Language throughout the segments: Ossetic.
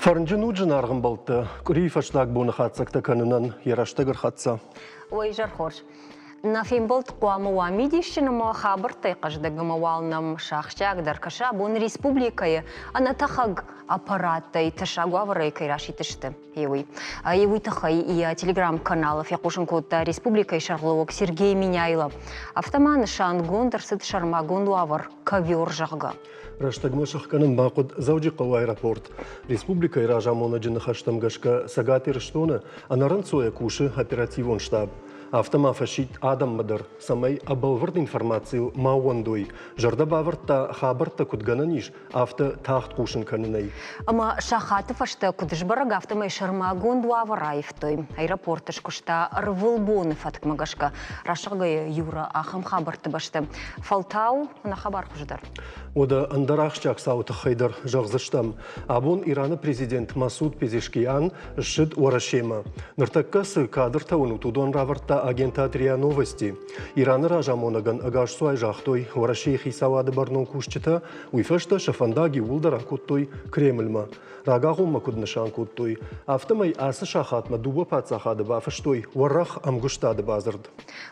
Фӕрнджын у зынаргъ ӕмбӕлттӕ, къуырийы фӕстаг боны хатдзӕгтӕ кӕнынӕн йӕ рӕстӕг ӕрхӕццӕ. Ой, изӕр хорз. Нӕ фембӕлд хъуамӕ уа мидисджын ӕмӕ хабӕрттӕй хъӕздыг ӕмӕ уал нӕм сахсджиагдӕр кӕсы абон республикӕйы ӕнӕтӕхӕг аппараттӕй тӕссаг уавӕрӕй кӕй расидтысты, уый. Уый тыххӕй йӕ телеграм-каналы фехъусын кодта республикӕйы сӕргълӕууӕг Сергей Меняйло. Афтӕ ма нысангонд ӕрцыд сӕрмагонд уавӕр ковер, зӕгъгӕ. Рӕстӕгмӕ сӕхгӕнын бахъуыд Дзӕуджыхъӕуы аэропорт. Республикӕйы разамонӕджы ныхӕстӕм гӕсгӕ Цӕгат Ирыстоны ӕнӕрынцойӕ кусы оперативон штаб. Афтӕ ма фӕсидт адӕммӕ дӕр, цӕмӕй ӕбӕлвырд информацийыл ма ууӕндой. Зӕрдӕ бавӕрдта, хабӕрттӕ куыд гӕнӕн ис, афтӕ тагъд хъусын кӕнынӕй. Ӕмӕ сахаты фӕстӕ куыд сбӕрӕг, афтӕмӕй сӕрмагонд уавӕр аивтой. Аэропорты скуыста ӕрвылбоны фӕткмӕ гӕсгӕ. Рӕсугъдгӕйӕ Юра ахӕм хабӕртты бӕсты. Фӕлтау нӕ хабар хуыздӕр. Уӕдӕ ӕндӕр ахсджиаг цауы тыххӕй дӕр зӕгъдзыстӕм. Абон Ираны президент Масуд Пезешкиан ссыд Уӕрӕсемӕ. Ныртӕккӕ цы кадртӕ уынут, уыдон равӕрдта агентад РИА Новости. Ираны разамонӕгӕн ӕгасцуай загътой Уӕрӕсейы хицауады бӕрнон кусджытӕ, уый фӕстӕ сӕ фӕндаг иууылдӕр акодтой Кремльмӕ. Рагагъоммӕ куыд нысан кодтой, афтӕмӕй ацы сахатмӕ дыууӕ паддзахады бафыстой уӕрӕх ӕмгуыстады бадзырд.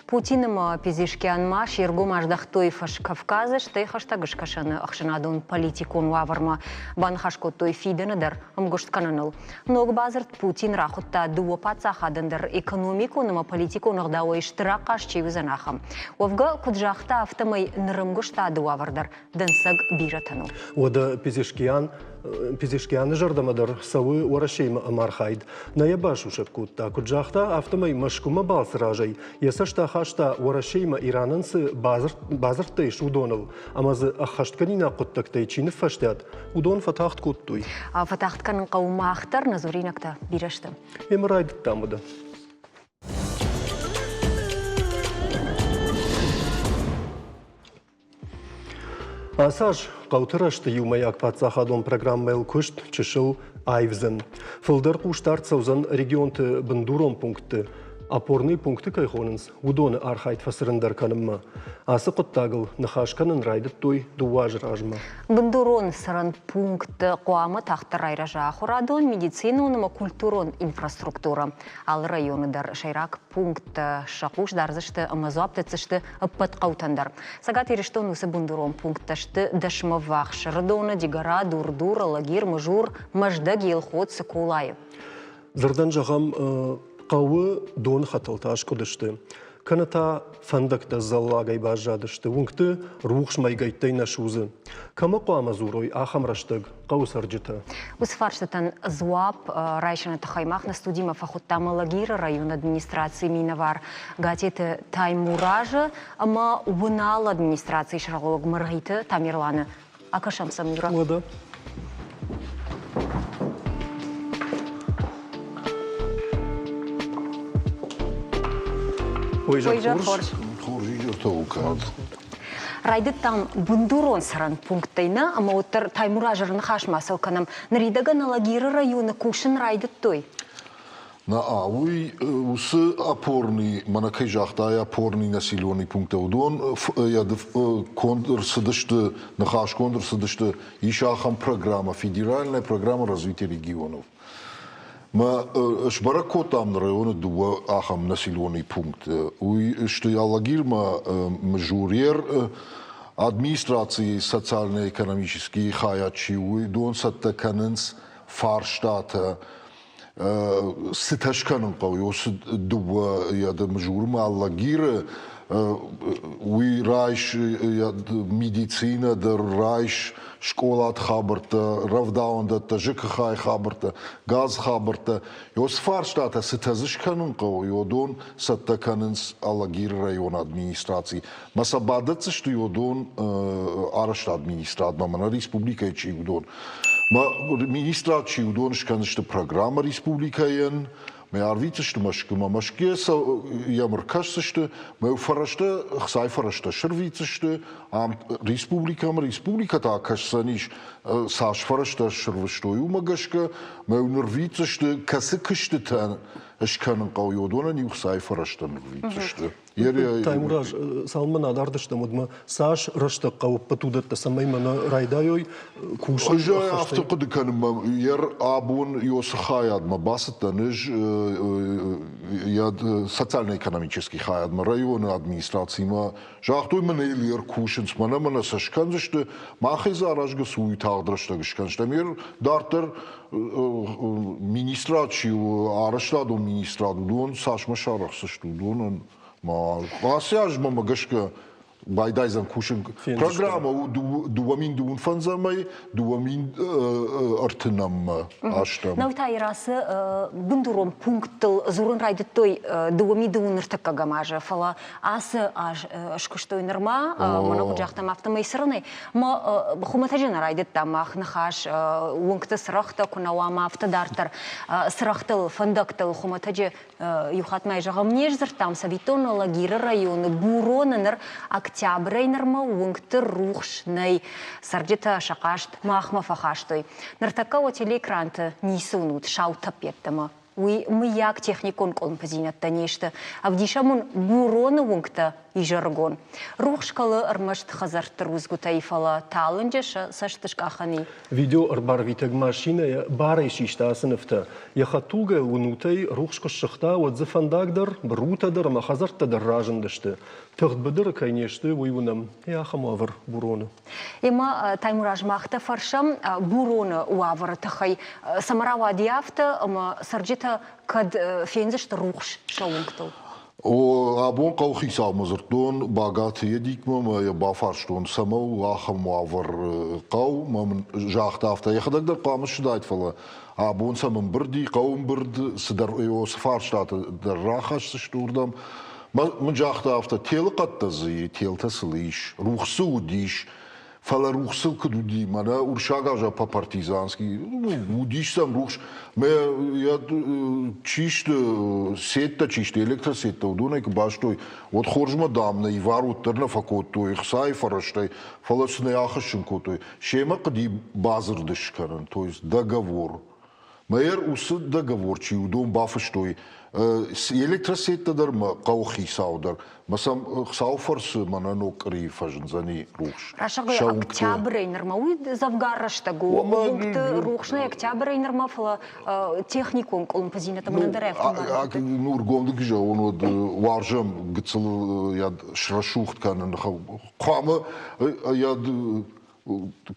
Путин ӕмӕ Пезешкианмӕ се ргом аздӕхтой Фӕскавказы, стӕй Хӕстӕг Скӕсӕны ӕхсӕнадон политикон уавӕрмӕ. Баныхас кодтой фидӕны дӕр ӕмгуыст кӕныныл. Ног бадзырд Путин рахуыдта дыууӕ паддзахадӕн дӕр экономикон ӕмӕ политикон ӕгъдауӕй стыр ахъаз чи уыдзӕн, ахӕм. Уӕвгӕ, куыд загъта, афтӕмӕй ныр ӕмгуыстады уавӕр дӕр дӕнцӕг бирӕтӕн у. Уӕдӕ Пезешкиан Пезешкианы зӕрдӕмӕ дӕр цӕуы Уӕрӕсеимӕ ӕмархайд. Нӕ йӕ басусӕг кодта. Куыд загъта, афтӕмӕй Мӕскуымӕ балцы разӕй йӕ цӕст ахаста Уӕрӕсеимӕ Иранӕн цы бадзырдтӕ ис, уыдоныл, ӕмӕ дзы ӕххӕстгӕнинаг хъуыддӕгтӕй чи ныффӕстиат, уыдон фӕтагъд кодтой. Фӕтагъд кӕнын хъӕуы мах дӕр, нӕ дзуринӕгтӕ бирӕ сты. Ӕмӕ райдыдтам уӕдӕ. Ацы аз хъӕуты рӕзты иумӕйаг паддзахадон программӕйыл куыст чысыл аивдзӕн. Фылдӕр хъусдард цӕудзӕн регионты бындурон пунктты, опорные пункты кӕй хонынц, уыдоны архайд фӕцырындӕр кӕнынмӕ. Ацы хъуыддагыл ныхас кӕнын райдыдтой дыууӕ азы размӕ. Бындурон цӕрӕн пунктты хъуамӕ тагъддӕр райрӕза ахуырадон, медицинон ӕмӕ культурон инфраструктурӕ. Алы районы дӕр сӕйраг пункттӕ сӕ хъус дардзысты ӕмӕ дзуапп дӕтдзысты ӕппӕт хъӕутӕн дӕр. Цӕгат Ирыстоны уыцы бындурон пункттӕ сты дӕсмӕ ввахс Ӕрыдоны, Дигора, Дур-Дур, Алагир, Мызур, Мӕздӕг, Елхот, Цыколайы. Дзырдӕн зӕгъӕм, хъӕуы доны хӕтӕлтӕ аскъуыдысты, кӕнӕ та фӕндӕгтӕ зӕллагӕй баззадысты, уынгты рухс мӕйгӕйттӕй нӕ судзы. Кӕмӕ хъуамӕ дзурой ахӕм рӕстӕг хъӕуы цӕрджытӕ? Уыцы фарстытӕн дзуапп райсыны тыххӕй мах нӕ студимӕ фӕхуыдтам Алагиры районы администрацийы минӕвар Гатеты Таймуразы ӕмӕ Уыналы администрацийы сӕргълӕууӕг Мӕргъиты Тамерланы. Акӕсӕм сӕм, Юра. Уӕдӕ. Ой, хорз. Хорз изӕртӕ у кӕд. Райдыдтам бындурон цӕрӕн пункттӕй нӕ, ӕмӕ уӕддӕр Таймуразы ныхасмӕ цӕл кӕнӕм. Ныридӕгӕн Алагиры районы кусын райдыдтой. На, уый уыцы опорный, мӕнӕ кӕй загътай, опорный населенный пункттӕ, уыдон конд ӕрцыдысты, ныхасгонд ӕрцыдысты, ис ахӕм программӕ, федеральная программа развития регионов. Мӕ сбӕрӕг кодтам нӕ районы дыууӕ ахӕм населенный пункты. Уый сты Алагирмӕ Мжурер, администрацийы социально-экономический хайад чи у, уыдон цӕттӕ кӕнынц фарстатӕ цытӕ скӕнын хъӕуы, уыцы дыууӕ Мызурмӕ Алагиры, уый райс медицинӕ дӕр, райс скъолаты хабӕрттӕ, рӕвдауӕндӕттӕ, ЖКХ-йы хабӕрттӕ, газы хабӕрттӕ. Уыцы фарстатӕ цытӕ дзы скӕнын хъӕуы, уыдон цӕттӕ кӕнынц Алагиры районы администраци. Мӕ сӕ бадӕтдзысты уыдон арӕзтады министрадмӕ, мӕнӕ республикӕйы чи уыдон. Министрад чи уыдон скӕндзысты программӕ республикӕйӕн, мӕ арвитдзысты Мӕскуымӕ, Мӕскуыйӕ йӕм ӕркӕсдзысты, мӕ фӕрӕзтӕ, ӕхцайы фӕрӕзтӕ сырвитдзысты, ам республикӕмӕ, республикӕ та кӕсдзӕнис, цас фӕрӕзтӕ сырвыстой, уымӕ гӕсгӕ мӕ нырвитдзысты, кӕцы куыстытӕн. скӕнын хъӕуы, уыдонӕн иу хцайы фӕрӕзтӕ ныввиддзысты. Таймураз, цалынмӕ нӕ адард стӕм, уӕдмӕ цас рӕстӕг хъӕуы ӕппӕт уыдӕттӕ, цӕмӕй мӕнӕ райдайой кусын? Ӕз афтӕ хъуыды кӕнын, йӕ абон Иосы хайадмӕ бацыдтӕн ӕз йӕ социально-экономический хайадмӕ, районы администрацимӕ. Загътой мын, ӕй ӕркусынц, мӕнӕ мӕнӕ сӕ скӕндзысты, махӕй дзы аразгӕ цы уый тагъд рӕстӕг скӕндзыстӕм. Дарддӕр министрад чи у, арӕзтадон министрад, уыдон цасмӕ сарӕхсысты, уыдонӕн ма ацы аз мӕмӕ гӕсгӕ байдайдзӕн кусын. Программӕ у 2025-ӕй 2030-ӕммӕ азтӕм. Нау та Ирасы бындурон пункттыл дзурын райдыдтой 2020 ныртӕккӕгӕм азы, фӕлӕ ацы аз скуыстой нырма, мӕнӕ куыд загътам, афтӕмӕй цӕрынӕй. Мӕ хуымӕтӕджы нӕ райдыдта мах ныхас уынгты цырӕгътӕ куы нӕ уа, ӕмӕ афтӕ дарддӕр цырӕгътыл, фӕндӕгтыл хуымӕтӕджы иу хатт ма зӕгъӕм, не сдзырдтам, цӕвиттон, Алагиры районы Буроны ныр октябрӕй нырмӕ уынгты рухс нӕй. Цӕрджытӕ сӕ хъаст махмӕ фӕхастой. Ныртӕккӕ уӕ телеэкранты ницы уынут сау тӕпп йеддӕмӕ. Уый мыййаг техникон къуылымпыдзинӕдтӕ не сты. Ӕвдисӕм уын Буроны уынгтӕ изӕрыгон. Рухс кӕлы ӕрмӕст хӕдзӕртты рудзгуытӕй, фӕлӕ талынджы сӕ цӕст скъахӕн и. Видео ӕрбарвитӕг машинӕйӕ барӕй систа ацы нывтӕ. Йӕ хӕдтулгӕйыл уынутӕй рухс куы ссыгъта, уӕд дзы фӕндаг дӕр, бырутӕ дӕр ӕмӕ хӕдзӕрттӕ дӕр разындысты. Тыгъд быдыры кӕй не сты, уый уынӕм. Йӕ ахӕм уавӕр Буроны. Ӕмӕ Таймураз, мах дӕ фӕрсӕм Буроны уавӕры тыххӕй. Цӕмӕ рауади афтӕ, ӕмӕ цӕрджытӕ кӕд фендзысты рухс сӕ уынгтыл? О, абон хъӕуыхицаумӕ дзырдтон Багаты Едикмӕ ӕмӕ йӕ бафарстон, цӕмӕ у ахӕм уавӕр хъӕу, мӕ мын загъта афтӕ. Йӕхӕдӕг дӕр хъуамӕ ссыдаид, фӕлӕ абон сӕм ӕмбырд и, хъӕуы ӕмбырд, цыдӕр цы фарстатӕ дӕр рахӕсдзысты уырдӕм. Мын загъта афтӕ, телыхъӕдтӕ дзы и, телтӕ сыл ис, рухс дзы уыдис, фӕлӕ рухсыл куыд уыди, мӕнӕ урсаг аза по партизански, уыдис сӕм рухс. Мӕ йӕ чи сты, сеттӕ чи сты, электросеттӕ, уыдонӕй куы бастой, уӕд хорзмӕ, дам, нӕ ивар уӕддӕр нӕ фӕкодтой, хцайы фӕрӕзтӕй, фӕлӕ сын ӕй ахӕссын кодтой. Семӕ хъуыди бадзырд скӕнын, то есть договор. Мэр уыцы договор чи уыдон бафыстой электросеттӕ дӕр мӕ хъӕуыхицау дӕр. Мӕ сӕм Хуыцауы фӕрцы мӕнӕ ног къуырийы фӕзындзӕни рухс. Рӕсугъд октябрӕй нырмӕ уый дзӕвгар рӕстӕг у. Уынгты рухс нӕ октябрӕй нырмӕ, фӕлӕ техникон къуылымпыдзинӕдтӕ мӕнӕн дӕр афтӕ Ну, ргомдыг зӕгъон, уӕд уарзӕм гыццыл срӕсугъд кӕнын. Хъуамӕ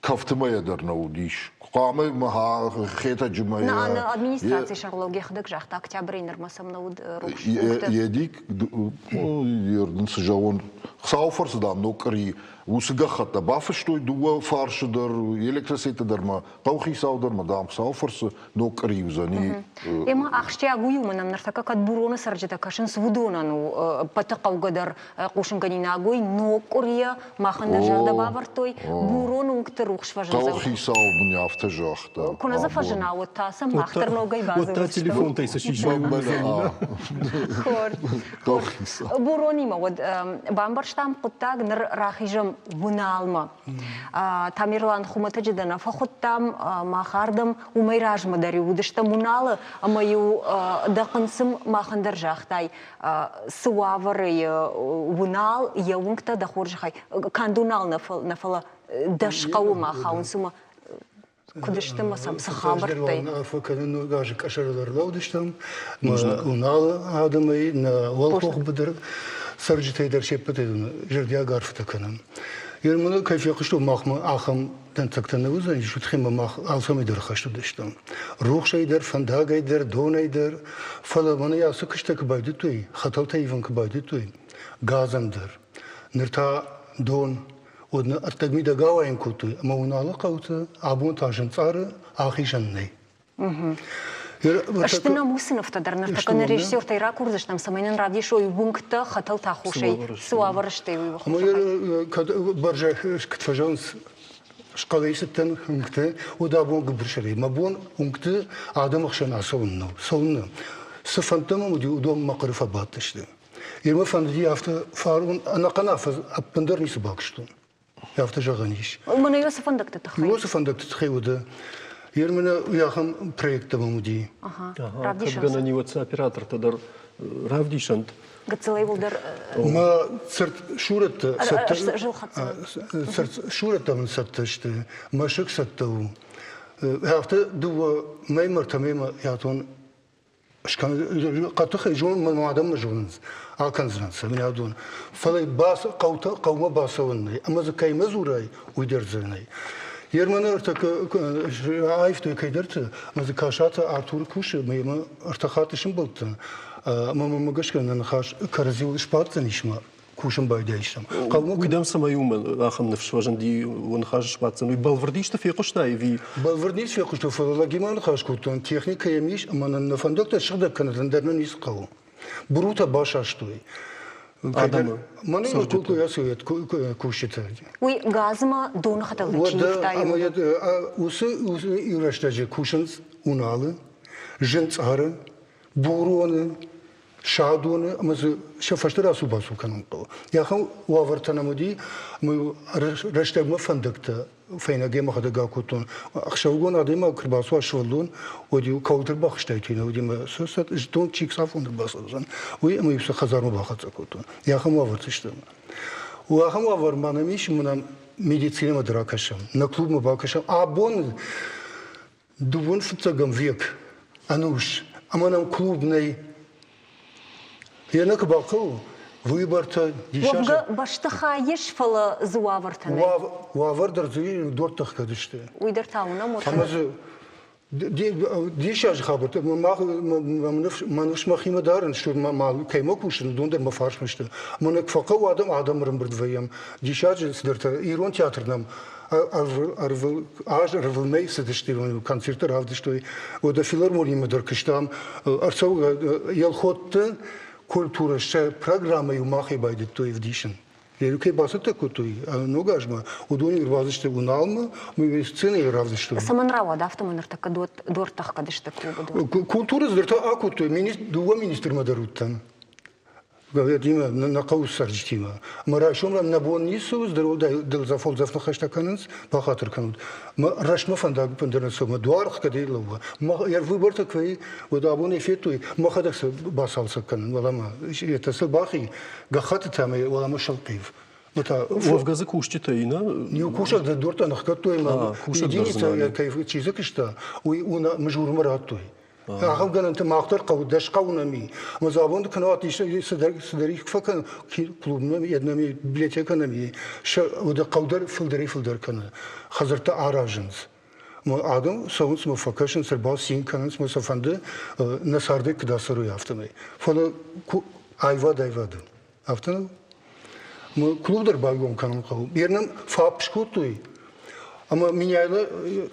кӕфты мӕйӕ дӕр нӕ уыдис. Хъуамӕ Хетӕджы мӕйӕ. Нӕ, администрацийы сӕргълӕууӕг йӕхӕдӕг загъта, октябрӕй нырмӕ сӕм нӕ уыд рухс. Едик, ердын цы зӕгъон, Хуыцауы фӕрцы, дам, ног къуыри уыцы гӕххӕттӕ бафыстой дыууӕ фарсы дӕр, электросетты дӕр ма, хъӕуыхицау дӕр ма, дам, Хуыцауы фӕрцы ног къуыри уыдзӕни. Ӕмӕ ахсджиаг у, мӕнӕн ныртӕккӕ кӕд Буроны цӕрджытӕ кӕсынц, уыдонӕн у ӕппӕты хъӕугӕдӕр хъусынгӕнинаг уый ног къуырийӕ махӕн дӕр зӕрдӕ бавӕрдтой, Бурон уынгты рухс фӕзындзӕн. Хъӕуыхицау мын афтӕ загъта. Куы нӕ дзы фӕзына, уӕд та сӕ мах дӕр ногӕй бадзурдзыстӕм. Уӕд та телефонтӕй цы сисой, Хорз. Буронимӕ уӕд бамбӕрстам хъуыддаг, ныр рахизӕм Уыналмӕ. Тамерлан хуымӕтӕджы дӕ нӕ фӕхуыдтам мах ардӕм, уымӕй размӕ дӕр-иу уыдыстӕм Уыналы, ӕмӕ-иу дӕ хъынцым махӕн дӕр загътай, цы уавӕры Уынал, йӕ уынгтӕ дӕ хорзӕхӕй, канд Уынал нӕ, фӕлӕ дӕ хъӕуы ма хауынц, уымӕ куыд сты ӕмӕ сӕм цы хабӕрттӕй? Арфӕ кӕнын ног азы къӕсӕрыл ӕрлӕудыстӕм. Уыналы адӕмӕй нӕ уӕлхох быдыр цӕрджытӕй дӕр се ппӕтӕй зӕрдиаг арфӕтӕ кӕнӕм. Ерманы кӕй фехъуыстон, махмӕ ахӕм дӕнцӕгтӕ нӕ уыдзӕнис, уыдхимӕ мах алцӕмӕй дӕр хӕст уыдыстӕм. Рухсӕй дӕр, фӕндагӕй дӕр, донӕй дӕр. Фӕлӕ мӕнӕ ацы куыстӕ куы байдыдтой, хӕтӕлтӕ ивын куы байдыдтой, газӕн дӕр. Ныр та дон, уӕд нӕ ӕддӕг-мидӕг ауайын кодтой ӕмӕ уын алы хъӕуты абон та зынцъары ахизӕн нӕй. Сты нӕм уыцы нывтӕ дӕр ныртӕккӕ нӕ режиссертӕй ракурдзыстӕм, цӕмӕй нын равдисой уынгтӕ, хӕтӕлтӕ хосӕй цы уавӕры сты, уый ӕмӕ кӕд бӕрзӕй куыд фӕзӕгъынц, схъӕлӕй цыдтӕн уынгты, уӕд абон гуыбырсӕрӕй. Мӕ бон уынгты адӕмы хсӕн ацӕуын нӕу. Цӕуыннӕ? Цы фӕндтӕ мӕм уыди, уыдон мӕ хъуыры фӕбадтысты. Йемӕ фӕндыди афтӕ фарон ӕнӕхъӕн афӕдз ӕппындӕр ницы бакуыстон. Афтӕ зӕгъӕн ис. Мӕнӕ цы фӕндӕгты тыххӕй? Уыцы фӕндӕгты тыххӕй уыд. Ермӕнӕ ахӕм проекттӕ мӕм уыди. Кӕд гӕнӕн и, уӕд сӕ оператортӕ дӕр равдисӕнт. Гыццылӕй уылдӕр. Мӕ цырт сурӕттӕ цӕттӕ сурӕттӕ мын цӕттӕ сты, мӕсыг цӕттӕ у. Афтӕ дыууӕ мӕймӕ ӕртӕ мӕймӕ ятон хъӕддыхӕй зон, мӕ адӕммӕ зонынц, акӕндзынӕн сӕ мӕ Фӕлӕ хъӕутӕ хъӕумӕ бацӕуӕн нӕй, ӕмӕ дзы кӕимӕ дзурай, уый дӕр дзы нӕй. Ерманы ӕртӕккӕ аивтой кӕйдӕрты, ӕмӕ дзы Касаты Артур кусы, ӕмӕ йемӕ ӕртӕ хатты сымбӕлдтӕн. Ӕмӕ мӕм гӕсгӕ нӕ ныхас кӕрӕдзиуыл сбаддзӕнис мӕ кусын байдайыстӕм. Хъӕумӕ Уый дӕм цӕмӕй у ахӕм ныфс фӕзынди, уӕ ныхас сбаддзӕн? Уый бӕлвырд исты фехъуыстай ӕви? Бӕлвырд ницы фехъуыстон, фӕлӕ лӕгимӕ ныхас кодтон, техникӕ йӕм ис ӕмӕ нын нӕ фӕндӕгтӕ сыгъдӕг кӕнын ӕндӕр нын ницы хъӕуы. Бурутӕ басастой. Адӕмы. Мӕнӕ кусджытӕ. Уый газмӕ доны хӕтӕлтӕ чи ивта? Ӕмӕ уыцы рӕстӕджы кусынц Уналы, Зынцъары, Буроны, Садоны ӕмӕ дзы сӕ фӕстӕ рацу-бацу кӕнын хъӕуы. Ахӕм уавӕртӕ нӕм уыди, ӕмӕ рӕстӕгмӕ фӕндӕгтӕ фӕйнӕгӕй мӕхӕдӕг акодтон. Ӕхсӕвыгон адӕймаг куы рбацуа сывӕллон, уӕд-иу кӕуылты ӕрбахызтаид, нӕ уыди ӕмӕ сӕ зыдтон, чи цафон ӕрбацӕудзӕн, уый ӕмӕ-иу сӕ хӕдзармӕ бахӕццӕ кодтон. Ахӕм уавӕрты стӕм. Ахӕм уавӕр ма нӕм ис, ӕмӕ нӕм медицинӕмӕ дӕр акӕсӕм, нӕ клубмӕ бакӕсӕм. Абон дыууын фыццӕгӕм век, ӕнус, ӕмӕ нӕм клуб нӕй. Йе нӕ куы бахъӕуы, выбортӕ диссаджы. Уӕвгӕ бӕстыхай ис, фӕлӕ дзы уавӕртӕ нӕй. Уавӕр дӕр дзы дуртӕ хгӕд сты. Уый дӕр та уынӕм. Ӕмӕ дзы диссаджы хабӕрттӕ. Мӕ ныфс мӕхимӕ дарын, что кӕй ма кусын, уыдон дӕр мӕ фарсмӕ сты. Мӕнӕ куы фӕхъӕуы адӕм, адӕм ӕрӕмбырд вӕййӕм. Диссаджы цыдӕртӕ. Ирон театр нӕм ӕрвыл аз ӕрвылмӕй цыдысты концерттӕ равдыстой. Уӕдӕ филармонимӕ дӕр куыстам. Ӕрцӕугӕ Елхотты культурӕ сӕ программӕ-иу махӕй байдыдтой ӕвдисын. Кӕй бацӕттӕ кодтой ног азмӕ, уыдон ӕрбацыдысты Уыналмӕ, мы сценӕйы равдыстой. Цӕмӕн рауад афтӕмӕй ныртӕккӕ дуӕрттӕ сты клубы? Культуры дзырдтӕ акодтой, дыууӕ министрмӕ дӕр уыдтӕн. Гаветимӕ, нӕ хъӕуы цӕрджытимӕ. Мӕ райсом нӕ бон ницы у, дӕлдзӕф ныхӕстӕ кӕнынц, бахатыр кӕнут. Мӕ рӕстмӕ фӕндаг ӕппындӕр нӕ цӕуы, мӕ дуар хгӕдӕй лӕууы. Мӕ выбортӕ куы уӕд абон федтой, мӕхӕдӕг сӕ бацалцӕг кӕнын, уӕлӕмӕ. Это сыл бахи, гӕххӕттытӕ ӕмӕ уӕлӕмӕ сӕлхъив. Уӕвгӕ дзы кусджытӕ и, нӕ? Иу кусӕг дӕр дуртӕ ныхгӕдтой ӕмӕ единицӕ кӕй чи дзы куыста, уый мызурмӕ радтой. Ахӕм гӕнӕнтӕ мах дӕр хъӕуы, дӕс хъӕуы нӕм и. Ӕмӕ дзы абон кӕнӕуат цыдӕр их фӕкӕн, клуб нӕм и, нӕм и, библиотекӕ нӕм и, сӕ хъӕу дӕр фылдӕрӕй-фылдӕр кӕны. Хӕдзӕрттӕ аразынц. Адӕм цӕуынц ӕмӕ фӕкӕсынц, ӕрбацин кӕнынц ӕмӕ сӕ фӕнды нӕ цардӕй куыд ацӕрой, афтӕмӕй. Фӕлӕ аивад аивад у. Афтӕ нӕу? Клуб дӕр байгом кӕнын хъӕуы. Йе нӕм фӕпп скодтой, ӕмӕ Меняйло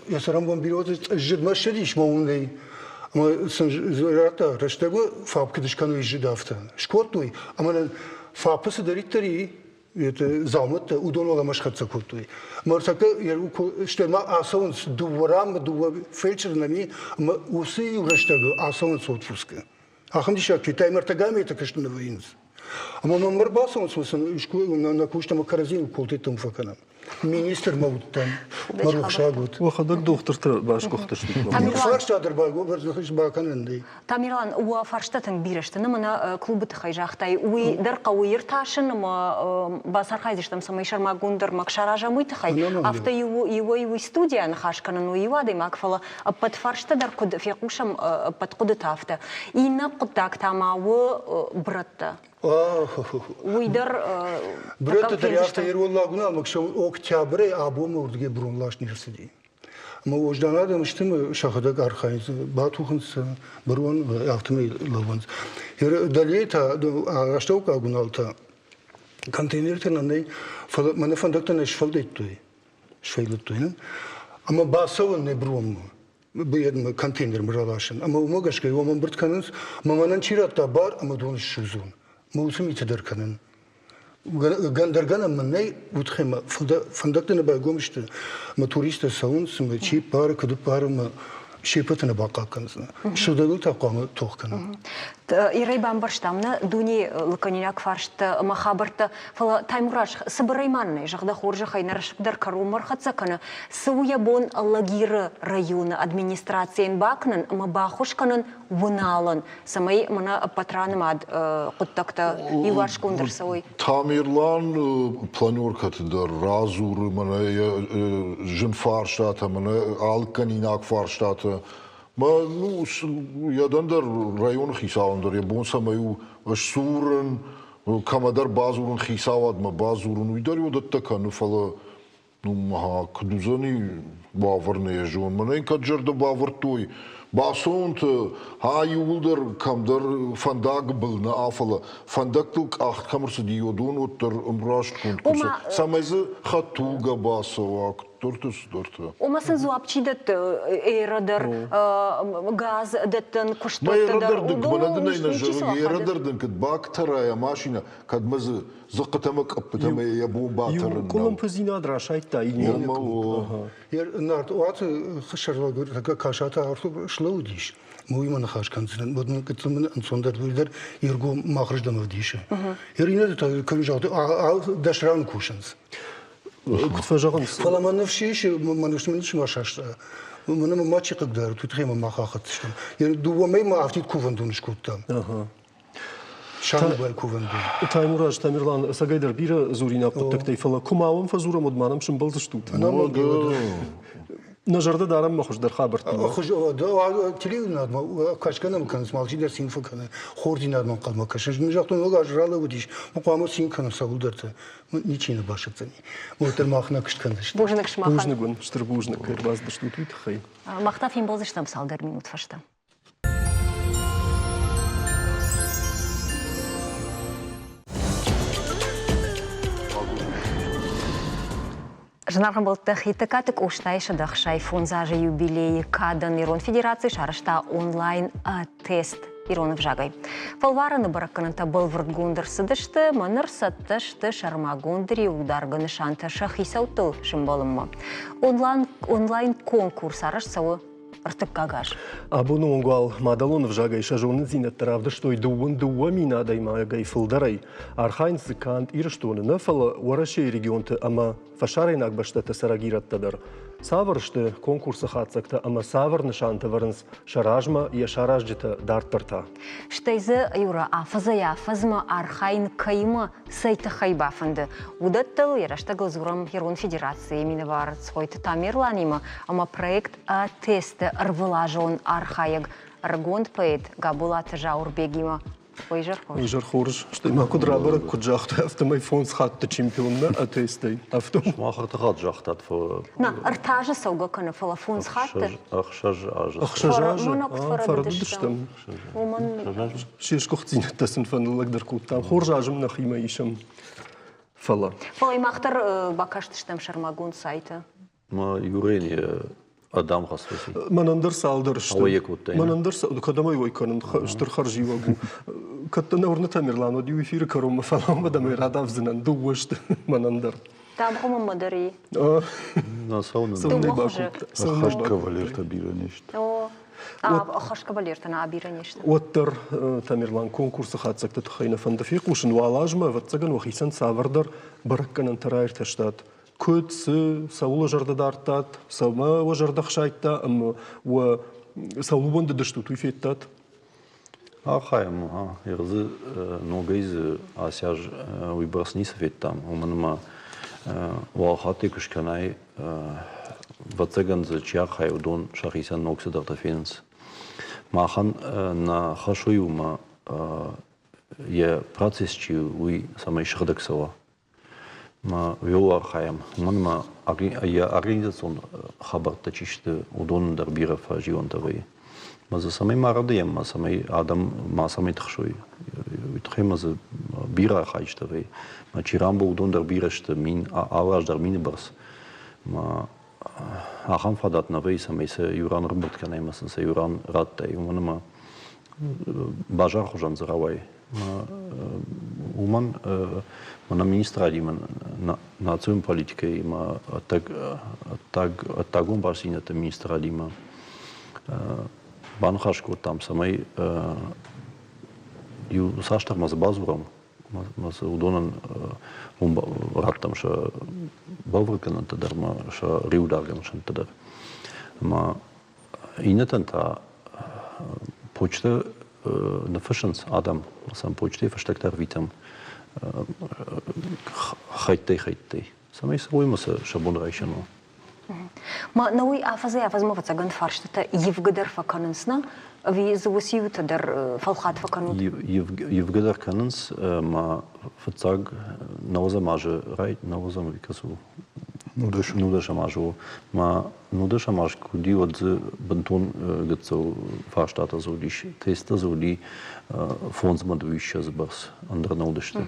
йӕ цӕрӕнбон бирӕ зыдмӕ ссыдис мӕ уым нӕй. Ӕмӕ сын радта рӕстӕгмӕ фӕпп куыд скӕной зыд, афтӕ. Скодтой, ӕмӕ нын фӕппы цыдӕриддӕр и, дзаумӕттӕ, уыдон уӕлӕмӕ схӕццӕ кодтой. Ӕмӕ стӕй ма ацӕуынц дыууӕ рамы, дыууӕ фельдшеры нӕм и, ӕмӕ уыцы иу рӕстӕг ацӕуынц отпускы. Ахӕм диссаг федтай, ӕмӕ ӕртӕгай метры куысты нӕ вӕййынц. Ӕмӕ мӕм ӕрбацӕуынц, сын нӕ куыст ӕмӕ кӕрӕдзийы уколтӕ фӕкӕнӕм. Министр мӕ уыдтӕн, мӕ рухсаг уыд. Уӕхӕдӕг дохтыртӕ басгуыхтысты. Фарста дӕр бакӕнӕн нӕй. Тамерлан, уӕ фарстатӕн бирӕ сты. Мӕнӕ клубы тыххӕй загътай, уый дӕр хъӕуы иртасын ӕмӕ бацархайдзыстӕм, цӕмӕй сӕрмагонд ӕрмӕг саразӕм уый тыххӕй. Афтӕ иуӕй уый студийӕ ныхас кӕнын у иу адӕймаг, фӕлӕ ӕппӕт фарста дӕр куыд фехъусӕм, ӕппӕт хъуыдытӕ афтӕ. Иннӕ хъуыддаг та ма у брӕттӕ. Уый дӕр Брӕттӕ дӕр афтӕ ирон лагунамӕг октябрӕй абонмӕ уырдыгӕй брон ласт не рцыди. Ӕмӕ уӕздан адӕм сты ӕмӕ сӕхӕдӕг архайынц, батухынц брон, афтӕмӕй лӕууынц. Дӕлейы та астӕуккаг унал та контейнертӕ нӕ нӕй, фӕлӕ мӕнӕ фӕндӕгтӕ нӕ сфӕлдӕйдтой, сфӕйлыдтой. Ӕмӕ бацӕуӕн нӕ бронмӕ контейнермӕ раласын. Ӕмӕ уымӕ гӕсгӕ уым ӕмбырд кӕнынц, мӕ мӕнӕн чи радта бар, ӕмӕ дон ссудзон. Мӕ уыцы митӕ дӕр кӕнын. Гӕндӕргӕнӕн мын нӕй, уыдхӕй мӕ фӕндӕгтӕ нӕ байгом сты. Мӕ туристтӕ цӕуынц, мӕ чи ппары, куыд ппары, мӕ. Се ппӕты нӕ бахъахъхъӕндзынӕ. Сыгъдӕгыл та хъуамӕ тох кӕнӕм. Ирӕй бамбӕрстам нӕ дунейы лыккӕнинаг фарсттӕ ӕмӕ хабӕрттӕ, фӕлӕ Таймураз, цыбырӕй ма нын ӕй зӕгъ, дӕ хорзӕхӕй нӕ рӕсугъддӕр кӕронмӕ ӕрхӕццӕ кӕны, цы у йӕ бон Алагиры районы администрацийӕн бакӕнын ӕмӕ баххуыс кӕнын Уыналӕн, цӕмӕй мӕнӕ ӕппӕт ранымад хъуыддӕгтӕ иуварсгонд ӕрцӕуой? Тамерлан планеркӕты дӕр радзуры мӕнӕ йӕ зын фарстатӕ, мӕнӕ алыггӕнинаг фарстатӕ. Мӕ, ну, йӕ дӕн дӕр районы хицауӕн дӕр йӕ бон цӕмӕй у сдзурын, кӕмӕдӕр бадзурын, хицауадмӕ бадзурын, уый дӕр уыдӕттӕ кӕны, фӕлӕ ну, куыд уыдзӕни уавӕр нӕ йӕ зон. Мӕнӕн кӕд зӕрдӕ бавӕрдтой, бацӕуынты, а иууылдӕр кӕмдӕр фӕндагы был нӕ, фӕлӕ фӕндӕгтыл къахт кӕм ӕрцыди, уыдон уӕддӕр ӕмрастгонд куы цӕмӕй дзы хӕдтулгӕ бацӕуа, куыддӕрты цыдӕртӕ. Ома сын дзуапп чи дӕтты, эра дӕр, газ дӕттӕн куыстуӕттӕ дӕр, уыдон ничи зӕгъы, эра дӕр дын куыд бактӕрай машинӕ, кӕдмӕ дзы дзыхъхъытӕ ӕмӕ къӕппытӕ ӕмӕ йӕ бон батӕрын. Къуылымпыдзинад расайдта иннӕ. Нартуаты сӕргълӕууӕг Касаты Артур слӕууыдис. Уыимӕ ныхас кӕндзынӕн. Уӕд мын гыццыл мын ӕнцондӕр уый дӕр иргом махырздӕм ӕвдисы. Иринӕты та кӕм загътой, дӕс ран кусынц. Куыд фӕзӕгъынц? Фӕлӕ мӕ ныфс ис, мӕ ныфс мын ма саста. Мӕнӕ мӕ чи хъыгдарут, уый тыххӕй мӕ мах ахӕцдзыстӕм. Дыууӕ мӕй ма афтид кувӕндон скодтам. Сӕрныбай кувӕндон. Таймураз, Тамерлан, ӕцӕгӕйдӕр бирӕ дзуринаг хъуыддӕгтӕй, фӕлӕ куы ма уӕм фӕдзурӕм, уӕд ма нӕм сӕмбӕлдзыстут. Нӕ зӕрдӕ дарӕм мӕ хуыздӕр хабӕрттимӕ. Телеуынынадмӕ кӕсгӕ нӕм кӕнынц, алчидӕр цин фӕкӕны, хорздзинадмӕ ӕнхъӕлмӕ кӕсы. Мын загътон, ног аз ралӕууыдис, хъуамӕ цин кӕнӕм цӕуылдӕрты. Ничи нӕ басӕтдзӕни. Уӕддӕр мах нӕ куыст кӕндзыстӕм. Бузныг сымахӕн. Бузныг уын, стыр бузныг, кӕй ӕрбацыдыстут, уый тыххӕй. Мах та фембӕлдзыстӕм цалдӕр минут фӕстӕ. Зынаргъ ӕмбӕлттӕ, Хетӕгкаты Къостайы 165 азы юбилейы кадӕн Ирон Федераци сарӕзта онлайн-тест ирон ӕвзагӕй. Фӕлварӕны бӕрӕггӕнӕнтӕ бӕлвырдгонд ӕрцыдысты, ӕмӕ ныр цӕттӕ сты сӕрмагонд риударгӕ нысантӕ сӕ хицӕуттыл сӕмбӕлынмӕ. Онлайн-конкурс арӕзт цӕуы ӕртыккаг аз. Абоны онг уал мадӕлон ӕвзагӕй сӕ зонындзинӕдтӕ равдыстой 22 000 адӕймагӕй фылдӕрӕй. Архайынц дзы канд Ирыстоны нӕ, фӕлӕ Уӕрӕсейы регионты ӕмӕ фӕсарӕйнаг бӕстӕты цӕрӕг ирӕттӕ дӕр. Цавӕр сты конкурсы хатдзӕгтӕ ӕмӕ цавӕр нысантӕ вӕрынц сӕ размӕ йӕ саразджытӕ дарддӕр та? Стӕй дзы Юра афӕдзӕй-афӕдзмӕ архайын кӕимӕ цӕй тыххӕй бафӕнды, уыдӕттыл йӕ рӕстӕгыл дзурӕм Ирон Федерацийы минӕвар Цгъойты Тамерланимӕ ӕмӕ проект «Тесты» ӕрвылазон архайӕг ӕрыгонд поэт Габолаты Зауырбегимӕ. Ой, изӕр хорз. Изӕр хорз. Стӕй ма куыд рабӕрӕг, куыд загътай, афтӕмӕй фондз хатты чемпион нӕ атестӕй. Афтӕ. Сымах ӕртӕ хатт загътат, фӕлӕ... На, ӕртӕ азы цӕугӕ кӕны, фӕлӕ фондз хатты. Ӕхсӕз азы. Ӕхсӕз азы? Фӕрӕдыдыстӕм. Уымӕн се сгуыхтдзинӕдтӕ сын фӕныллӕгдӕр кодтам. Хорз азым нӕхимӕ исӕм. Фӕлӕ. Фӕлӕ мах дӕр бакастыстӕм сӕрмагонд сайты. Ма Юрийӕн йӕ адӕм хӕсфӕци. Мӕнӕн дӕр цалдӕр сты. Ауӕй кодтай. Мӕнӕн дӕр кӕдӕм ӕй уӕй кӕнын, стыр хӕрзиуӕг у. Кӕд дӕ нӕ уырны Тамерлан, уӕд иу эфиры кӕронмӕ фӕлӕумӕ дӕм ӕй радавдзынӕн. Дыууӕ сты мӕнӕн дӕр. Дамгъуымӕ дӕр и. На цӕуын. Цӕуын бакодта. Ӕххӕст кавалертӕ бирӕ не сты. Ӕххӕст кавалертӕ нӕ бирӕ не сты. Уӕддӕр Тамерлан конкурсы хатдзӕгты тыххӕй нӕ фӕнды фехъусын. Уал азмӕ, ӕвӕццӕгӕн, уӕхицӕн цавӕрдӕр бӕрӕггӕнӕнтӕ раиртӕстат. Куыд, цы, цӕуыл уӕ зӕрдӕ дардтат, цӕмӕ уӕ зӕрдӕ хсайдта ӕмӕ уӕ цӕуыл уӕндыдыстут, уый федтат? Архайӕм, дзы ногӕй дзы ацы аз уыйбӕрц ницы федтам, уымӕн ӕмӕ уал хатты куы скӕнай, ӕвӕццӕгӕн дзы чи архайы, уыдон сӕхицӕн ног цыдӕртӕ фенынц. Махӕн нӕ хӕс уый у, ӕмӕ йӕ процесс чи у, уый цӕмӕй сыгъдӕг цӕуа. Ма уӕу архайӕм, уымӕн ӕмӕ йӕ организацион хабӕрттӕ чи сты, уыдонӕн дӕр бирӕ фӕзилӕнтӕ вӕййы. Ӕмӕ дзы цӕмӕй ма рӕдыйӕм, ӕмӕ цӕмӕй адӕм мацӕмӕй тыхсой, уый тыххӕй ма дзы бирӕ архайджытӕ вӕййы. Ӕмӕ чи рамбулы, уыдон дӕр бирӕ сты, мин, алы аз дӕр мины бӕрц. Ӕмӕ ахӕм фадат нӕ вӕййы, цӕмӕй сӕ иу ран ӕрӕмбырд кӕнай ӕмӕ сын сӕ иу ран радтай, уымӕн ӕмӕ базар хуызӕн дзы рауайы. Уымӕн мӕнӕ министрадимӕ национ политикӕимӕ ӕддагон бастдзинӕдты министрадимӕ. Баныхас кодтам, цӕмӕй иу цасдӕр ма дзы бадзурӕм, ма дзы уыдонӕн уым раттӕм сӕ бӕлвырдгӕнӕнтӕ дӕр ӕмӕ сӕ риударгӕ нысӕнттӕ дӕр. Ӕмӕ иннӕтӕн та почтӕ ныффыссынц адӕм, сӕм почтӕйы фыстӕгтӕ ӕрвитӕм хӕйттӕй-хӕйттӕй, цӕмӕй сӕ уыимӕ сӕ бон райсӕн уа. Ма нӕ уый афӕдзӕй-афӕдзмӕ ӕвӕццӕгӕн фарстытӕ ивгӕ дӕр фӕкӕнынц, нӕ? Ӕви дзы уыциутӕ дӕр фӕлхат фӕкӕнут? Ивгӕ дӕр кӕнынц, ӕмӕ фыццаг нӕуӕдзӕм азы рай, нӕуӕдзӕм ӕви кӕцы у? Нудӕсӕм азы у. Ма нудӕсӕм аз куы уыди, уӕд дзы бынтон гыццыл фарстатӕ дзы уыдис. Тесттӕ дзы уыди фондзмӕ дыууиссӕдзы бӕрц, ӕндӕр нӕ уыдысты.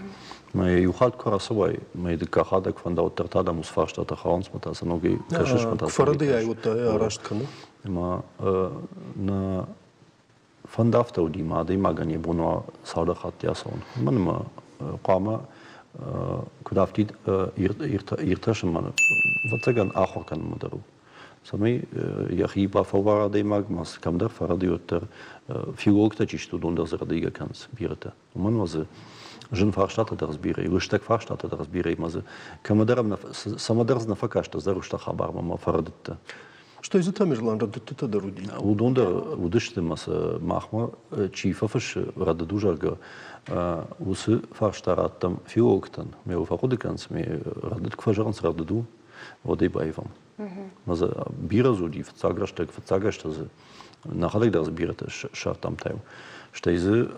Мӕ иу хатт куы рацӕуай, мӕ дыккаг хатт фӕнда, уӕддӕр та дӕм уыцы фарстатӕ хауынц, мӕ та сӕ ногӕй кӕсыс, мӕ та сӕ Фӕрӕдыйӕ уӕдта араст кӕны. Ӕмӕ нӕ фӕнд афтӕ уыди, мӕ адӕймагӕн йӕ бон уа цалдӕр хатты ацӕуын. Уымӕн ӕмӕ хъуамӕ куыд афтид иртасынмӕ, ӕвӕццӕгӕн, ахуыр кӕнынмӕ дӕр у. Цӕмӕй йӕхи бафӕлвара адӕймаг, ма цы кӕмдӕр фӕрӕдыйы, уӕддӕр филологтӕ чи сты, уыдон дӕр дзы рӕдыйгӕ кӕнынц бирӕтӕ. Уымӕн ма дзы зын фарстатӕ дӕр бирӕ, лыстӕг фарстатӕ дӕр бирӕ, ӕмӕ дзы кӕмӕдӕр цӕмӕдӕр дзы нӕ фӕкаст, ӕз дӕр уыцы хабармӕ мӕ фӕрӕдыдтӕ. Стӕй дзы Тамерлан рӕдыдтытӕ дӕр уыди. Уыдон дӕр уыдысты ӕмӕ сӕ махмӕ чи фӕфыссы рӕдыд у, зӕгъгӕ, уыцы фарста раттӕм филологтӕн. Ме фӕхъуыды кӕнынц, ме рӕдыд куы фӕзӕгъынц, рӕдыд у, уӕд ӕй баивӕм. Ӕмӕ дзы бирӕ дзы уыди фыццаг рӕстӕг, фыццаг азтӕ дзы нӕхӕдӕг дӕр дзы бирӕтӕ ссардтам та-иу. Стӕй дзы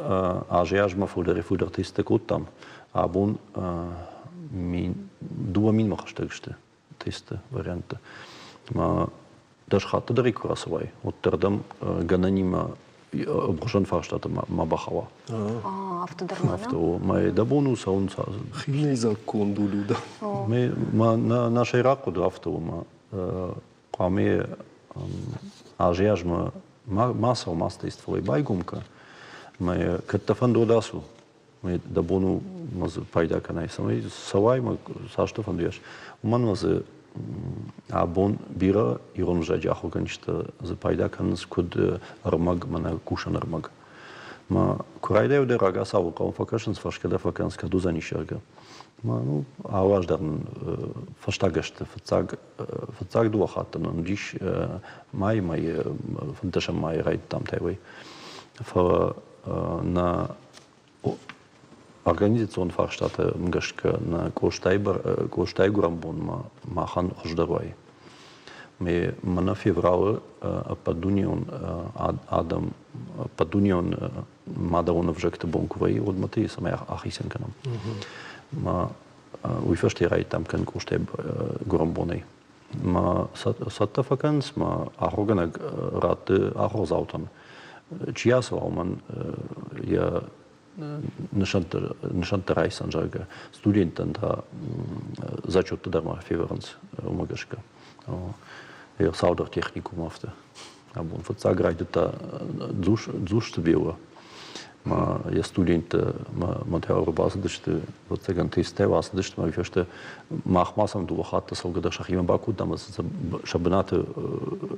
азӕй-азмӕ фылдӕрӕй-фылдӕр тесттӕ кодтам. Абон 2000-мӕ хӕстӕг сты тесты варианттӕ. Ӕмӕ 10 хатты дӕр куы рацӕуай, уӕддӕр дӕм гӕнӕнимӕ ӕмхуызон фарстатӕ ма бахауа. Афтӕ дӕр ма, Афтӕ у. Мӕ дӕ бон у цӕуын. Хинӕйдзаг конд у Люда. Мӕ нӕ сӕйраг хъуыды афтӕ у, мӕ хъуамӕ азӕй-азмӕ ма цӕуы, ма тест, фӕлӕ байгом кӕ. Мӕ кӕд дӕ фӕнды, уӕд ацу. Мӕ дӕ бон у ма дзы пайда кӕнай, цӕмӕй цӕуай, мӕ цас дӕ фӕнды, уымӕн ма дзы абон бирӕ ирон ӕвзаджы ахуыргӕнджытӕ дзы пайда кӕнынц куыд ӕрмӕг, мӕнӕ кусӕн ӕрмӕг. Ма куы райдайой дӕ рагацау хъӕуы фӕкӕсынц, фӕрсгӕ дӕр фӕкӕнынц, кӕд уыдзӕнис, зӕгъгӕ. Ма ну алы аз дӕр нын фӕстаг ӕзты фыццаг фыццаг дыууӕ хатты нын уыдис майы мӕйы фынддӕсӕм майы райдыдтам Тайвай. Фӕлӕ нӕ организацион фарстатӕм гӕсгӕ нӕ Къостайы гуырӕнбонмӕ махӕн хуыздӕр уайы. Мӕнӕ февралы ӕппӕтдунеон адӕм, ӕппӕтдунеон мадӕлон ӕвзӕгты бон куы вӕййы, уӕдмӕ та цӕмӕй ахицӕн кӕнӕм. Уый фӕстӕ райдыдтам кӕнын Къостайы гуырӕнбонӕй. Ма цӕттӕ фӕкӕнынц, ма ахуыргӕнӕг ратты ахуырдзаутӕн, чи ацӕуа, уымӕн йӕ нысӕнттӕ райсӕн, зӕгъгӕ. Студенттӕн та зачеттӕ дӕр ма февӕрынц уымӕ гӕсгӕ. Цалдӕр техникум афтӕ. Абон фыццаг райдыдта Дзусты Бела. Ма йӕ студенттӕ Монтреалы бацыдысты, ӕвӕццӕгӕн, тесттӕ бацыдысты, ӕмӕ фӕстӕ мах ма сӕм дыууӕ хатты цӕугӕ дӕр сӕхимӕ бакодтам ӕмӕ сӕ бынаты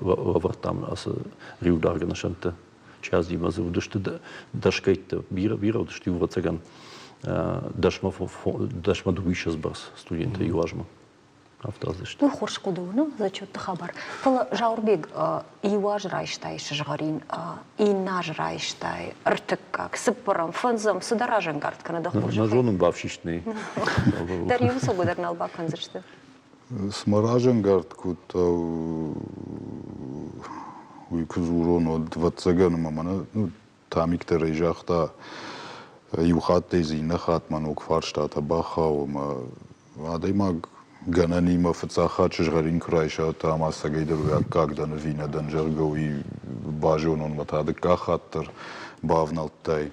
лӕвӕрдтам ацы риударгӕ нысӕнттӕ. Чаздимӕ дзы уыдысты дӕсгӕйттӕ, бирӕ, бирӕ уыдысты, ӕвӕццӕгӕн, дӕсмӕ дыууиссӕдз бӕрц студенттӕ иу азмӕ. Афтӕ Уый хорз хъуыды у, ну, зачетты хабар. Фӕлӕ Зауырбег иу аз райстай сызгъӕрин, иннӕ аз райстай ӕртыккаг, цыппӕрӕм, фӕндзӕм, цыдӕр разӕнгард кӕны дӕ хорзӕхӕй. Нӕ зонын, бафсист нӕй. Дӕр иу цӕугӕ дӕр нал бакӕндзысты. Цыма разӕнгард кодта, уый куы дзурон, уӕд, ӕвӕццӕгӕн, ӕмӕ мӕнӕ ну, Тамик дӕр ӕй загъта, иу хаттӕй дзы иннӕ хатмӕ ног фарстатӕ бахауы ӕмӕ адӕймаг гӕнӕнимӕ фыццаг хатт сызгъӕрин куы райса, та ӕмӕ ӕцӕгӕйдӕр уый аккаг дӕн ӕви нӕ дӕн, зӕгъгӕ, уый базонон ӕмӕ та дыккаг хатт дӕр бавнӕлдтай.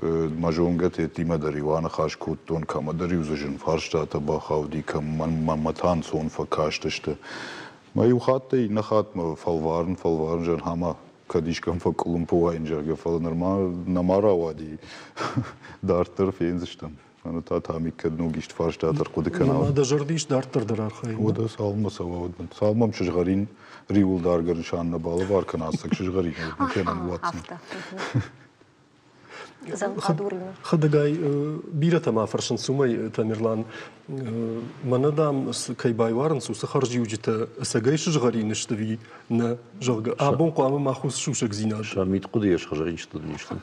Мӕ зонгӕтӕ дӕр-иу аныхас кодтон, кӕмӕдӕр-иу дзы зын фарстатӕ бахауди, кӕм мӕнмӕ та ӕнцон фӕкастысты. Мӕ иу хаттӕй иннӕ хатмӕ фӕлварын, фӕлварын, зӕгъын, ӕмӕ кӕд искӕм фӕкъуылымпы уаин, зӕгъгӕ, фӕлӕ нырма нӕма рауади. Дарддӕр фендзыстӕм. Ӕмӕ та Тамик кӕд ног ист фарстатӕ ӕрхъуыды кӕна. Ӕмӕ дӕ зӕрды ис дарддӕр дӕр архайын? Уӕдӕ цалынмӕ цӕуа, уӕдмӕ. Цалынмӕ мӕм сызгъӕрин риуыл даргӕ нысан нӕ балӕвар кӕна, ӕцӕг сызгъӕрин уӕдмӕ кӕнӕн уадздзӕн. Хӕдӕгай, бирӕтӕ ма фӕрсынц уымӕй, Тамерлан, мӕнӕ, дам, кӕй байуарынц, уыцы хӕрзиуджытӕ ӕцӕгӕй сызгъӕрин сты ӕви нӕ, зӕгъгӕ, абон хъуамӕ мах уыцы сусӕгдзинад. Сӕ мидхъуыдыйӕ сыгъзӕрин сты не сты.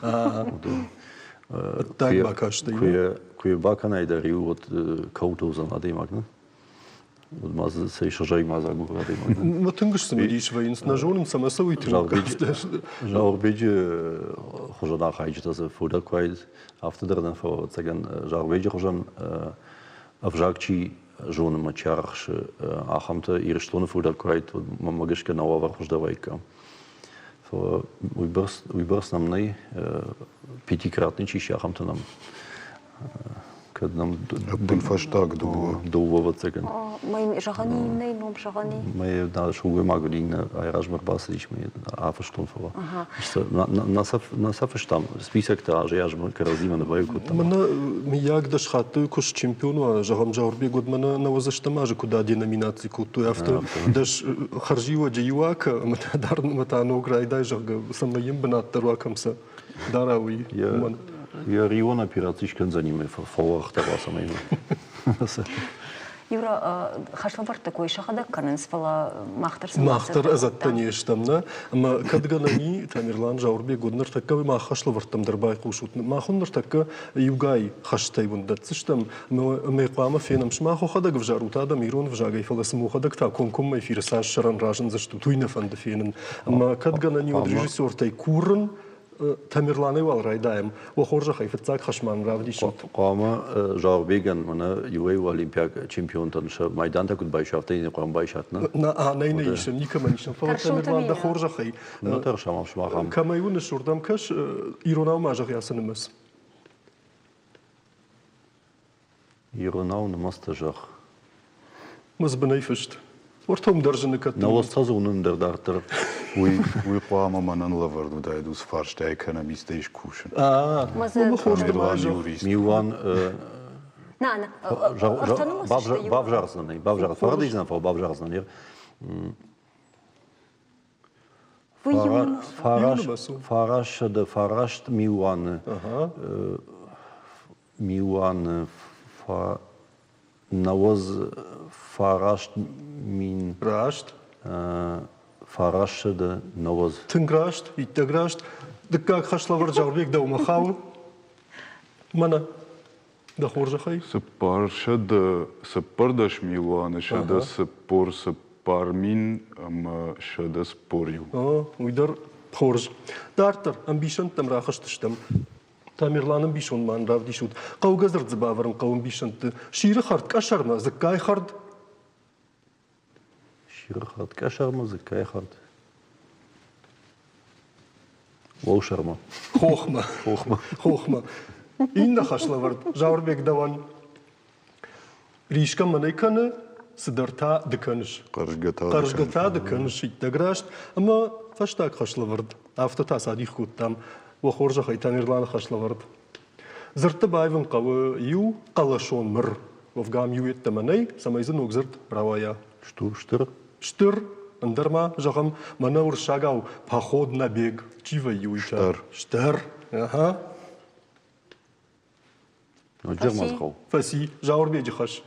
Ӕддаг бакастӕй. Куы йӕ бакӕнай дӕр иу, уӕд кӕуты уыдзӕн адӕймаг, нӕ? Уӕд ма дзы цӕй сыгъзӕрин ма дзы агуры адӕймаг. Мӕ тынг сцымыдис вӕййынц, нӕ зонын, цӕмӕ сӕ уый тынг Зауырбеджы хуызӕн архайджытӕ дзы фылдӕр куы уаид, афтӕ дӕр нӕ, фӕлӕ ӕвӕццӕгӕн Зауырбеджы хуызӕн ӕвзаг чи зоны ӕмӕ чи арӕхсы, ахӕмтӕ Ирыстоны фылдӕр куы уаид, уӕд мӕнмӕ гӕсгӕ нӕ уавӕр хуыздӕр уаиккам. Фӕлӕ уыйбӕрц нӕм нӕй, пятикратный чи сси, ахӕмтӕ нӕм кӕд нӕм ӕппынфӕстаг дыууӕ. Дыууӕ, ӕвӕццӕгӕн. Мӕ зӕгъӕни иннӕ ном зӕгъӕни. Мӕ сылгоймаг уыди иннӕ айразмӕ ӕрбацыдис, мӕ афыстон, фӕлӕ нӕ сӕ фыстам, списоктӕ азӕй-азмӕ кӕрӕдзимӕ нӕ баиу кодтам. Мӕнӕ мыййаг дӕс хатты куы счемпион уа, зӕгъӕм, Зауырбег, уӕд мӕнӕ нӕуӕдзӕстӕм азы куыд аденоминаци кодтой, афтӕ дӕс хӕрзиуӕджы иу акӕ ӕмӕ та ӕмӕ та ног райдай, зӕгъгӕ, цӕмӕй йын бынат дӕр уа, кӕм сӕ дара, уый. Уымӕн. Йӕ риуон операци скӕндзӕни мӕ фӕуӕгъдӕр уа, цӕмӕй. Юра, хӕслӕвӕрдты кой сӕхӕдӕг кӕнынц, фӕлӕ мах дӕр Мах дӕр ӕдзӕттӕ не стӕм, нӕ? Ӕмӕ кӕд гӕнӕн и, Тамерлан Зауырбег, уӕд ныртӕккӕ мах хӕслӕвӕрдтӕм дӕр байхъусут. Мах уын ныртӕккӕ иугай хӕстӕй уын дӕтдзыстӕм, ӕмӕ хъуамӕ фенӕм, сымах уӕхӕдӕг ӕвзарут адӕм ирон ӕвзагӕй, фӕлӕ сын уӕхӕдӕг та комкоммӕ эфиры цас сӕрӕн разындзыстут, уый нӕ фӕнды фенын. Ӕмӕ кӕд гӕнӕн и, уӕд режиссертӕй курын, Тамерланӕй уал райдайӕм. Уӕ хорзӕхӕй, фыццаг хӕс ма нын равдисут. Хъуамӕ Зауырбегӕн мӕнӕ иуӕй-иу олимпиаг чемпионтӕн сӕ майдантӕ куыд байса, афтӕ йын хъуамӕ байсат, нӕ? Нӕ, нӕй нӕ исӕм, никӕмӕн исӕм. Фӕлӕ Тамерлан, дӕ хорзӕхӕй. Нӕ тӕрсӕм сымах ам. Кӕмӕй уыныс, уырдӕм кӕс, иронау ма зӕгъ ацы нымӕц. Иронау нымӕцтӕ зӕгъ. Мызбынӕй фыст. Уӕртӕ дӕр зыны кӕд. Науӕдз зонын дӕр дарддӕр. Уый, уый хъуамӕ мӕнӕн лӕвӕрд уыдаид уыцы фарстӕй экономистӕй скусын. Хорз Милуан бавзардзынӕн, бавзар, фӕрдидзынӕн, фӕлӕ бавзардзынӕн. Фараст милуаны милуаны 99 мин. Раст. 990. Тынг раст, иттӕг раст. Дыккаг хӕслӕвӕрд Зауырбег дӕумӕ хауы. Мӕнӕ дӕ хорзӕхӕй. 4 14 милуаны 144 мин ӕмӕ 141. О, уый дӕр хорз. Дарддӕр ӕмбисӕндтӕм рахызтыстӕм. Тамерлан ӕмбисонд ма равдисут. Хъӕугӕ дзырд дзы бавӕрын хъӕуы ӕмбисӕндты. Сиры хӕрд къӕсӕрмӕ, дзыккайы хӕрд. Сиры хӕрд къӕсӕрмӕ, дзыккайы хӕрд. Уӕлсӕрмӕ. Хохмӕ. Хохмӕ. Хохмӕ. Иннӕ хӕслӕвӕрд Зауырбег дӕуӕн. Рисгӕ мӕнӕй кӕны, цыдӕр та ды кӕныс. Хъӕрзгӕ та Хъӕрзгӕ та ды кӕныс иттӕг раст. Ӕмӕ фӕстаг хӕслӕвӕрд афтӕ та садих кодтам. Уӕ хорзӕхӕй, Тамерланы хӕслӕвӕрд. Дзырдты баивын хъӕуы иу хъӕлӕсон мыр. Уӕвгӕ ам иу йеддӕмӕ нӕй, цӕмӕй дзы ног дзырд рауайа. Стур, стыр. Стыр, ӕндӕр ма, зӕгъӕм, мӕнӕ уырыссагау поход на бег. Чи вӕййы уый та? Стӕр. Стӕр. Ага. Ноджы ма хъӕуы. Фӕци Зауырбеджы хӕс.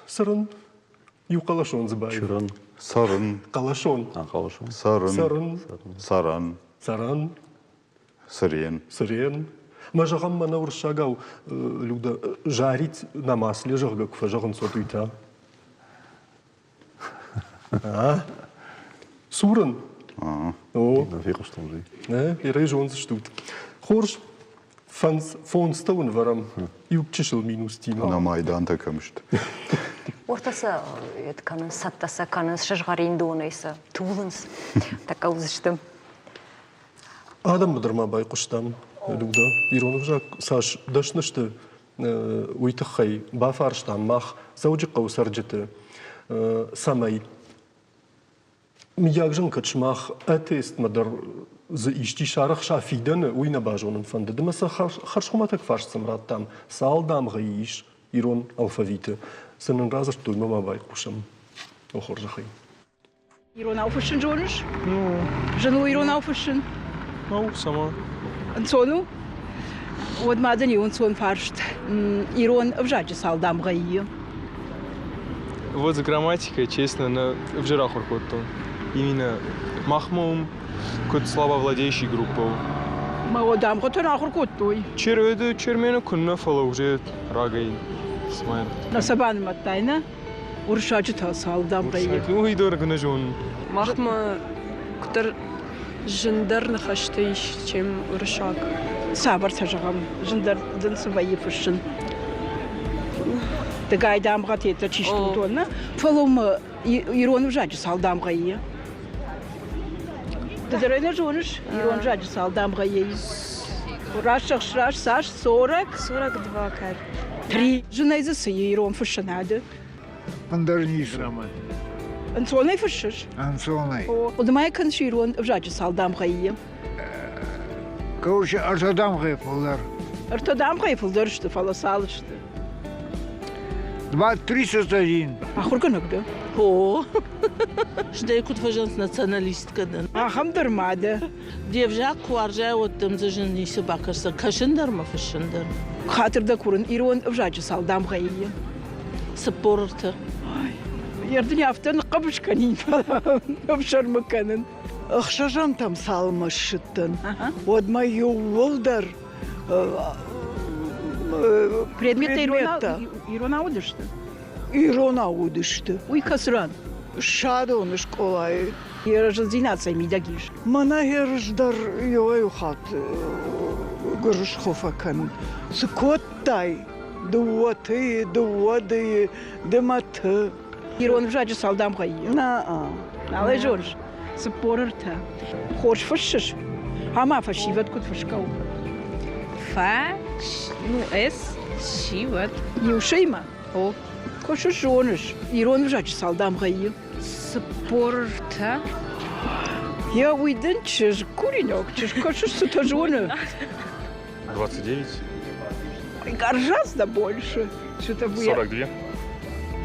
Цырын. Иу хъӕлӕсон дзы баив. Чырын. Цӕрын. Хъӕлӕсон. Хъӕлӕсон. Цӕрын. Цӕрын. Цӕрӕн. Цӕрӕн. Цырен. Цырен. Мӕ зӕгъӕм, мӕнӕ уырыссагау, Люда, жарить на масле, зӕгъгӕ, куы фӕзӕгъынц, уӕд уый та. Сурын. О. Фехъуыстон же. Нӕ, ирӕй зондзыстут. Хорз, фондзтӕ уын вӕрӕм иу чысыл минустимӕ. Нӕ майдантӕ кӕм сты? Уӕртӕ сӕ кӕнынц, цӕттӕ сӕ кӕнынц, сызгъӕрин донӕй сӕ тулынц. Тӕккӕ уыдзысты. Адӕммӕ дӕр ма байхъуыстам, Люда. Ирон ӕвзаг цас дӕсны сты, уый тыххӕй бафарстам мах Дзӕуджыхъӕуы цӕрджыты, цӕмӕй мыййаг зын кӕд сымах ӕ тестмӕ дӕр дзы исчи сарӕхса фидӕны, уый нӕ базонын фӕндыд. Ӕмӕ сӕ хӕрзхуымӕтӕг фарст сӕм радтам, цал дамгъӕйы ис ирон алфавиты. Цы нын радзырдтой, ма байхъусӕм. О хорзӕхӕй. Иронау фыссын зоныс? Ну. Зын у иронау фыссын? Ну, сама. Ӕнцон у? Уӕд ма дын иу ӕнцон фарст. Ирон ӕвзаджы цал дамгъӕйы? Вот за грамматикой, честно, на ӕвзӕр ахуыр кодтон. Именно махмӕ уым куыд слабовладеющий группа у. Мӕ дамгъӕтӕн ахуыр кодтой. Черведы Чермены куыннӕ, фӕлӕ уже рагӕй цыма. Нӕ сӕ банымадтай, нӕ? Уырыссаджы та цал дамгъӕйы? Уый дӕр нӕ зонын. Махмӕ куыддӕр зындӕр ныхӕстӕ ис, чем уырыссаг. Цавӕртӕ зӕгъӕм, зындӕр дын цы вӕййы фыссын? Дыгай дамгъӕтӕ чи сты, уыдон, нӕ? Фӕлӕ ма ирон ӕвзаджы цал дамгъӕйы? Ды дӕр ӕй нӕ зоныс, ирон ӕвзаджы цал дамгъӕйы ис? Раст зӕгъыс, раст, цас? Сорок? 42 кӕд. Три. Зынӕй дзы цы и ирон фыссынады? Ӕндӕр ницы. Ӕнцонӕй фыссыс? Ӕнцонӕй. Хъуыды ма кӕныс ирон ӕвзаджы цал дамгъӕйы? Короче, ӕртӕ дамгъӕйы фылдӕр. Ӕртӕ дамгъӕйы фылдӕр сты, фӕлӕ цал сты? Два 31. Ахуыргӕнӕг дӕ? О. Стӕй куыд фӕзӕгъынц националисткӕ дӕн. Ахӕм дӕр ма дӕ. Де взаг куы уарзай, уӕд дӕм дзы зын ницы бакӕсдзӕн. Кӕсын дӕр ӕмӕ фыссын дӕр. Хатыр дӕ курын, ирон ӕвзаджы цал дамгъӕйы? 43. Ердын афтӕ ныхъхъӕбыс кӕнин, фӕлӕ ӕфсӕрмы кӕнын. Ӕхсӕзӕнтӕм цалынмӕ ссыдтӕн, уӕдмӕ иууылдӕр предметтӕ иронау уыдысты? Иронау уыдысты. Уый кӕцы ран? Ссадоны скъолайы. Йӕ зындзинад цӕй мидӕг ис? Мӕнӕ ерыс дӕр иуӕй-иу хатт гуырысхо фӕкӕнын. Цы кодтай? Дыууӕ тыйы, дыууӕ дыйы, ды мӕ ты. Ирон ӕвзаджы цал дамгъӕйы? Нӕ. Нал ӕй зоныс? 43. Хорз фыссыс? Ӕмӕ фӕсивӕд куыд фысгӕ у? Фӕ, ну, С, сивӕд. Иу сӕймӕ? О. Куы зоныс, ирон ӕвзаджы цал дамгъӕйы? 43. Йӕ уый дын чызг, куринаг чызг, кӕсыс, цытӕ зоны. 29. Гораздо больше. Что-то 42.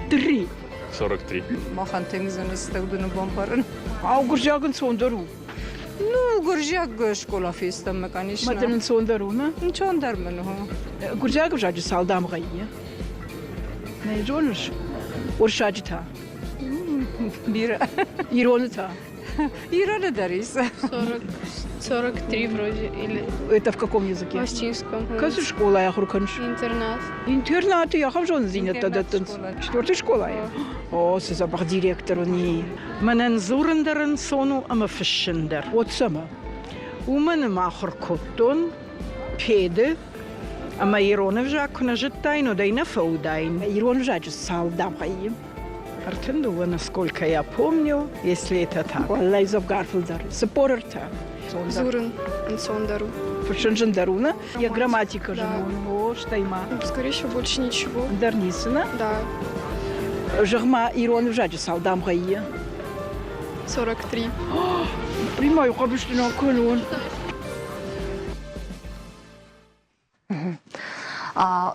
Три. 43. Махӕн тынг зын стӕвдыны бамбарын. Ау, гуырдзиаг ӕнцондӕр у? Ну, гуырдзиаг скъола фестӕм, конечно. Мӕ дын ӕнцондӕр у, нӕ? Ӕнцондӕр мын у. Гуырдзиаг ӕвзаджы цал дамгъӕйы? Нӕ зоныс? Уырыссаджы та? Бирӕ. Ироны та? Ироны дӕр ис. 40, 43 вроде. Или... Это в каком языке? В астинском. Кӕцы школайы ахуыр кӕныс? Интернат. Интернаты ахӕм зонддзинӕдтӕ дӕттынц? Четвертый школайы? О, цы дзӕбӕх директор уын и. Мӕнӕн дзурын дӕр ӕнцон у ӕмӕ фыссын дӕр. Вот цӕмӕ? Уымӕн ӕмӕ ахуыр кодтон педы ӕмӕ ирон ӕвзаг куы нӕ зыдтаин, уӕд ӕй нӕ фӕуыдаин. Ирон ӕвзаджы цал дамгъӕйы? 32, насколько я помню, если это так. Уӕллӕй дзӕвгар фылдӕр. 43. Дзурын ӕнцондӕр у. Фыссын зындӕр у, нӕ? Йӕ грамматикӕ зын у, о, стӕй ма. Скорее всего, больше ничего. Дӕр ницы, нӕ? Да. Зӕгъ-ма, ирон ӕвзаджы цал дамгъӕйы? 43. Примаю хъӕбысты нал кӕнон.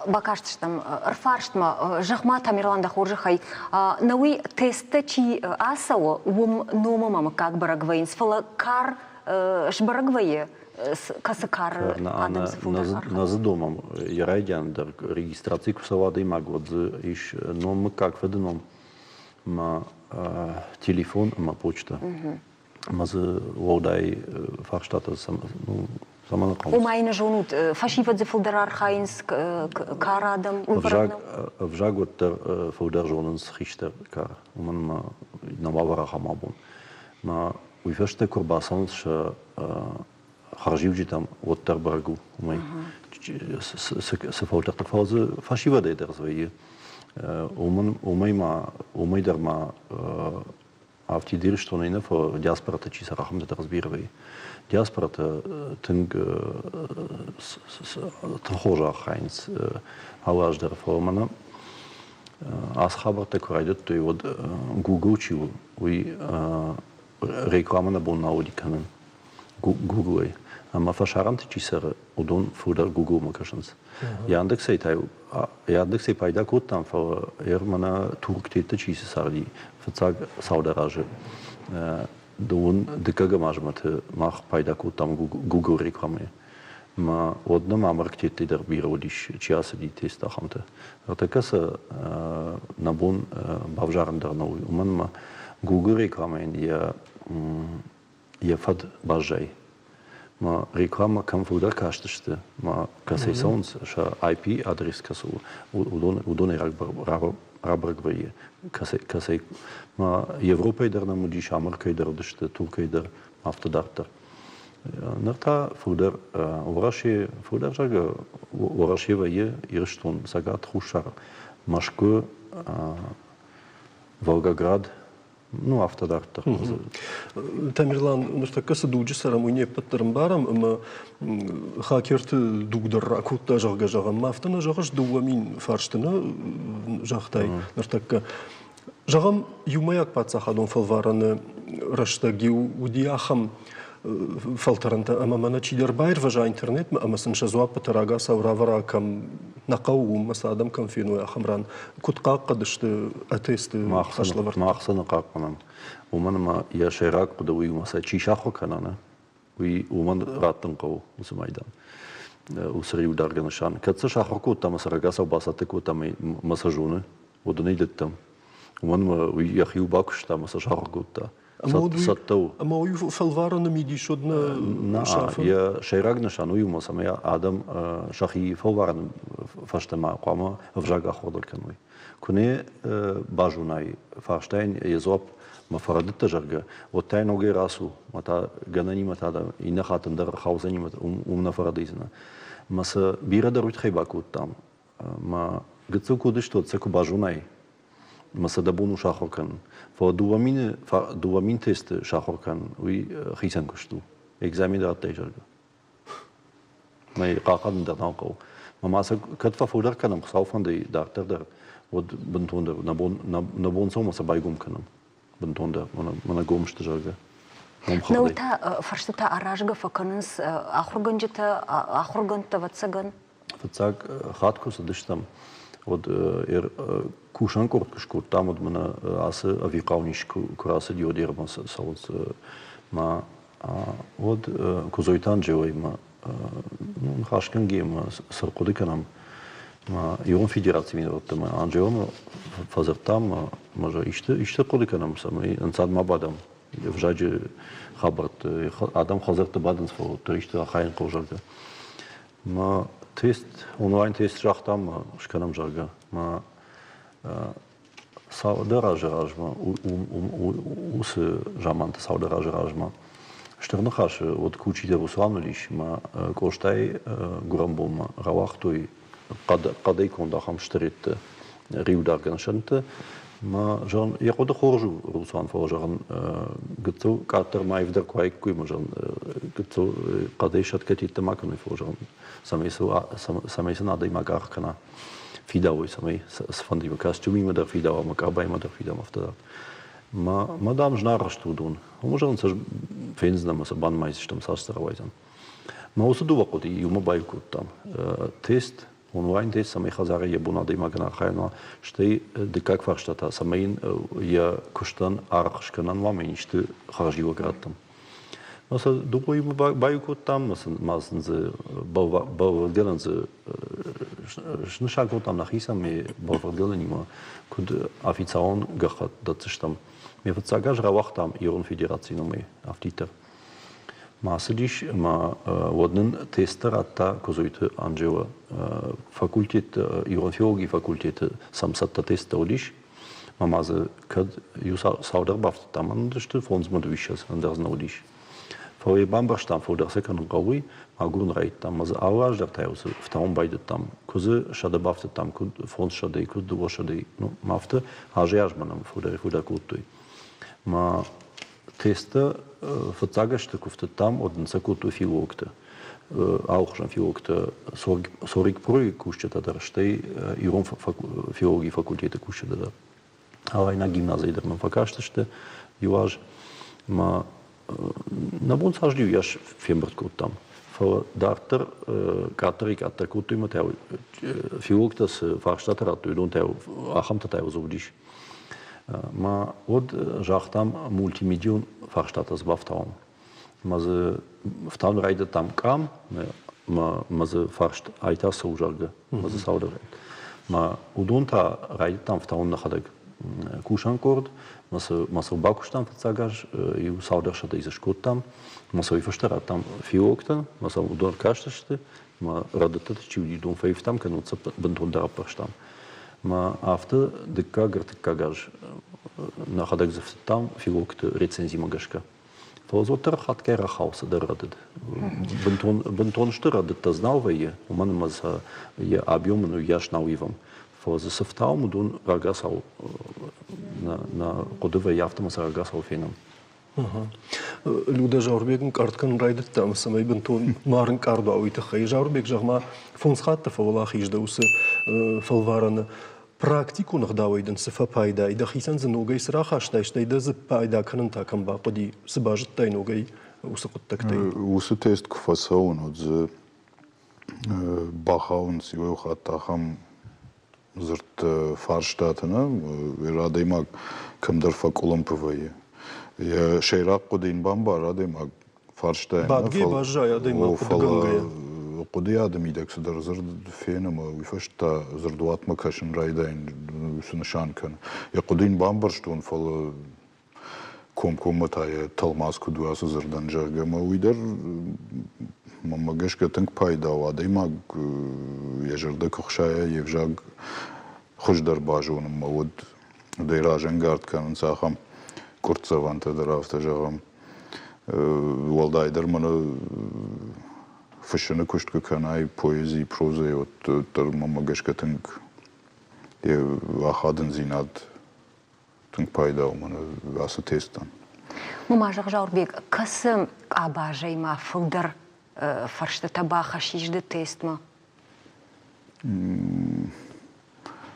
Бакастыстӕм ӕрфарстмӕ, зӕгъ-ма, Тамерлан, дӕ хорзӕхӕй, нӕ уый тесттӕ чи ацӕуы, уым ном ӕмӕ мыггаг бӕрӕг вӕййынц, фӕлӕ кар сбӕрӕг вӕййы, кӕцы кар адӕм цы фылдӕр архайынц? Нӕ дзы домӕм йӕ райдиан дӕр регистраци куы цӕуа адӕймаг, уӕд дзы ис ном, мыггаг, фыды ном ӕмӕ телефон ӕмӕ почтӕ. Ӕмӕ дзы уӕлдай фарстатӕ цӕмӕн хъӕуынц? Ома йын зонут, фӕсивӕд дзы фылдӕр архайынц, кар адӕм, уый бӕрӕг нӕу? Ӕвзаг уӕддӕр фылдӕр зонынц хистӕр кар, уымӕн ӕмӕ нӕ уавӕр ахӕм абон. Мӕ уый фӕстӕ куы ӕрбацӕуынц сӕ хӕрзиуджытӕм, уӕддӕр бӕрӕг у, уымӕй цы фӕлтӕрты, фӕлӕ дзы фӕсивӕдӕй дӕр дзы вӕййы. Уымӕй ма, уымӕй дӕр ма афтид Ирыстонӕй нӕ, фӕлӕ диаспораты чи цӕры, ахӕмтӕ дӕр бирӕ вӕййы. Диаспораты тынг тынг хорз архайынц алы аз дӕр, фӕлӕ мӕнӕ ацы хабӕрттӕ куы райдыдтой, уӕд Google чи у, уый рекламӕ нӕ бон нал уыди кӕнын. Google-ӕй. Ӕмӕ фӕсарӕнты чи цӕры, уыдон фылдӕр Google-мӕ кӕсынц. Яндексӕй та Яндексӕй пайда кодтам, фӕлӕ ӕр мӕнӕ Турктетты чи цы царди, фыццаг цалдӕр азы дыууын дыккӕгӕм азмӕты мах пайда кодтам Google рекламӕйӕ. Мӕ уӕд нӕм амарктеттӕй дӕр бирӕ уыдис, чи ацыди тест ахӕмтӕ. Ныртӕккӕ сӕ нӕ бон бавзарын дӕр нӕу, уымӕн ӕмӕ Google рекламӕйӕн йӕ йӕ фӕд баззайы. Мӕ рекламӕ кӕм фылдӕр кастысты, мӕ кӕцӕй цӕуынц, сӕ IP адрес кӕцы у, уыдон, уыдонӕй рабӕрӕг вӕййы. Кӕцӕй, кӕцӕй мӕ Европӕйы дӕр нӕм уыдис, Амырыкӕй дӕр уыдысты, Туркӕй дӕр, афтӕ дарддӕр. Ныр та фылдӕр Уӕрӕсе, фылдӕр зӕгъгӕ, Уӕрӕсе вӕййы Ирыстон, Цӕгат, Хуссар, Мӕскуы, Волгоград, ну, афтӕ дарддӕр. Тамерлан, ныртӕккӕ цы дуджы цӕрӕм, уый не ппӕт дӕр ӕмбарӕм, ӕмӕ хакерты дуг дӕр ракодта, зӕгъгӕ, зӕгъӕм. Афтӕ нӕ зӕгъыс, 2000 фарсты нӕ загътай ныртӕккӕ. Зӕгъӕм, иумӕйаг паддзахадон фӕлварӕны рӕстӕг-иу уыди ахӕм фӕлтӕрӕнтӕ, ӕмӕ мӕнӕ чидӕр баирвӕза интернетмӕ ӕмӕ сын сӕ дзуаппытӕ рагацау равӕра, кӕм нӕ хъӕуы, уым ӕмӕ сӕ адӕм кӕм феной, ахӕм ран. Куыд хъахъхъӕд сты АТС-ты хӕслӕвӕрдтӕ? Мах сӕ нӕ хъахъхъӕнӕм. Уымӕн ӕмӕ йӕ сӕйраг хъуыды уый у, сӕ чи сахуыр кӕна, нӕ, уый уымӕн раттын хъӕуы уыцы майдан, уыцы риударгӕ нысан. Кӕд сӕ сахуыр кодта ӕмӕ сӕ рагацау бацӕттӕ кодта ӕмӕ сӕ зоны, уӕд ын ӕй дӕттӕм. Уымӕн ӕмӕ уый йӕхиуыл бакуыста ӕмӕ сӕ сахуыр кодта. Цӕттӕ у. Ӕмӕ уый фӕлварӕны мидис уыд нӕ сафы? Йӕ сӕйраг нысан уый у, цӕмӕй адӕм сӕхи фӕлварӕны фӕстӕмӕ хъуамӕ ӕвзаг ахуырдӕр кӕной. Куы нӕ базонай фарстайӕн йӕ дзуапп мӕ фӕрӕдыдтӕ, зӕгъгӕ, уӕд та ногӕй рацу, мӕ та гӕнӕнимӕ та иннӕ хатт ӕндӕр хаудзӕнимӕ уым нӕ фӕрӕдыйдзынӕ. Мӕ сӕ бирӕ дӕр уый тыххӕй бакодтам. Мӕ гыццыл куы уыдысты, уӕд сӕ куы базонай, мӕ сӕ дӕ бон у сахуыр кӕнын. Фӕлӕ 2000 тесты сахуыр кӕнын, уый хицӕн куыст у. Экзамен радтай, зӕгъгӕ. Мӕ хъахъхъӕнын дӕр нал хъӕуы. Мӕ ма сӕ кӕд фӕфылдӕр кӕнӕм, Хуыцау фӕнды дарддӕр дӕр, уӕд бынтондӕр нӕ бон, нӕ бон цӕуыл сӕ байгом кӕнӕм. Бынтондӕр мӕнӕ гом сты, зӕгъгӕ. Нау та фӕрстытӕ аразгӕ фӕкӕнынц ахуыргӕнджытӕ, ахуыргӕндтӕ, ӕвӕццӕгӕн. Фыццаг хатт куы цыдыстӕм, уӕд кусӕн къорд куы скодтам, уӕд мӕнӕ ацы ӕвирхъау низ куы рацыди, уӕд ермӕ цӕуынц мӕ уӕд Куыдзойты Анджелоимӕ ныхасгӕнгӕ ма цы рхъуыды кӕнӕм, Ирон Федерацийы минӕвӕрттӕ ма Анджеломӕ фӕдзырдтам, ма исты исты хъуыды кӕнӕм, цӕмӕй ӕнцад ма бадӕм ӕвзаджы хабӕртты. Адӕм хӕдзӕртты бадынц, фӕлӕ уӕддӕр исты архайын хъӕуы, зӕгъгӕ. Мӕ тест, онлайн-тест загътам, ма скӕнӕм, зӕгъгӕ. Мӕ цалдӕр азы размӕ, уыцы заманты цалдӕр азы размӕ Стыр Ныхасы уӕд Кучиты Руслан уыдис, ӕмӕ Къостайы гуырӕнбонмӕ рауагътой хъӕдӕй конд ахӕм стырӕтты риударгӕ нысӕнттӕ. Мӕ, зӕгъын, йӕ хъуыды хорз у, Руслан, фӕлӕ, зӕгъын, гыццыл къаддӕр ма аивдӕр куы уаиккой, мӕ, зӕгъын, гыццыл хъӕдӕй сӕтгӕ тедтӕ ма кӕной, фӕлӕ, зӕгъын, цӕмӕй сын адӕймаг аргъ кӕна, фидауой, цӕмӕй цыфӕндыимӕ, костюмимӕ дӕр фидауа, ӕмӕ къабаимӕ дӕр фидауа, афтӕ дӕр. Мӕ, мӕ дам, зынаргъ сты уыдон. Уымӕ, зӕгъын, сӕ фендзынӕ ӕмӕ сӕ банымайдзыстӕм, цас сӕ рауайдзӕн. Мӕ уыцы дыууӕ хъуыдыйы иумӕ баиу кодтам. Тест онлайн-тест, цӕмӕй хӕдзары йӕ бон адӕймагӕн архайын уа, стӕй дыккаг фарста та, цӕмӕй йын йӕ куыстӕн аргъ скӕнӕн уа ӕмӕ йын исты хӕрзиуӕг раттӕм. Мӕ сӕ дыууӕимӕ баиу кодтам, ма сын дзы бӕлвырдгӕнӕн дзы снысан кодтам нӕхицӕн ме бӕлвырдгӕнӕнимӕ, куыд официалон гӕххӕтт дӕтдзыстӕм. Ме фыццаг аз рауагътам Ирон Федерацийы номӕй афтиддӕр. Ма ацыдис ӕмӕ уӕд нын тесттӕ радта Козойты Анджела. Факультет, ирон филологийы факультеты сӕм цӕттӕ тесттӕ уыдис. Ӕмӕ ма дзы кӕд иу цалдӕр бафтыдтам, уыдысты фондзмӕ дыууиссӕдз, ӕндӕр дзы нӕ уыдис. Фӕлӕ йӕ бамбӕрстам, фылдӕр сӕ кӕнын хъӕуы, уый, агурын райдыдтам. Ӕмӕ дзы алы аз дӕр та уыцы фтауын байдыдтам. Куы дзы 100 бафтыдтам, куы 500-ӕй, куы 200-ӕй. Ну, афтӕ азӕй-азмӕ нӕм фылдӕрӕй-фылдӕр кодтой. Мӕ Тесттӕ фыццаг ӕзты куы фтыдтам, уӕд нын сӕ кодтой филологтӕ, алыхуызон филологтӕ, Сорикпройы кусджытӕ дӕр, стӕй ирон филологийы факультеты кусджытӕ дӕр. Алайнаг гимназӕй дӕр мӕм фӕкастысты иу аз. Мӕ Нӕ бон цас иуйас фембырд кодтам, фӕлӕ дарддӕр къаддӕрӕй-къаддӕр кодтой ӕмӕ та филологтӕ цы фарстатӕ радтой, уыдон та ахӕмтӕ та дзы уыдис. Ма уӕд загътам мультимедион фарстатӕ дзы бафтауӕм. Ӕмӕ дзы фтауын райдыдтам къам, ӕмӕ дзы фарст ай та цы у, зӕгъгӕ, ӕмӕ дзы цалдӕр. Ӕмӕ уыдон та райдыдтам фтауын нӕхӕдӕг. Кусӕн къорд, ӕмӕ сыл бакуыстам фыццаг аз, иу цалдӕр сӕдӕйы дзы скодтам. Ӕмӕ сӕ уый фӕстӕ радтам филологтӕн, ӕмӕ сӕ уыдон ӕркастысты, ӕмӕ рӕдыдтыты чи уыди, уыдон фӕивтам, кӕннод сӕ бынтондӕр аппӕрстам. Ӕмӕ афтӕ дыккаг, ӕртыккаг аз нӕхӕдӕг дзы фтыдтам филологты рецензимӕ гӕсгӕ. Фӕлӕ дзы уӕддӕр хатгай рахауы цыдӕр рӕдыд. Бынтон, бынтон стыр рӕдыдтӕ дзы нал вӕййы, уымӕн ӕмӕ сӕ йӕ объем ын уыйас нал ивӕм. Фӕлӕ дзы цы фтауӕм, уыдон рагацау нӕ, нӕ хъуыды вӕййы, афтӕ ӕмӕ сӕ рагацау фенӕм. Людӕ Заурбег ӕнкъард кӕнын райдыдта, ӕмӕ цӕмӕй бынтон ма ӕрынкъард уа, уый тыххӕй. Заурбег, зӕгъ-ма, фондз хатты фӕуӕлахиз дӕ уыцы фӕлварӕны. Практикон ӕгъдауӕй дын цы фӕпайда и, дӕхицӕн дзы ногӕй цы рахастай, стӕй дӕ дзы пайда кӕнын та кӕм бахъуыди, цы базыдтай ногӕй уыцы хъуыддӕгтӕй? Уыцы тест куы фӕцӕуын, уӕд дзы бахауынц иуӕй хатт ахӕм дзырдты фарстатӕ, нӕ, адӕймаг кӕмдӕр фӕкъуылымпы вӕййы. Йӕ сӕйраг хъуыды йын бамбары адӕймаг фарстайӕн. Бадгӕ баззайы адӕймаг хъуыдыгӕнгӕйӕ. Хъуыдыйады мидӕг цыдӕр дзырд фен ӕмӕ уый фӕстӕ дзырдуатмӕ кӕсын райдайын цы нысан кӕны. Йӕ хъуыды йын бамбӕрстон, фӕлӕ комкоммӕ та йӕ тӕлмац куыд у ацы дзырдӕн, зӕгъгӕ, ӕмӕ уый дӕр мӕнмӕ гӕсгӕ тынг пайда у. Адӕймаг йӕ зӕрдӕ куы хсайа йе взаг хуыздӕр базонынмӕ, уӕд уыдӕй разӕнгард кӕнынц ахӕм къуырцдзӕвӕнтӕ дӕр, афтӕ зӕгъӕм. Уӕлдайдӕр мӕнӕ фыссыны куыст куы кӕнай, поэзи, прозӕйы, уӕддӕр мӕнмӕ гӕсгӕ тынг йӕ ахадындзинад тынг пайда у мӕнӕ ацы тестӕн. Ма зӕгъ, Заурбег, кӕцы къабазӕй ма фылдӕр фӕрстытӕ бахӕссис ды тестмӕ?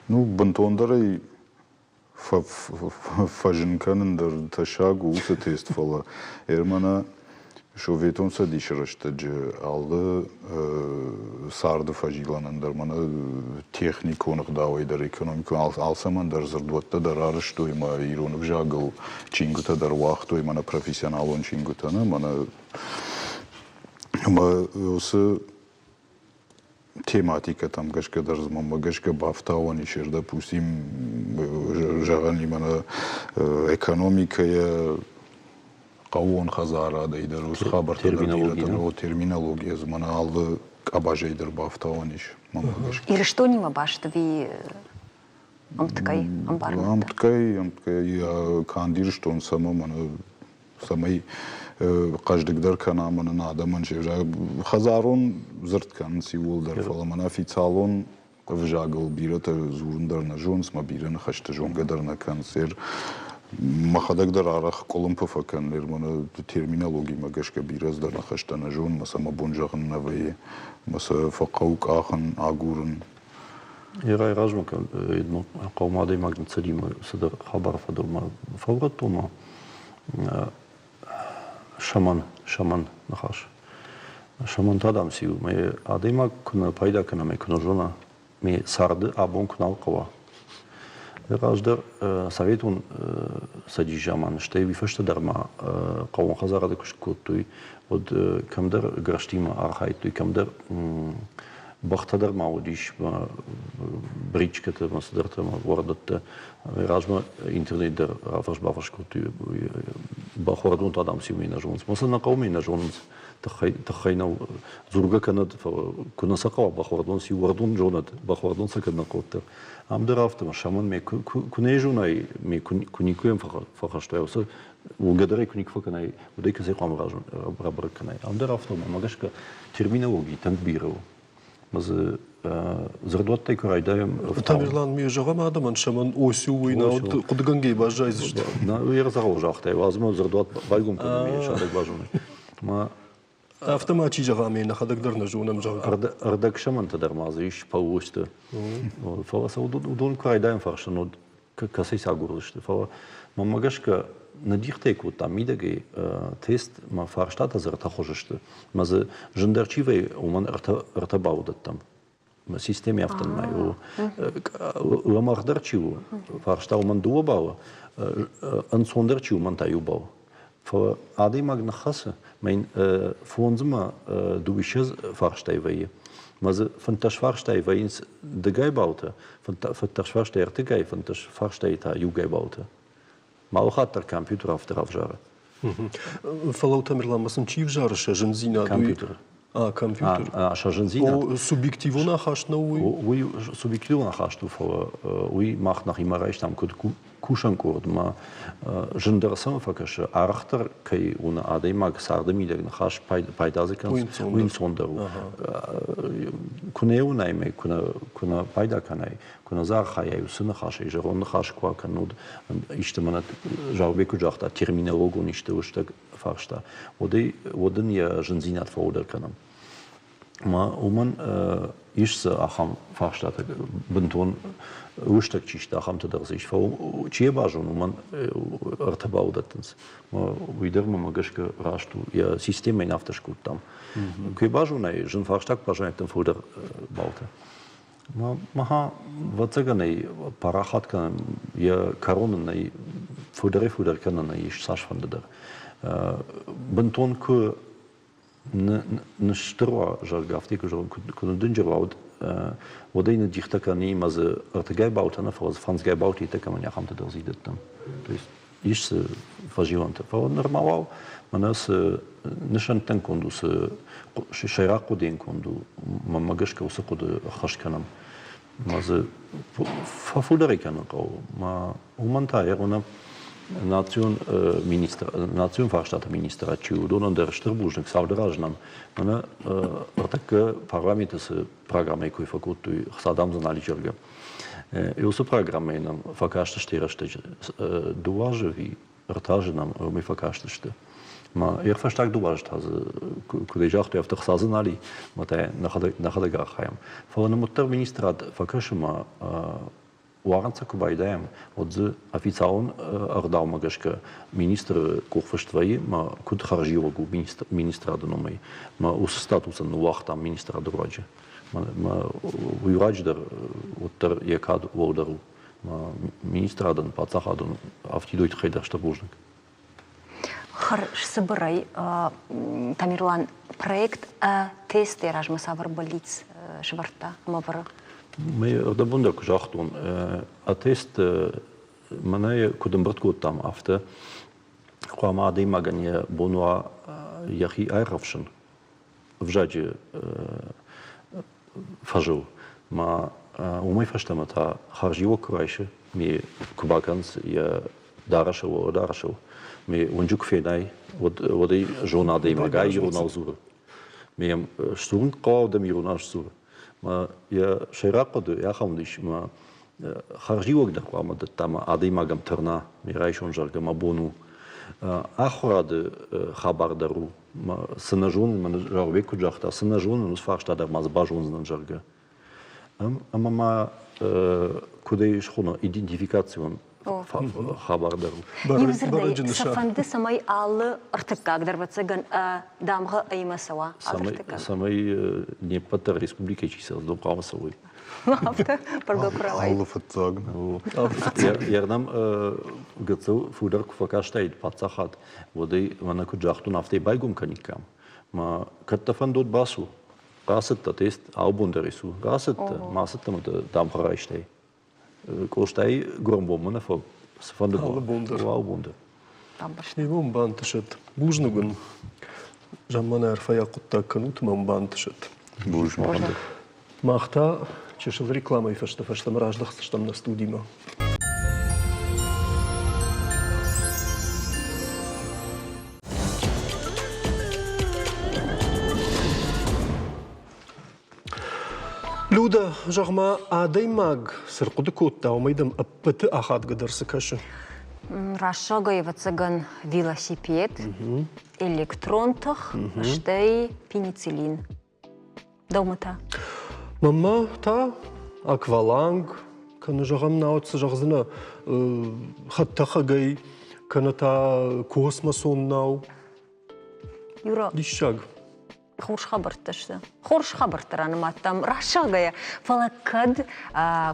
Ну, бынтондӕрӕй фӕзын кӕнын дӕр тӕссаг у уыцы тест, фӕлӕ мӕнӕ Советон Цӕдисы рӕстӕджы алы царды фӕзилӕнӕн дӕр мӕнӕ техникон ӕгъдауӕй дӕр, экономикон алцӕмӕн дӕр дзырдуӕттӕ дӕр арӕзтой ӕмӕ ирон ӕвзагыл чингуытӕ дӕр уагътой, мӕнӕ профессионалон чингуытӕ, нӕ, мӕнӕ ӕмӕ уыцы тематикӕтӕм гӕсгӕ дӕр мӕнмӕ гӕсгӕ бафтауӕн ис, допустим, зӕгъӕн мӕнӕ экономикӕйӕ хъӕууон хӕдзарадӕй дӕр уыцы хабӕрттӕ дӕр бирӕтӕ терминологийӕ дзы мӕнӕ алы къабазӕй дӕр бафтауӕн ис, мӕнмӕ гӕсгӕ. Ирыстонимӕ баст ӕви ӕмткӕй ӕмбарынӕдтӕ? Ӕмткӕй, ӕмткӕй канд Ирыстон цӕмӕ мӕнӕ цӕмӕй хъӕздыгдӕр кӕна мӕнӕн адӕмӕн се взаг. Хӕдзарон дзырд кӕнынц иууылдӕр, фӕлӕ мӕнӕ официалон ӕвзагыл бирӕтӕ дзурын дӕр нӕ зонынц, мӕ бирӕ ныхӕсты зонгӕ дӕр нӕ кӕнынц. Мӕхӕдӕг дӕр арӕх къуылымпы фӕкӕнын, мӕнӕ терминологимӕ гӕсгӕ бирӕ цыдӕр ныхӕстӕ нӕ зонын, мӕ сӕ мӕ бон зӕгъын нӕ вӕййы, мӕ сӕ фӕхъӕуы къахын, агурын. Йӕ райразмӕ хъӕумӕ адӕймаг ныццыди цыдӕр хабары фӕдыл ма фӕурӕдтон ма сӕмӕн, сӕмӕн ныхас. Сӕмӕн та, дам, циу, мӕ адӕймаг куы нӕ пайда кӕна, мӕ куы нӕ зона, мӕ царды абон куы нал хъӕуа. Раздӕр Советон Цӕдис заманы, стӕй уый фӕстӕ дӕр ма хъӕууон хӕдзарады куыст кодтой, уӕд кӕмдӕр гӕрзтимӕ архайдтой, кӕмдӕр бӕхтӕ дӕр ма уыдис, бричкӕтӕ ӕмӕ цыдӕртӕ ӕмӕ уӕрдӕттӕ. Размӕ интернет дӕр рафӕрс-бафӕрс кодтой. Бӕхуӕрдон та, дам, сиумӕ нӕ зонынц. Мӕ сӕ нӕ хъӕумӕ нӕ зонынц. Тыххӕй, тыххӕй нӕу дзургӕ кӕнӕд, фӕлӕ куы нӕ сӕ хъӕуа бӕхуӕрдон, си уӕрдон зонӕд, бӕхуӕрдон сӕ кӕд нӕ хъӕуы Ам дӕр афтӕ, сӕмӕн ме куы нӕ зонай, ме куы никуы йӕм фӕхӕстай, уыцы уынгӕ дӕр ӕй куы никуы фӕкӕнай, уӕд ӕй кӕцӕй хъуамӕ рабӕрӕг кӕнай. Ам дӕр афтӕ у, мӕнмӕ гӕсгӕ терминологи тынг бирӕ у. Ӕмӕ дзы дзырдуӕттӕй куы райдайӕм. Тамерлан, ме зӕгъӕм адӕмӕн сӕмӕн осю уый нӕ хъуыдыгӕнгӕй баззайдзысты. Йе рдзӕгъӕл загътай, уадз мӕ дзырдуат байгом кӕнын, ме сӕдӕг базоны. Афтӕ ма чи зӕгъа, ме нӕхӕдӕг дӕр нӕ зонӕм, зӕгъгӕ. Ӕрдӕг сӕмӕнтӕ дӕр ма дзы ис паусты. Фӕлӕ сӕ уыдон куы райдайӕм фӕрсын, уӕд кӕцӕй сӕ агурдзысты. Фӕлӕ мӕнмӕ гӕсгӕ Ныддихтӕ кодтам мидӕгӕй тест, мӕ фарстатӕ дзы ӕртӕхуыз сты. Мӕ дзы зындӕр чи вӕййы, уымӕн ӕртӕ баллы дӕттӕм. Системӕ афтӕ нымайы. Лӕмӕгъдӕр чи у, фарста уымӕн дыууӕ баллы, ӕнцондӕр чи у, уымӕн та иу балл. Фӕлӕ адӕймаг ныххӕцы, мӕ йын фондзмӕ дыууиссӕдз фарстайы вӕййы. Мӕ дзы 15 фарстайы вӕййынц дыгай баллтӕ, 15 фарстайы ӕртыгай, 15 фарстайы та иугай баллтӕ. Алы хатт дӕр компьютер афтӕ равзары. Фӕлӕ Тамерлан, ма сын чи взары сӕ зындзинад? Компьютер. А, компьютер. А, сӕ зындзинад. Субъективон ахаст нӕу уый? Уый субъективон ахаст у, фӕлӕ уый мах нӕхимӕ райстам куыд кусӕн къордмӕ. Зындӕр цӕмӕ фӕкӕсы, арӕхдӕр кӕй уыны адӕймаг царды мидӕг ныхас пайда дзы кӕнынц, уый ӕнцондӕр у. Куы нӕ уынай мӕ куы нӕ пайда кӕнай, куы нӕ дзы архайай уыцы ныхасӕй, зӕронд ныхас куы акӕнод, исты мӕнӕ Заурбек куыд загъта, терминологон исты лыстӕг фарста, уӕд, ӕй, уӕд ын йӕ зындзинад фӕуылдӕр кӕнӕм. Ӕмӕ уымӕн ис дзы ахӕм фарстатӕ, бынтон лыстӕг чи сты, ахӕмтӕ дӕр дзы ис. Фӕлӕ чи йӕ базоны, уымӕн ӕртӕ баллы дӕттынц. Уый дӕр мӕмӕ гӕсгӕ раст у. Йӕ системӕ йын афтӕ скодтам. Куы йӕ базонай, зын фарста куы базонай, дын фылдӕр баллтӕ. Маха, ӕвӕццӕгӕн ӕй парахат кӕнӕм, йӕ кӕрон ын ӕй фылдӕрӕй-фылдӕр кӕнӕн ӕй ис цасфӕнды дӕр. Бынтон куы ныстыр уа, зӕгъгӕ, афтӕ куы зӕгъон, куы ныддынджыр уа, уӕд уӕд ӕй ныддихтӕ кӕни ӕмӕ дзы ӕртыгай балтӕ нӕ, фӕлӕ дзы фӕндзгай балтӕ йеддӕ кӕмӕн ахӕмтӕ дӕр дзы дӕттӕм. То есть ис дзы фӕзилӕнтӕ. Фӕлӕ нырма уал мӕнӕ цы нысӕнттӕн конд у, цы сӕйраг хъуыдыйӕн конд у, мӕнмӕ гӕсгӕ уыцы хъуыды ӕххӕст кӕнӕм. Мӕ дзы фӕфылдӕрӕй кӕнын хъӕуы. Мӕ уымӕн та ӕрвынӕм национ министр, национ фарстаты министрад чи у, уыдонӕн дӕр стыр бузныг цалдӕр азы нӕм мӕнӕ ӕртӕккӕ парламенты цы программӕйы кой фӕкодтой Хцадам Зӕгъгӕ. Уыцы программӕйы нӕм фӕкастысты рӕстӕджы дыууӕ азы ӕви ӕртӕ азы нӕм уымӕй фӕкастысты. Ма йӕ фӕстаг дыууӕ азы та дзы куыдӕй загътой, афтӕ хца дзы нал и, ма та нӕхӕдӕг архайӕм. Фӕлӕ нӕм уӕддӕр министрад фӕкӕсы ма уарын сӕ куы байдайӕм, уӕд дзы официалон ӕгъдаумӕ гӕсгӕ министры къухфыст вӕййы, ма куыд хӕрзиуӕг у министрады номӕй, ма уыцы статусӕн ныууагътам министрады руаджы. Уый руаджы дӕр уӕддӕр йӕ кад уӕлдӕр у. Министрадӕн, паддзахадон афтидой тыххӕй дӕр стыр бузныг. Цыбырӕй, Тамерлан, проект тесты размӕ цавӕр бӕллиц сӕвӕрдта ӕмӕ вӕры? Мӕ ӕрдӕбон дӕр куы загътон, тест мӕнӕ куыд ӕмбырд кодтам, афтӕ хъуамӕ адӕймагӕн йӕ бон уа йӕхи аирхӕфсын ӕвзаджы фӕзыл. Ма уымӕй фӕстӕмӕ та хӕрзиуӕг куы райсы, ме куы бакӕнынц йӕ дарӕсыл, уӕлӕдарӕсыл, ме уынджы куы фенай, уӕд, уӕд ӕй зон адӕймаг, ай иронау дзуры. Ме йӕм сдзурын хъӕуа, дӕм иронау сдзуры. Ма йӕ сӕйраг хъуыды ахӕм уыдис, ма хӕрзиуӕг дӕр хъуамӕ дӕтта, ма адӕймаг ӕм тырна, ме райсон, зӕгъгӕ, мӕ бон у. Ахуырады хабар дӕр у. Цы нӕ зонын, мӕн Зауырбег куыд загъта, цы нӕ зонын, уыцы фарста дӕр ма дзы базондзынӕн, зӕгъгӕ. Ӕмӕ ма куыд ӕй схона, идентификацион хабар дӕр у. Иу дзырдӕй, цыфӕнды, цӕмӕй алы ӕртыккаг дӕр, ӕвӕццӕгӕн, дамгъӕ ӕмӕ цӕуа. Цӕмӕй не ппӕт дӕр республикӕйы чи цӕуы, уыдон хъуамӕ цӕуой. Афтӕ бӕргӕ куы рауайд. Алы фыццаг. Ернам гыццыл фылдӕр куы фӕкастаид паддзахад, уӕд ӕй мӕнӕ куыд загътон, афтӕ байгом кӕниккам. Ма кӕд дӕ фӕндод бацу, рацыдтӕ тест, албон дӕр ису, рацыдтӕ, ма ацыдтӕ ӕмӕ дӕ дамгъӕ райстай. Къостайы гуырӕнбонмӕ нӕ фӕл цыфӕнды бон дӕр. Албон дӕр. Ирон бантысӕд. Бузныг уын. Замманай арфӕйаг хъуыддаг кӕнут ӕмӕ уын бантысӕд. Бузныг. Мах та чысыл рекламӕйы фӕстӕ фӕстӕмӕ раздӕхдзыстӕм нӕ студимӕ. Люда, зӕгъ-ма, адӕймаг цы рхъуыды кодта, уымӕй дӕм ӕппӕты ахадгӕдӕр цы кӕсы? Рӕсугъдӕй, ӕвӕццӕгӕн, велосипед, электрон тых, стӕй пенициллин. Дӕумӕ та? Мӕнмӕ та акваланг, кӕнӕ зӕгъӕм, науӕд цы зӕгъдзынӕ, хӕдтӕхӕгӕй. кӕнӕ та космосон нау. Юра, Диссаг. Хорз хабӕрттӕ сты. Хорз хабӕрттӕ ранымадтам рӕсугъдӕй, фӕлӕ кӕд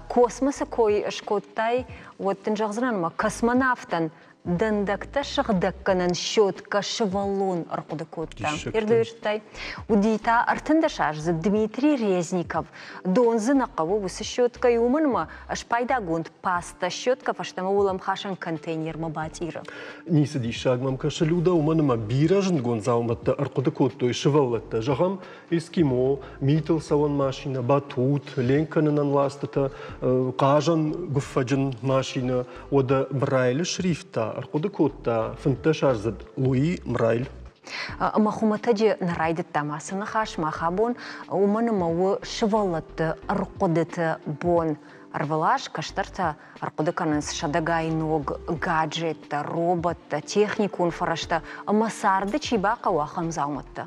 космосы кой скодтай, уӕд дын зӕгъдзынӕн, ӕмӕ космонавтӕн дӕндӕгтӕ сыгъдӕггӕнӕн щеткӕ сывӕллон ӕрхъуыды кодта. Ирдуистай. Уыди та 13 аздзыд Дмитрий Резников. Дон дзы нӕ хъӕуы уыцы щеткӕйы, уымӕн ӕмӕ спайдагонд паста щеткӕ фӕстӕмӕ уӕлӕмхасӕн контейнермӕ бацъиры. Ницы диссаг мӕм кӕсы, Люда, уымӕн ӕмӕ бирӕ зындгонд дзаумӕттӕ ӕрхъуыды кодтой сывӕллӕттӕ. Зӕгъӕм, эскимо, митыл цӕуӕн машинӕ, батут, ленк кӕнынӕн ластытӕ, хъазӕн гуыффӕджын машинӕ. Уӕдӕ Брайлы шрифт та ӕрхъуыды кодта 15-аздзыд Луи Мрайль. Ӕмӕ хуымӕтӕджы нӕ райдыдтам ацы ныхас мах абон, уымӕн ӕмӕ у сывӕллӕтты ӕрхъуыдыты бон. Ӕрвылаз кӕстӕртӕ ӕрхъуыды кӕнынц сӕдӕгай ног гаджеттӕ, роботтӕ, техникон фӕрӕзтӕ ӕмӕ царды чи бахъӕуы, ахӕм дзаумӕттӕ.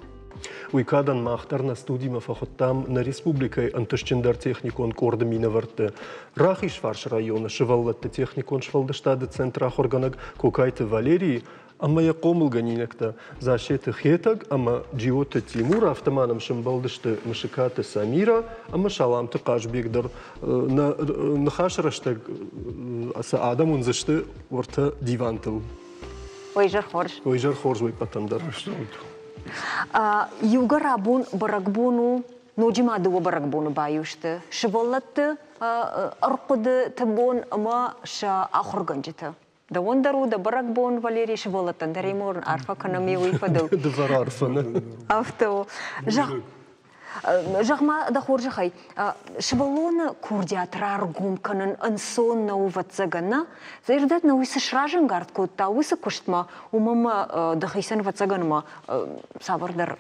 Уый кадӕн мах дӕр нӕ студимӕ фӕхуыдтам нӕ республикӕйы ӕнтыстджындӕр техникон къорды минӕвӕртты. Рахизфарсы районы сывӕллӕтты техникон сфӕлдыстады центры ахуыргӕнӕг Кокайты Валерийы ӕмӕ йӕ хъомылгӕнинӕгтӕ Зассеты Хетӕг ӕмӕ Джиоты Тимур, афтӕ ма нӕм сӕмбӕлдысты Мысыкаты Самира ӕмӕ Саламты Хъазбег дӕр. Нӕ ныхасы рӕстӕг цы адӕм уындзысты уӕртӕ дивантыл. Ой, изӕр хорз. Ой, изӕр хорз уый пъӕтӕн дӕр. Иугӕр абон бӕрӕгбон у, ноджы ма дыууӕ бӕрӕгбоны баиу сты. Сывӕллӕтты ӕрхъуыдыты бон ӕмӕ сӕ ахуыргӕнджыты. Дӕуӕн дӕр у дӕ бӕрӕгбон, Валерий, сывӕллӕттӕн дӕр иморн арфӕ кӕнӕм уый фӕдыл. Дывӕр арфӕ, нӕ? Афтӕ у. Зӕгъ-ма, дӕ хорзӕхӕй, сывӕллоны курдиат раргом кӕнын ӕнцон нӕу, ӕвӕццӕгӕн, нӕ? Зӕрдӕ нӕ уый цы сразӕнгард кодта уыцы куыстмӕ, уымӕ ма дӕхицӕн, ӕвӕццӕгӕн, ма цавӕрдӕр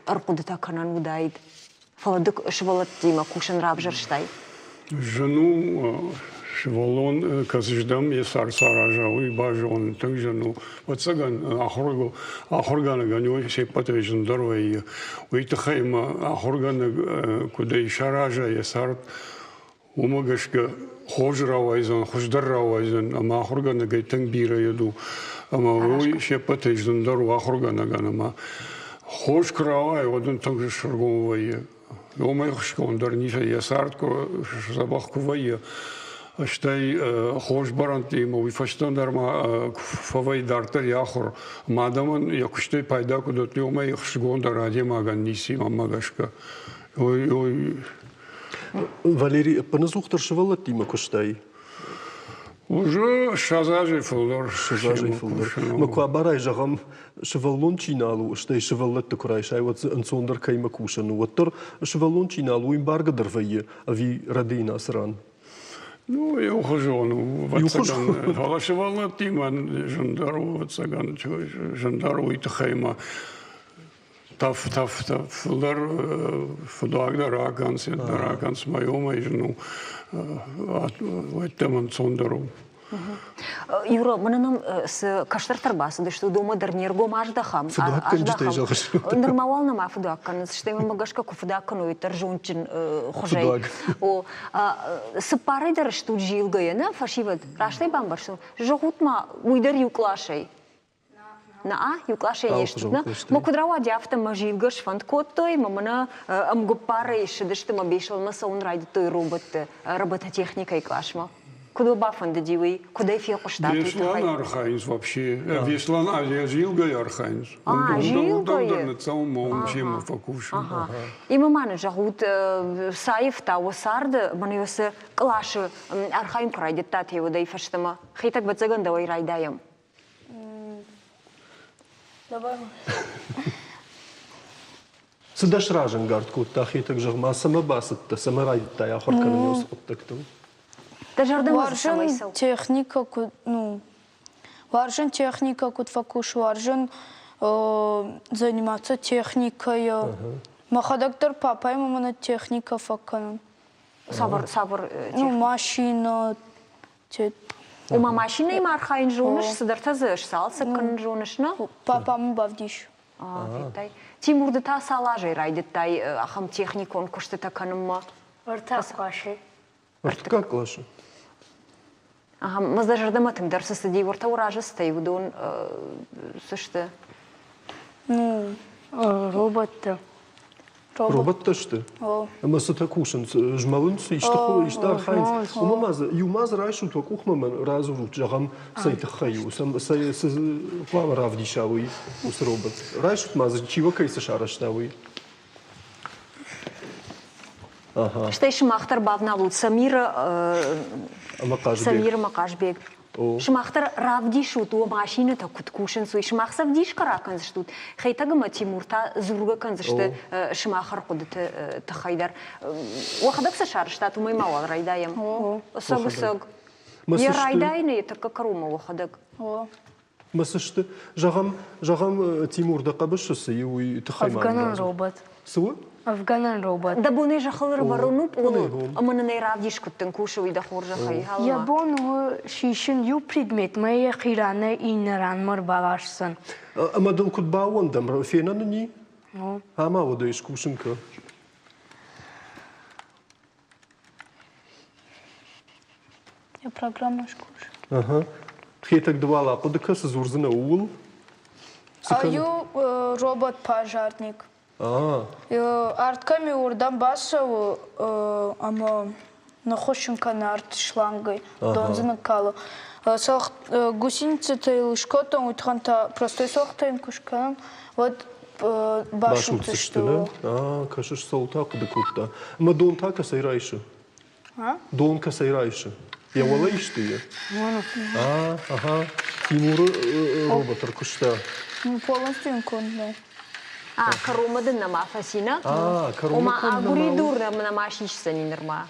ӕрхъуыдытӕ кӕнӕн уыдаид. Фӕлӕ ды сывӕллӕттимӕ кусын равзӕрстай? Зын у, сывӕллон кӕцыздӕм йӕ цард сараза, уый базонын тынг зын у. Ӕвӕццӕгӕн, ахуыргӕнӕгӕн уый се ппӕтӕй зындӕр вӕййы. Уый тыххӕй ма ахуыргӕнӕг куыдӕй сараза йӕ цард, уымӕ гӕсгӕ хорз рауайдзӕн, хуыздӕр рауайдзӕн ӕмӕ ахуыргӕнӕгӕй тынг бирӕ йед у. Ӕмӕ уый се ппӕтӕй зындӕр у ахуыргӕнӕгӕн ӕмӕ хорз куы рауайы, уӕд ын тынг сргом вӕййы. Уымӕй хуысгонддӕр ницы йӕ цард куы дзӕбӕх куы вӕййы, стӕй хорз барӕнтимӕ уый фӕстӕ дӕр ма фӕвӕййы дарддӕр йӕ ахуыр. Ӕмӕ адӕмӕн йӕ куыстӕй пайда куы дӕтты, уымӕй ӕхсызгондӕр адӕймагӕн ницы мӕнмӕ гӕсгӕ. Валерий, ӕппынӕдзухдӕр сывӕллӕттимӕ куыстай? Уже 20 азӕй фылдӕр. 20 азӕй фылдӕр. Мӕ куы абарай, зӕгъӕм, сывӕллон чи нал у, стӕй сывӕллӕтты куы райсай, уӕд дзы ӕнцондӕр кӕимӕ кусӕн у, уӕддӕр сывӕллон чи нал у, уый ӕмбаргӕ дӕр вӕййы, ӕви рӕдийын ацы ран? Ну, иухуызон у, ӕвӕццӕгӕн. Фӕлӕ сывӕллӕттимӕ зындӕр у, ӕвӕццӕгӕн, зындӕр уый тыххӕй ма тӕф, тӕф, тӕф, фылдӕр фыдуагдӕр акӕнц, ӕндӕр акӕнц, мӕ уымӕй зын у, уӕддӕм ӕнцондӕр у. Юра, мӕнӕ нӕм цы кӕстӕртӕ ӕрбацыдысты, уыдонмӕ дӕр не ргом аздӕхӕм. Фыдуаггӕнджытӕй зӕгъыс? Нырма уал нӕма фыдуаг кӕнынц, стӕй мӕм гӕсгӕ куы фыдуаг кӕной, уӕддӕр зондджын хуызӕй. О, цыппарӕй дӕр стут зилгӕйӕ, нӕ, фӕсивӕд? Раст ӕй бамбӕрстон? Зӕгъут-ма, уый дӕр иу къласӕй. На, иу къласӕй не стут, нӕ? Мӕ куыд рауади, афтӕ мӕ зилгӕ сфӕнд кодтой, мӕ мӕнӕ ӕмгуыппарӕй ссыдысты мӕ Беслӕнмӕ цӕуын райдыдтой роботты, робототехникӕйы къласмӕ. Куыд уӕ бафӕндыди уый? Куыд ӕй фехъуыстат уый тыххӕй? Беслӕн архайынц вообще. Беслӕн зилгӕйы архайынц. А, зилгӕйы? Ныццӕуын мӕ уым семӕ фӕкусын. Имӕ ма нын зӕгъут, цаивта уӕ царды, мӕнӕ уыцы къласы архайын куы райдыдтат, уӕдӕй фӕстӕмӕ? Хетӕг, ӕвӕццӕгӕн, дӕуӕй райдайӕм. Давай. Цы дӕ сразӕнгард кодта Хетӕг, зӕгъ-ма, цӕмӕ бацыдтӕ, цӕмӕ райдыдтай ахуыр кӕнын уыцы хъуыддӕгтыл? Дӕ зӕрдӕмӕ дзы цӕмӕй Уарзын цӕуы? техникӕ куыд, ну, уарзын техникӕ куыд фӕкусы, уарзын заниматься техникӕй. Мӕхӕдӕг дӕр папӕимӕ мӕнӕ техникӕ фӕкӕнын. Цавӕр, цавӕр Ну, машинӕ, Ома машинӕимӕ архайын зоныс, цыдӕртӕ дзы сцалцӕг кӕнын зоныс, нӕ? Папа мын бавдис. Федтай. Тимур, ды та цал азӕй райдыдтай ахӕм техникон куыстытӕ кӕнынмӕ? Ӕртӕ къласы. Ӕртыккаг къласы? Ахӕм мӕ зӕрдӕмӕ тынгдӕр цы цыди, уӕртӕ уразыстӕй уыдон цы сты? Ну, роботтӕ. Роботтӕ сты? Ӕмӕ цытӕ кусынц? Змӕлынц, исты исты архайынц? Уымӕ ма дзы, иу ма дзы райсут уӕ къухмӕ мӕн радзурут, зӕгъӕм, цӕй тыххӕй у, цӕй цы хъуамӕ равдиса уый, уыцы робот. Райсут ма дзы, чи уӕ кӕй цы сарӕзта, уый. Стӕй сымах дӕр бавналут Самиры Самир ӕмӕ Хъазбег. Сымах дӕр равдисут, уӕ машинӕтӕ куыд кусынц, уый. Сымах сӕ ӕвдисгӕ ракӕндзыстут. Хетӕг ӕмӕ Тимур та дзургӕ кӕндзысты сымах ӕрхъуыдыты тыххӕй дӕр. Уӕхӕдӕг цы сарӕзтат, уымӕй мауал райдайӕм. Сӕг-сӕг. Йӕ райдайӕны йӕ тӕккӕ кӕронмӕ уӕхӕдӕг. Мӕ цы сты? Зӕгъӕм, зӕгъӕм, Тимур, дӕ хъӕбысы цы и, уый тыххӕй ма Ӕвгӕнӕн робот. Цы у? Ӕвгӕнӕн робот. Дӕ бонӕй зӕххыл ӕрӕвӕрон у пъолыл, ӕмӕ нын ӕй равдис, куыд дын кусы, уый дӕ хорзӕхӕй. Йӕ бон у сисын иу предметмӕ йӕхи ранӕй иннӕ ранмӕ ӕрбаласдзӕн. Ӕмӕ дыл куыд баууӕндӕм, фенӕн ын и? Ӕмӕ уӕдӕ скусын кӕ. Я программа скусы. Ага. Хетӕг ды уал ахъуыды кӕ, цы дзурдзынӕ, ууыл? А иу робот-пожарник. Арт кӕм уырдӕм бацӕуы ӕмӕ ныххуыссын кӕны арт шлангӕй, дон дзы ныккалы. Гусеницӕтӕ йыл скодтон, уый тыххӕн та простой цохтӕ йын куы скӕнӕм, уӕд басудздзысты. Не? Кӕсыс, цӕуыл та хъуыды кодта. Ӕмӕ дон та кӕцӕй райсы? Дон кӕцӕй райсы? Йӕ уӕлӕ исты и? Ага. Тимуры робот ӕркуыста. Полностью йын конд нӕу. А, кӕронмӕ дын нӕма фӕци, нӕ? Ома агуыридур нӕма сисдзӕни нырма.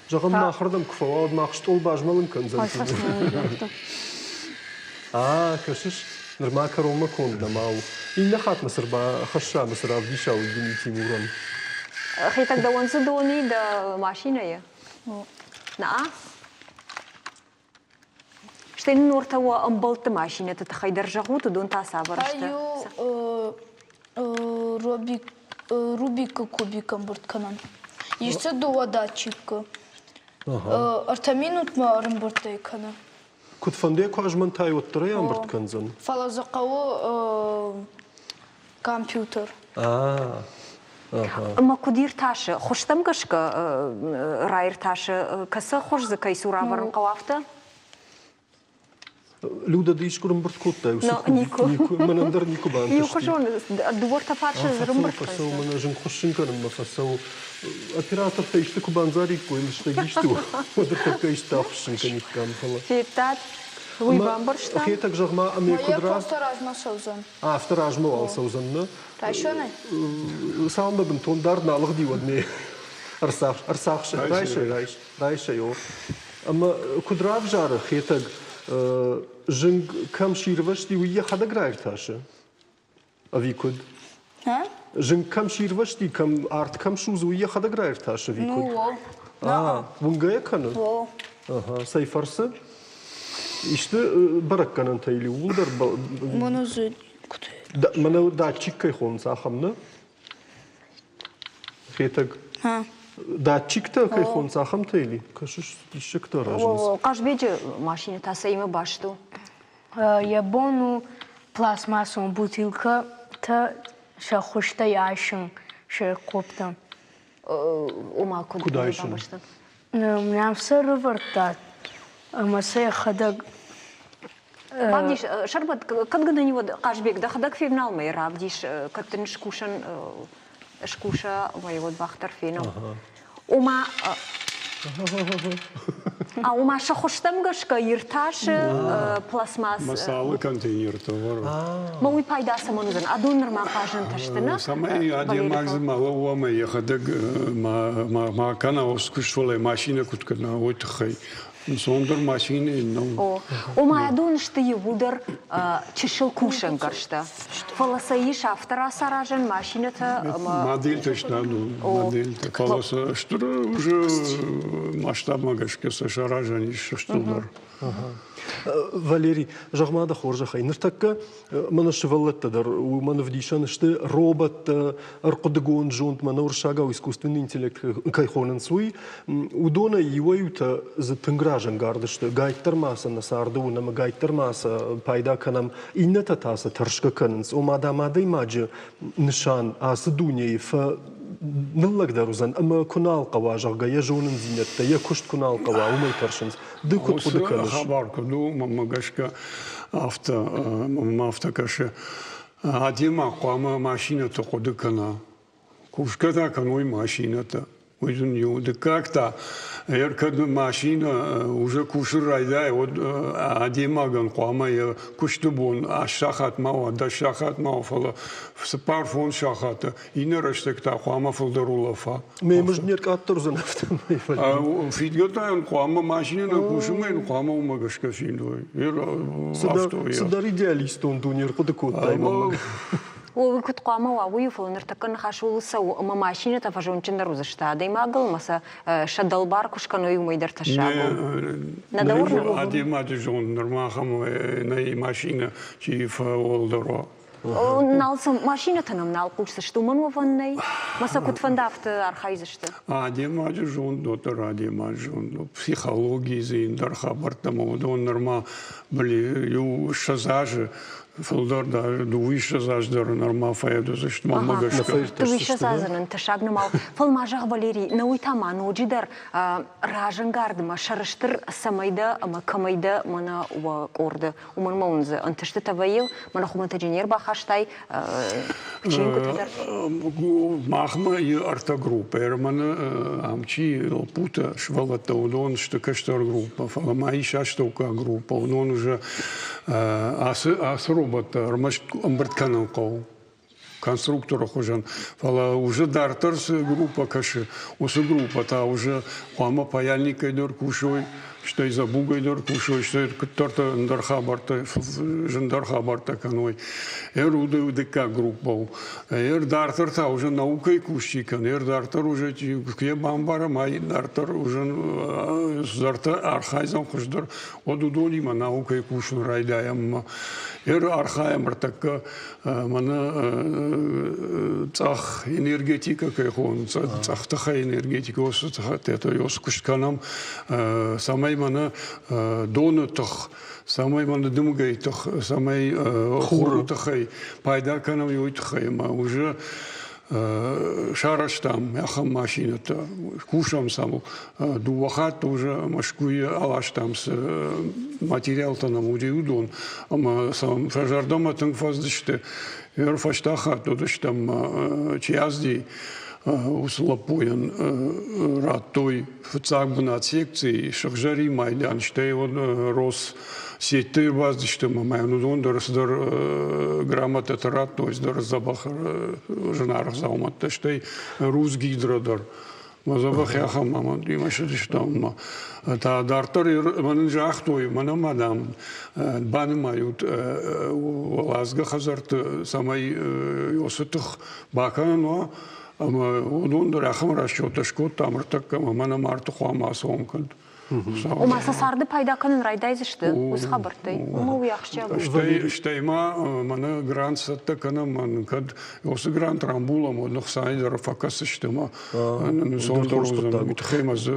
Зӕгъӕм, махырдӕм куы фӕуа, уӕд мах стъол базмӕлын кӕндзӕн. А, кӕсыс, нырма кӕронмӕ конд нӕма у. Иннӕ хатт мӕ цы рбахӕсса ӕмӕ цы равдиса, уый дын Тимурӕн. Хетӕг, дӕуӕн цы дон и дӕ машинӕйы? На? Стӕй нын уӕртӕ уӕ ӕмбӕлтты машинӕты тыххӕй дӕр зӕгъут, уыдон та цавӕр сты? Рубикы кубик ӕмбырд кӕнӕн. Ис дзы дыууӕ датчикы. Ӕртӕ минутмӕ ӕрӕмбырдтӕй кӕны. Куыдфӕндыйӕ куы азмӕнтай, уӕддӕр ӕй ӕмбырд кӕндзӕн? Фӕлӕ дзы хъӕуы компьютер. Ӕмӕ куыд иртасы? Хуызтӕм гӕсгӕ раиртасы, кӕцы хуыз дзы кӕй цур ӕвӕрын хъӕуы, афтӕ? Люда, ды искуы ӕрӕмбырд кодтай уыцы Никуы. Никуы. Мӕнӕн дӕр никуы бантысти. Иухуызон дыууӕртӕ фарсы ӕрӕмбырд Фӕцӕуы, мӕнӕ зынгхуыссын кӕнынмӕ фӕцӕуы. Оператортӕ исты куы бандзариккой, лыстӕг исты, уӕд ӕртӕккӕ исты ахуыссын кӕниккам, фӕлӕ. Федтат? Уый бамбӕрста? Хетӕг, зӕгъ-ма, ӕмӕ куыд Просто размӕ цӕудзӕн. Афтӕ размӕ уал цӕудзӕн, нӕ? Райсомӕй? Цалынмӕ бынтон дард нӕ алыгъди, уӕд ме ӕрцахс, райсай, райс, райсай, о. Ӕмӕ куыд равзары Хетӕг, зынг кӕм сирвӕзти, уый йӕхӕдӕг раиртасы? Ӕви куыд? Зынг кӕм сирвӕзти, кӕм арт кӕм судзы, уый йӕхӕдӕг раиртасы, ӕви куыд? Ну, о. Уынгӕ йӕ кӕны? О. Ага, цӕй фӕрцы? Исты бӕрӕггӕнӕнтӕ или ууылдӕр Мӕнӕ дзы куыд? Мӕнӕ датчик кӕй хонынц, ахӕм нӕ? Хетӕг. Датчиктӕ кӕй хонынц, ахӕмтӕ или? Кӕсыс, диссӕгтӕ аразынц. Хъазбеджы машинӕ та цӕимӕ баст у? Йӕ бон у пластмассон бутылкӕтӕ сӕ хуызтӕй айсын сӕ къоптӕм. Ома куыд Куыд айсын? Нӕм сӕ рывӕрдта ӕмӕ сӕ йӕхӕдӕг Бавдис, сӕрбӕт, кӕд гӕнӕн уӕд Хъазбег, дӕхӕдӕг февнал мӕ равдис, кӕд дын скусӕн скуса, ӕмӕ уӕд бӕх дӕр фенӕм. Ома ома сӕ хуызтӕм гӕсгӕ иртасы пластмасс. Масалы контейнертӕ вӕры. Ма уый пайда цӕмӕн уыдзӕн? Адон нырма хъазӕнтӕ сты, нӕ? Цӕмӕй адӕймаг дзы ма лӕууа ӕмӕ йӕхӕдӕг ма кӕна куыст, фӕлӕ машинӕ куыд кӕна, уый тыххӕй. Ӕнцондӕр машинӕ нӕу. О, ома адон сты иууылдӕр чысыл кусӕнгӕрзтӕ. Фӕлӕ сӕ ис афтӕ рацаразӕн машинӕтӕ ӕмӕ... Модельтӕ сты адон, модельтӕ. Фӕлӕ сӕ стыр уже масштабмӕ гӕсгӕ сӕ саразӕн ис стырдӕр. Валерий, зӕгъ-ма дӕ хорзӕхӕй, ныртӕккӕ мӕнӕ сывӕллӕттӕ дӕр уымӕн ӕвдисӕн сты роботтӕ, ӕрхъуыдыгонд зонд, мӕнӕ уырыссагау искусственный интеллект кӕй хонынц, уый. Уыдонӕй иуӕй-иутӕ дзы тынг разӕнгард сты, гайддӕр ма сӕ нӕ царды уынӕм, гайддӕр ма сӕ пайда кӕнӕм, иннӕтӕ та сӕ тӕрсгӕ кӕнынц. Ома, дам, адӕймаджы нысан ацы дунейы ныллӕгдӕр уыдзӕн ӕмӕ куы нал хъӕуа, зӕгъгӕ, йӕ зонындзинӕдтӕ, йӕ куыст куы нал хъӕуа, уымӕй тӕрсынц. Ды куыд хъуыды кӕныс? Хабар куыд у, мӕнмӕ гӕсгӕ, афтӕ, мӕнмӕ афтӕ кӕсы. Адӕймаг хъуамӕ машинӕты хъуыды кӕна. Кусгӕ та кӕной машинӕтӕ. Уый дын иу. Дыккаг та, ӕркӕд машинӕ уже кусын райдайа, уӕд адӕймагӕн хъуамӕ йӕ куысты бон 8 сахат ма уа, 10 сахат ма уа, фӕлӕ 4-5 сахаты. Иннӕ рӕстӕг та хъуамӕ фылдӕр улӕфа. Ме мызд не ркъаддӕр уыдзӕн афтӕмӕй. Фидгӕ та йын хъуамӕ машинӕ нӕ кусынмӕ йын хъуамӕ уымӕ гӕсгӕ фидой. Цыдӕр идеалистон дуне ӕрхъуыды кодтай мӕнмӕ. Уый куыд хъуамӕ уа, уый у, фӕлӕ ныртӕккӕ ныхас ууыл цӕуы, ӕмӕ машинӕтӕ фӕзондджындӕр уыдзысты адӕймагыл ӕмӕ сӕ сӕ дӕлбар куы скӕной, уымӕй дӕр тӕссаг у. Нӕ дӕ уырны? Адӕймаджы зонд нырма ахӕм нӕй машинӕ чи фӕуӕлдӕр уа. Нал сӕ машинӕтӕ нӕм нал хъусдзысты, уымӕн уӕвӕн нӕй. Мӕ сӕ куыдфӕнды афтӕ архайдзысты. Адӕймаджы зонд уӕддӕр адӕймаджы зонд у. Психологийы дзы ӕндӕр хабӕрттӕ ӕмӕ уыдон нырма иу 20 азы фылдӕр дӕр дыууиссӕдз аз дӕр нырма фӕуыдзысты мӕнмӕ гӕсгӕ. 22 азы нын тӕссаг нӕма у. Фӕлӕ ма зӕгъ, Валерий, нӕ уый та ма ноджыдӕр разӕнгардмӕ сӕрыстыр цӕмӕй дӕ ӕмӕ кӕмӕй дӕ мӕнӕ уӕ къорды? Уымӕн ма уын дзы ӕнтыстытӕ вӕййы, мӕнӕ хуымӕтӕджы не рбахастай чингуытӕ дӕр. Махмӕ и ӕртӕ группӕ. Ӕрмӕны ам чи лӕппутӕ, сывӕллӕттӕ, уыдон сты кӕстӕр группӕ, фӕлӕ ма ис астӕуккаг группӕ. Уыдон уже ацы, ацы роботтӕ ӕрмӕст ӕмбырд кӕнын хъӕуы конструкторы хуызӕн. Фӕлӕ уже дарддӕр цы группӕ кӕсы, уыцы группӕ та уже хъуамӕ паяльникӕй дӕр кусой, стӕй дзӕбугӕй дӕр кусой, стӕй куыддӕртӕ ӕндӕр хабӕрттӕ, зындӕр хабӕрттӕ кӕной. Ӕр уды дыккаг группӕ у. Ӕр дарддӕр та уже наукӕйы кусджи кӕны, ӕр дарддӕр уже куы бамбарӕм, ай дарддӕр уже цыдӕртӕ архайдзӕн хуыздӕр, уӕд уыдонимӕ наукӕйы кусын райдайӕм. Ӕр архайӕм ӕртӕккӕ мӕнӕ цъӕх энергетикӕ кӕй хонынц, цъӕх тыхӕй энергетикӕ, уыцы тыхӕй куыст кӕнӕм, цӕмӕй мӕнӕ доны тых, цӕмӕй мӕнӕ дымгӕйы тых, цӕмӕй хуры тыхӕй пайда кӕнӕм, уый тыххӕй ӕмӕ уже сарӕзтам ахӕм машинӕтӕ, кусӕм сӕм. Дыууӕ хатты уже Мӕскуыйы аластам цы материалтӕ нӕм уыди, уыдон ӕмӕ сӕм сӕ зӕрдӕмӕ тынг фӕцыдысты. Ер фӕстаг хатт уыдыстӕм Чиазди, уыцы лӕппуйӕн радтой фыццаг бынат секцийы сыгъзӕрин майдан, стӕй Рос сетты ӕрбацыдысты ӕмӕ ма йын уыдон дӕр цыдӕр грамотӕтӕ радтой, цыдӕр дзӕбӕх зынаргъ дзаумӕттӕ, стӕй Русгидро дӕр. Мӕ дзӕбӕх ахӕм амондимӕ сыдыстӕм ӕмӕ та дарддӕр мӕнӕн загътой, мӕнӕ ма, дам, банымайут уӕладзгӕ хӕдзӕртты, цӕмӕй уыцы тых бакӕнӕн уа, ӕмӕ уыдон дӕр ахӕм расчеттӕ скодтам ӕртӕккӕ ӕмӕ мӕнӕ марты хъуамӕ ацӕуӕм кӕд. Ома сӕ царды пайда кӕнын райдайдзысты уыцы хабӕрттӕй. Уымӕ уый ахсджиаг у. Стӕй ма мӕнӕ грант цӕттӕ кӕнӕм, кӕд уыцы грант рамбулӕм, уӕд ӕхцайы дӕр фӕкӕсдзысты ӕмӕ нцондӕр уыдзӕн. Уый тыххӕй ма дзы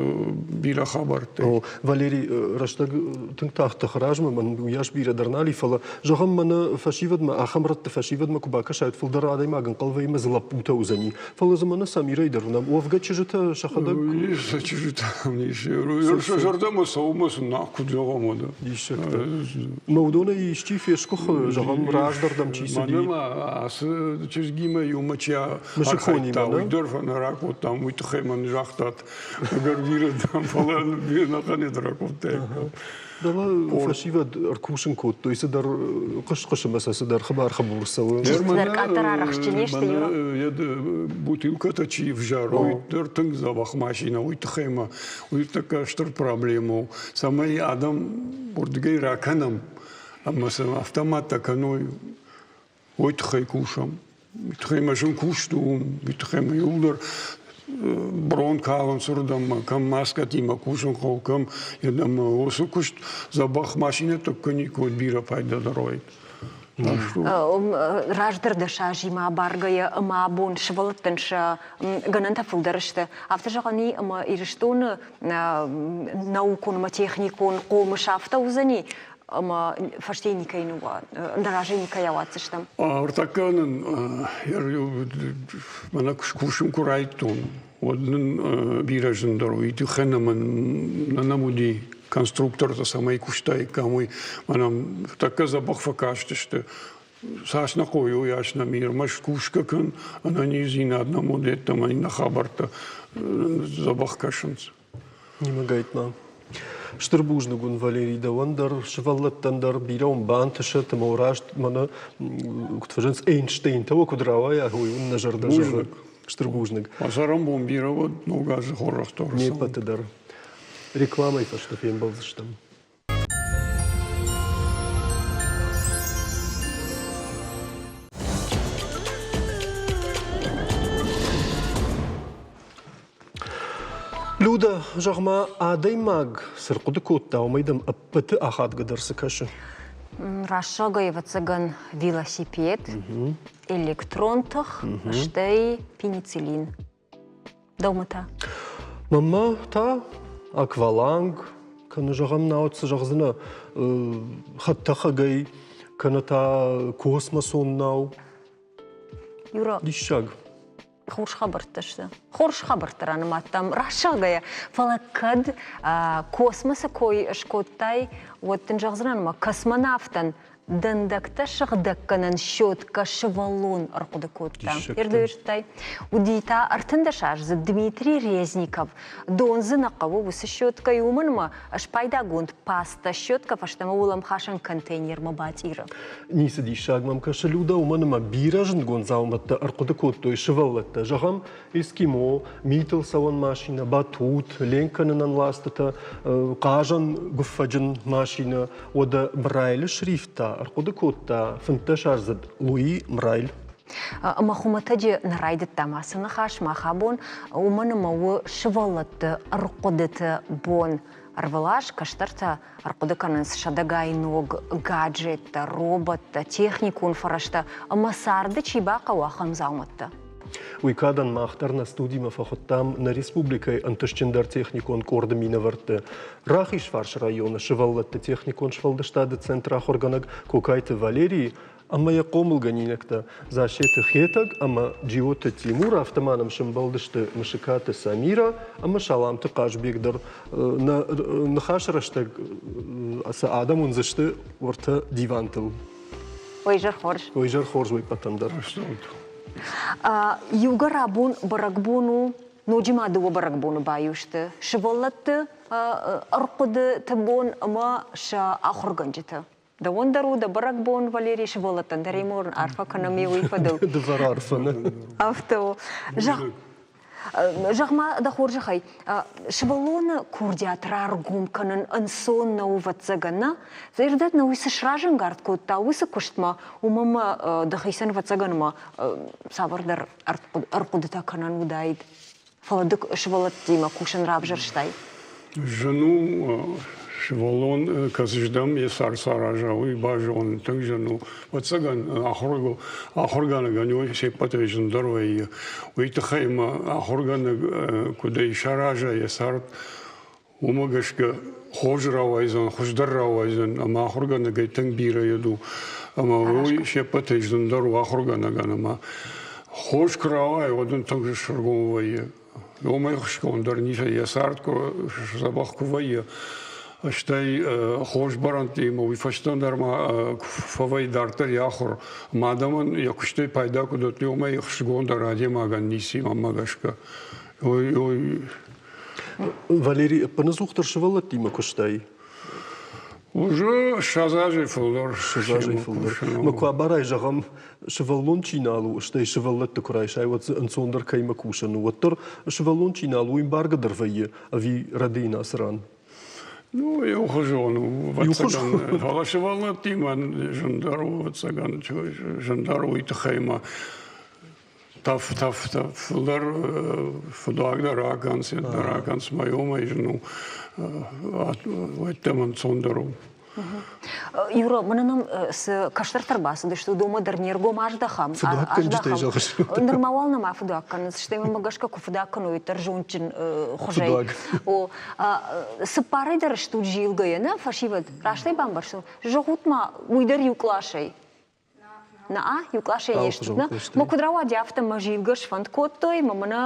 бирӕ хабӕрттӕ. Валерий, рӕстӕг тынг тагъд тыхы размӕ, мӕн уыйас бирӕ дӕр нал и, фӕлӕ зӕгъӕм, мӕнӕ фӕсивӕдмӕ, ахӕм рӕтты фӕсивӕдмӕ куы бакӕсай, фылдӕр адӕймаг ӕнхъӕл вӕййы ӕмӕ дзы лӕппутӕ уыдзӕни. Фӕлӕ дзы мӕнӕ Самирӕй дӕр уынӕм. Уӕвгӕ чызджытӕ сӕхӕдӕг... Сӕ чызджытӕ ис. Сӕ зӕрдӕмӕ цӕуы сын нах куыд зӕгъӕм, уӕдӕ. Диссӕгтӕ. Мӕ уыдонӕй исчи фесгуыхы, зӕгъӕм, раздӕрдӕм чи цыди? Мӕнӕ ма ацы чызгимӕ иумӕ чи архайдта, уый дӕр нӕ ракодтам, уый тыххӕй мӕн загътат. Ӕгӕр бирӕ дам, фӕлӕ бирӕ нӕхъӕнӕй дӕр ракодтаиккам. Дӕлӕ фӕсивӕд ӕркусын кодтой цыдӕр хъыс-хъыс ӕмӕ сӕ цыдӕр хыбар-хыбур цӕуы. Цыдӕр къаддӕр арӕхстджын не сты, Юра? Бутылкӕтӕ чи взӕр, уый дӕр тынг дзӕбӕх машинӕ. Уый тыххӕй ма уый тӕккӕ стыр проблемӕ у, цӕмӕй адӕм уырдыгӕй ракӕнӕм ӕмӕ сын автоматтӕ кӕной, уый тыххӕй кусӕм. Уый тыххӕй мӕ зын куыст у, уый тыххӕй мӕ иууылдӕр. Брон калынц уырдӕм, кӕм маскӕтимӕ кусын хъӕуы, кӕм ӕмӕ уыцы куыст дзӕбӕх машинӕтӕ куы никуы бирӕ пайдадӕр уаид. Раздӕр дӕсазимӕ абаргӕйӕ ӕмӕ абон сывӕллӕттӕн сӕ гӕнӕнтӕ фылдӕр сты. Афтӕ зӕгъӕн и, ӕмӕ Ирыстоны наукон ӕмӕ техникон хъомыс афтӕ уыдзӕни, ӕмӕ фӕстейы никӕй нӕ разӕй никӕй ауадздзыстӕм. Ӕртӕккӕ нын мӕнӕ кусын куы райдтон, уӕд нын бирӕ зындӕр уый тыххӕй ӕмӕ нӕм уыди конструктортӕ цӕмӕй куыстаиккам, уый мӕнӕ тӕккӕ дзӕбӕх фӕкастысты. Цас нӕ хъӕуы, уыйас нӕм ӕрмӕст кусгӕ кӕн, ӕнӕниздзинад нӕм уыд, ӕмӕ иннӕ хабӕрттӕ дзӕбӕх кӕсынц. Нимӕгайтма. Стыр бузныг уын, Валерий, дӕуӕн дӕр, сывӕллӕттӕн дӕр бирӕ уын бантысӕт ӕмӕ раст мӕнӕ куыд фӕзӕгъынц, Эйнштейнтӕ уӕ куыд рауайа, уый уын нӕ зӕрдӕ зӕгъы. Стыр бузныг. Цӕрӕнбон бирӕ уӕд, ног азы хорзӕхтӕ Не ппӕты дӕр. Рекламӕйы фӕстӕ фембӕлдзыстӕм. Люда, зӕгъ-ма, адӕймаг цы рхъуыды кодта, уымӕй дӕм ӕппӕты ахадгӕдӕр цы кӕсы? Рӕсугъд, ӕвӕццӕгӕн, велосипед, электрон тых, стӕй пенициллин. Дӕумӕ та? Мӕнмӕ та акваланг, кӕнӕ зӕгъӕм, науӕд цы зӕгъдзынӕ, хӕдтӕхӕгӕй, кӕнӕ та космосон нау. Юра, Диссаг. Хорз хабӕрттӕ сты. Хорз хабӕрттӕ ранымадтам рӕсугъдӕй, фӕлӕ кӕд космосы кой скодтай, уӕд дын зӕгъдзынӕн, ӕмӕ космонавтӕн дӕндӕгтӕ сыгъдӕггӕнӕн щеткӕ сывӕллон ӕрхъуыды кодта. Ирдуйы Уыди та 13 аздзыд Дмитрий Резников. Дон дзы нӕ хъӕуы уыцы щеткӕйы, уымӕн ӕмӕ спайдагонд паста щеткӕ фӕстӕмӕ уӕлӕмхасӕн контейнермӕ бацъиры. Ницы диссаг мӕм кӕсы, Люда, уымӕн ӕмӕ бирӕ зындгонд дзаумӕттӕ ӕрхъуыды кодтой сывӕллӕттӕ. Зӕгъӕм, эскимо, митыл цӕуӕн машинӕ, батут, ленк кӕнынӕн ластытӕ, хъазӕн гуыффӕджын машинӕ. Уӕдӕ Брайлы шрифт та ӕрхъуыды кодта 15-аздзыд Луи Мрайль. Ӕмӕ хуымӕтӕджы нӕ райдыдтам ацы ныхас мах абон, уымӕн ӕмӕ у сывӕллӕтты ӕрхъуыдыты бон. Ӕрвылаз кӕстӕртӕ ӕрхъуыды кӕнынц сӕдӕгай ног гаджеттӕ, роботтӕ, техникон фӕрӕзтӕ ӕмӕ царды чи бахъӕуы, ахӕм дзаумӕттӕ. Уый кадӕн мах дӕр нӕ студимӕ фӕхуыдтам нӕ республикӕйы ӕнтыстджындӕр техникон къорды минӕвӕртты. Рахизфарсы районы сывӕллӕтты техникон сфӕлдыстады центры ахуыргӕнӕг Кокайты Валерийы ӕмӕ йӕ хъомылгӕнинӕгтӕ Зассеты Хетӕг ӕмӕ Джиоты Тимур, афтӕ ма нӕм сӕмбӕлдысты Мысыкаты Самира ӕмӕ Саламты Хъазбег дӕр. Нӕ ныхасы рӕстӕг цы адӕм уындзысты уӕртӕ дивантыл. Ой, зӕр хорз. Ой, зӕр хорз уый пъӕтӕн дӕр. Иугӕр абон бӕрӕгбон у, ноджы ма дыууӕ бӕрӕгбоны баиу сты. Сывӕллӕтты ӕрхъуыдыты бон ӕмӕ сӕ ахуыргӕнджыты. Дӕуӕн дӕр у дӕ бӕрӕгбон, Валерий, сывӕллӕттӕн дӕр иморн арфӕ кӕнӕм уый фӕдыл. Дывӕр арфӕ, нӕ? Афтӕ у. Зӕгъ-ма, дӕ хорзӕхӕй, сывӕллоны курдиат раргом кӕнын ӕнцон нӕу, ӕвӕццӕгӕн, нӕ? Зӕрдӕ нӕ уый цы сразӕнгард кодта уыцы куыстмӕ, уымӕ ма дӕхицӕн, ӕвӕццӕгӕн ма цавӕрдӕр ӕрхъуыдытӕ кӕнӕн уыдаид. Фӕлӕ ды сывӕллӕттимӕ кусын равзӕрстай? Зын у, сывӕллон кӕцыздӕм йӕ цард сараза, уый базонын тынг зын у. Ӕвӕццӕгӕн, ахуыргӕнӕгӕн уый се ппӕтӕй зындӕр вӕййы. Уый тыххӕй ӕмӕ ахуыргӕнӕг куыдӕй сараза йӕ цард, уымӕ гӕсгӕ хорз рауайдзӕн, хуыздӕр рауайдзӕн ӕмӕ ахуыргӕнӕгӕй тынг бирӕ йед у. Ӕмӕ уый се ппӕтӕй зындӕр у ахуыргӕнӕгӕн ӕмӕ хорз куы рауайы, уӕд ын тынг сӕргом вӕййы. Уымӕй хуысгонддӕр ницы йӕ цард куы дзӕбӕх куы вӕййы, стӕй хорз барӕнтимӕ уый фӕстӕ дӕр ма фӕвӕййы дарддӕр йӕ ахуыр. Ӕмӕ адӕмӕн йӕ куыстӕй пайда куы дӕтты, уымӕй ӕхсызгондӕр адӕймагӕн ницы мӕнмӕ гӕсгӕ. Валерий, ӕппынӕдзухдӕр сывӕллӕттимӕ куыстай? Уже 20 азӕй фылдӕр. 20 азӕй фылдӕр. Мӕ куы абарай, зӕгъӕм, сывӕллон чи нал у, стӕй сывӕллӕтты куы райсай, уӕд дзы ӕнцондӕр кӕимӕ кусӕн у, уӕддӕр сывӕллон чи нал у, уый ӕмбаргӕ дӕр вӕййы, ӕви рӕдийын ацы ран? Ну, иухуызон у, ӕвӕццӕгӕн. Фӕлӕ сывӕллӕттимӕ зындӕр у, ӕвӕццӕгӕн, зындӕр уый тыххӕй ма. Тӕф, тӕф, тӕф, фылдӕр фыдуагдӕр ракӕнц, ӕндӕр ракӕнц, мӕ уымӕй зын у, уӕддӕм ӕнцондӕр у. Юра, мӕнӕ нӕм цы кӕстӕртӕ ӕрбацыдысты, уыдонмӕ дӕр не ргом аздӕхӕм. Фыдуаггӕнджытӕй зӕгъыс? Нырма уал нӕма фыдуаг кӕнынц, стӕй мӕм гӕсгӕ куы фыдуаг кӕной, уӕддӕр зондджын хуызӕй. О, цыппарӕй дӕр стут зилгӕйӕ, нӕ, фӕсивӕд? Раст ӕй бамбӕрстон? Зӕгъут-ма, уый дӕр иу къласӕй. На, иу къласӕй не стут, нӕ? Мӕ куыд рауади, афтӕ мӕ зилгӕ сфӕнд кодтой, мӕ мӕнӕ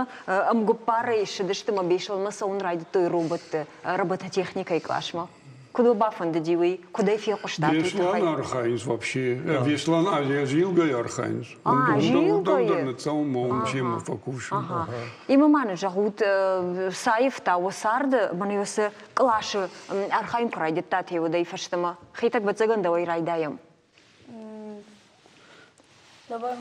ӕмгуыппарӕй ссыдысты мӕ Беслӕнмӕ цӕуын райдыдтой роботты, робототехникӕйы къласмӕ. Куыд уӕ бафӕндыди уый? Куыд ӕй фехъуыстат уый тыххӕй? Беслӕн архайынц вообще. Беслӕн зилгӕйы архайынц. А, зилгӕйы? Уым дӕр ныццӕуын мӕ уым семӕ фӕкусын. Имӕ ма нын зӕгъут, цы аивта уӕ царды, мӕнӕ уыцы къласы архайын куы райдыдтат, уӕдӕй фӕстӕмӕ? Хетӕг, ӕвӕццӕгӕн, дӕуӕй райдайӕм. Давай.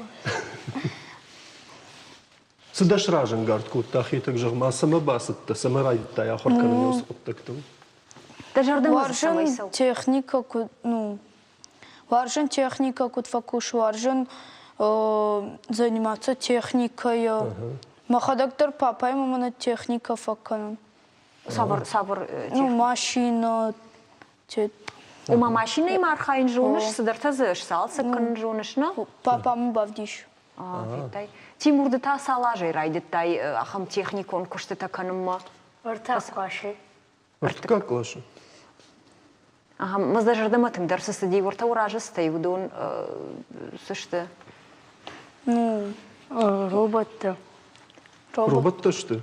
Цы дӕ сразӕнгард кодта Хетӕг, зӕгъ-ма, цӕмӕ бацыдтӕ, цӕмӕ райдыдтай ахуыр кӕнын уыцы хъуыддӕгтыл? Дӕ зӕрдӕмӕ дзы Уарзын цӕмӕй цӕуы? техникӕ куыд, ну, уарзын техникӕ куыд фӕкусы, уарзын заниматься техникӕй. Мӕхӕдӕг дӕр папӕимӕ мӕнӕ техникӕ фӕкӕнын. Цавӕр, цавӕр Ну, машинӕ, Ома машинӕимӕ архайын зоныс, цыдӕртӕ дзы сцалцӕг кӕнын зоныс, нӕ? Папа мын бавдис. Федтай. Тимур, ды та цал азӕй райдыдтай ахӕм техникон куыстытӕ кӕнынмӕ? Ӕртӕ къласы. Ӕртыккаг къласы? Ахӕм, мӕ зӕрдӕмӕ тынгдӕр цы цыди, уӕртӕ уразыстӕй уыдон цы сты? Ну, роботтӕ. Роботтӕ сты?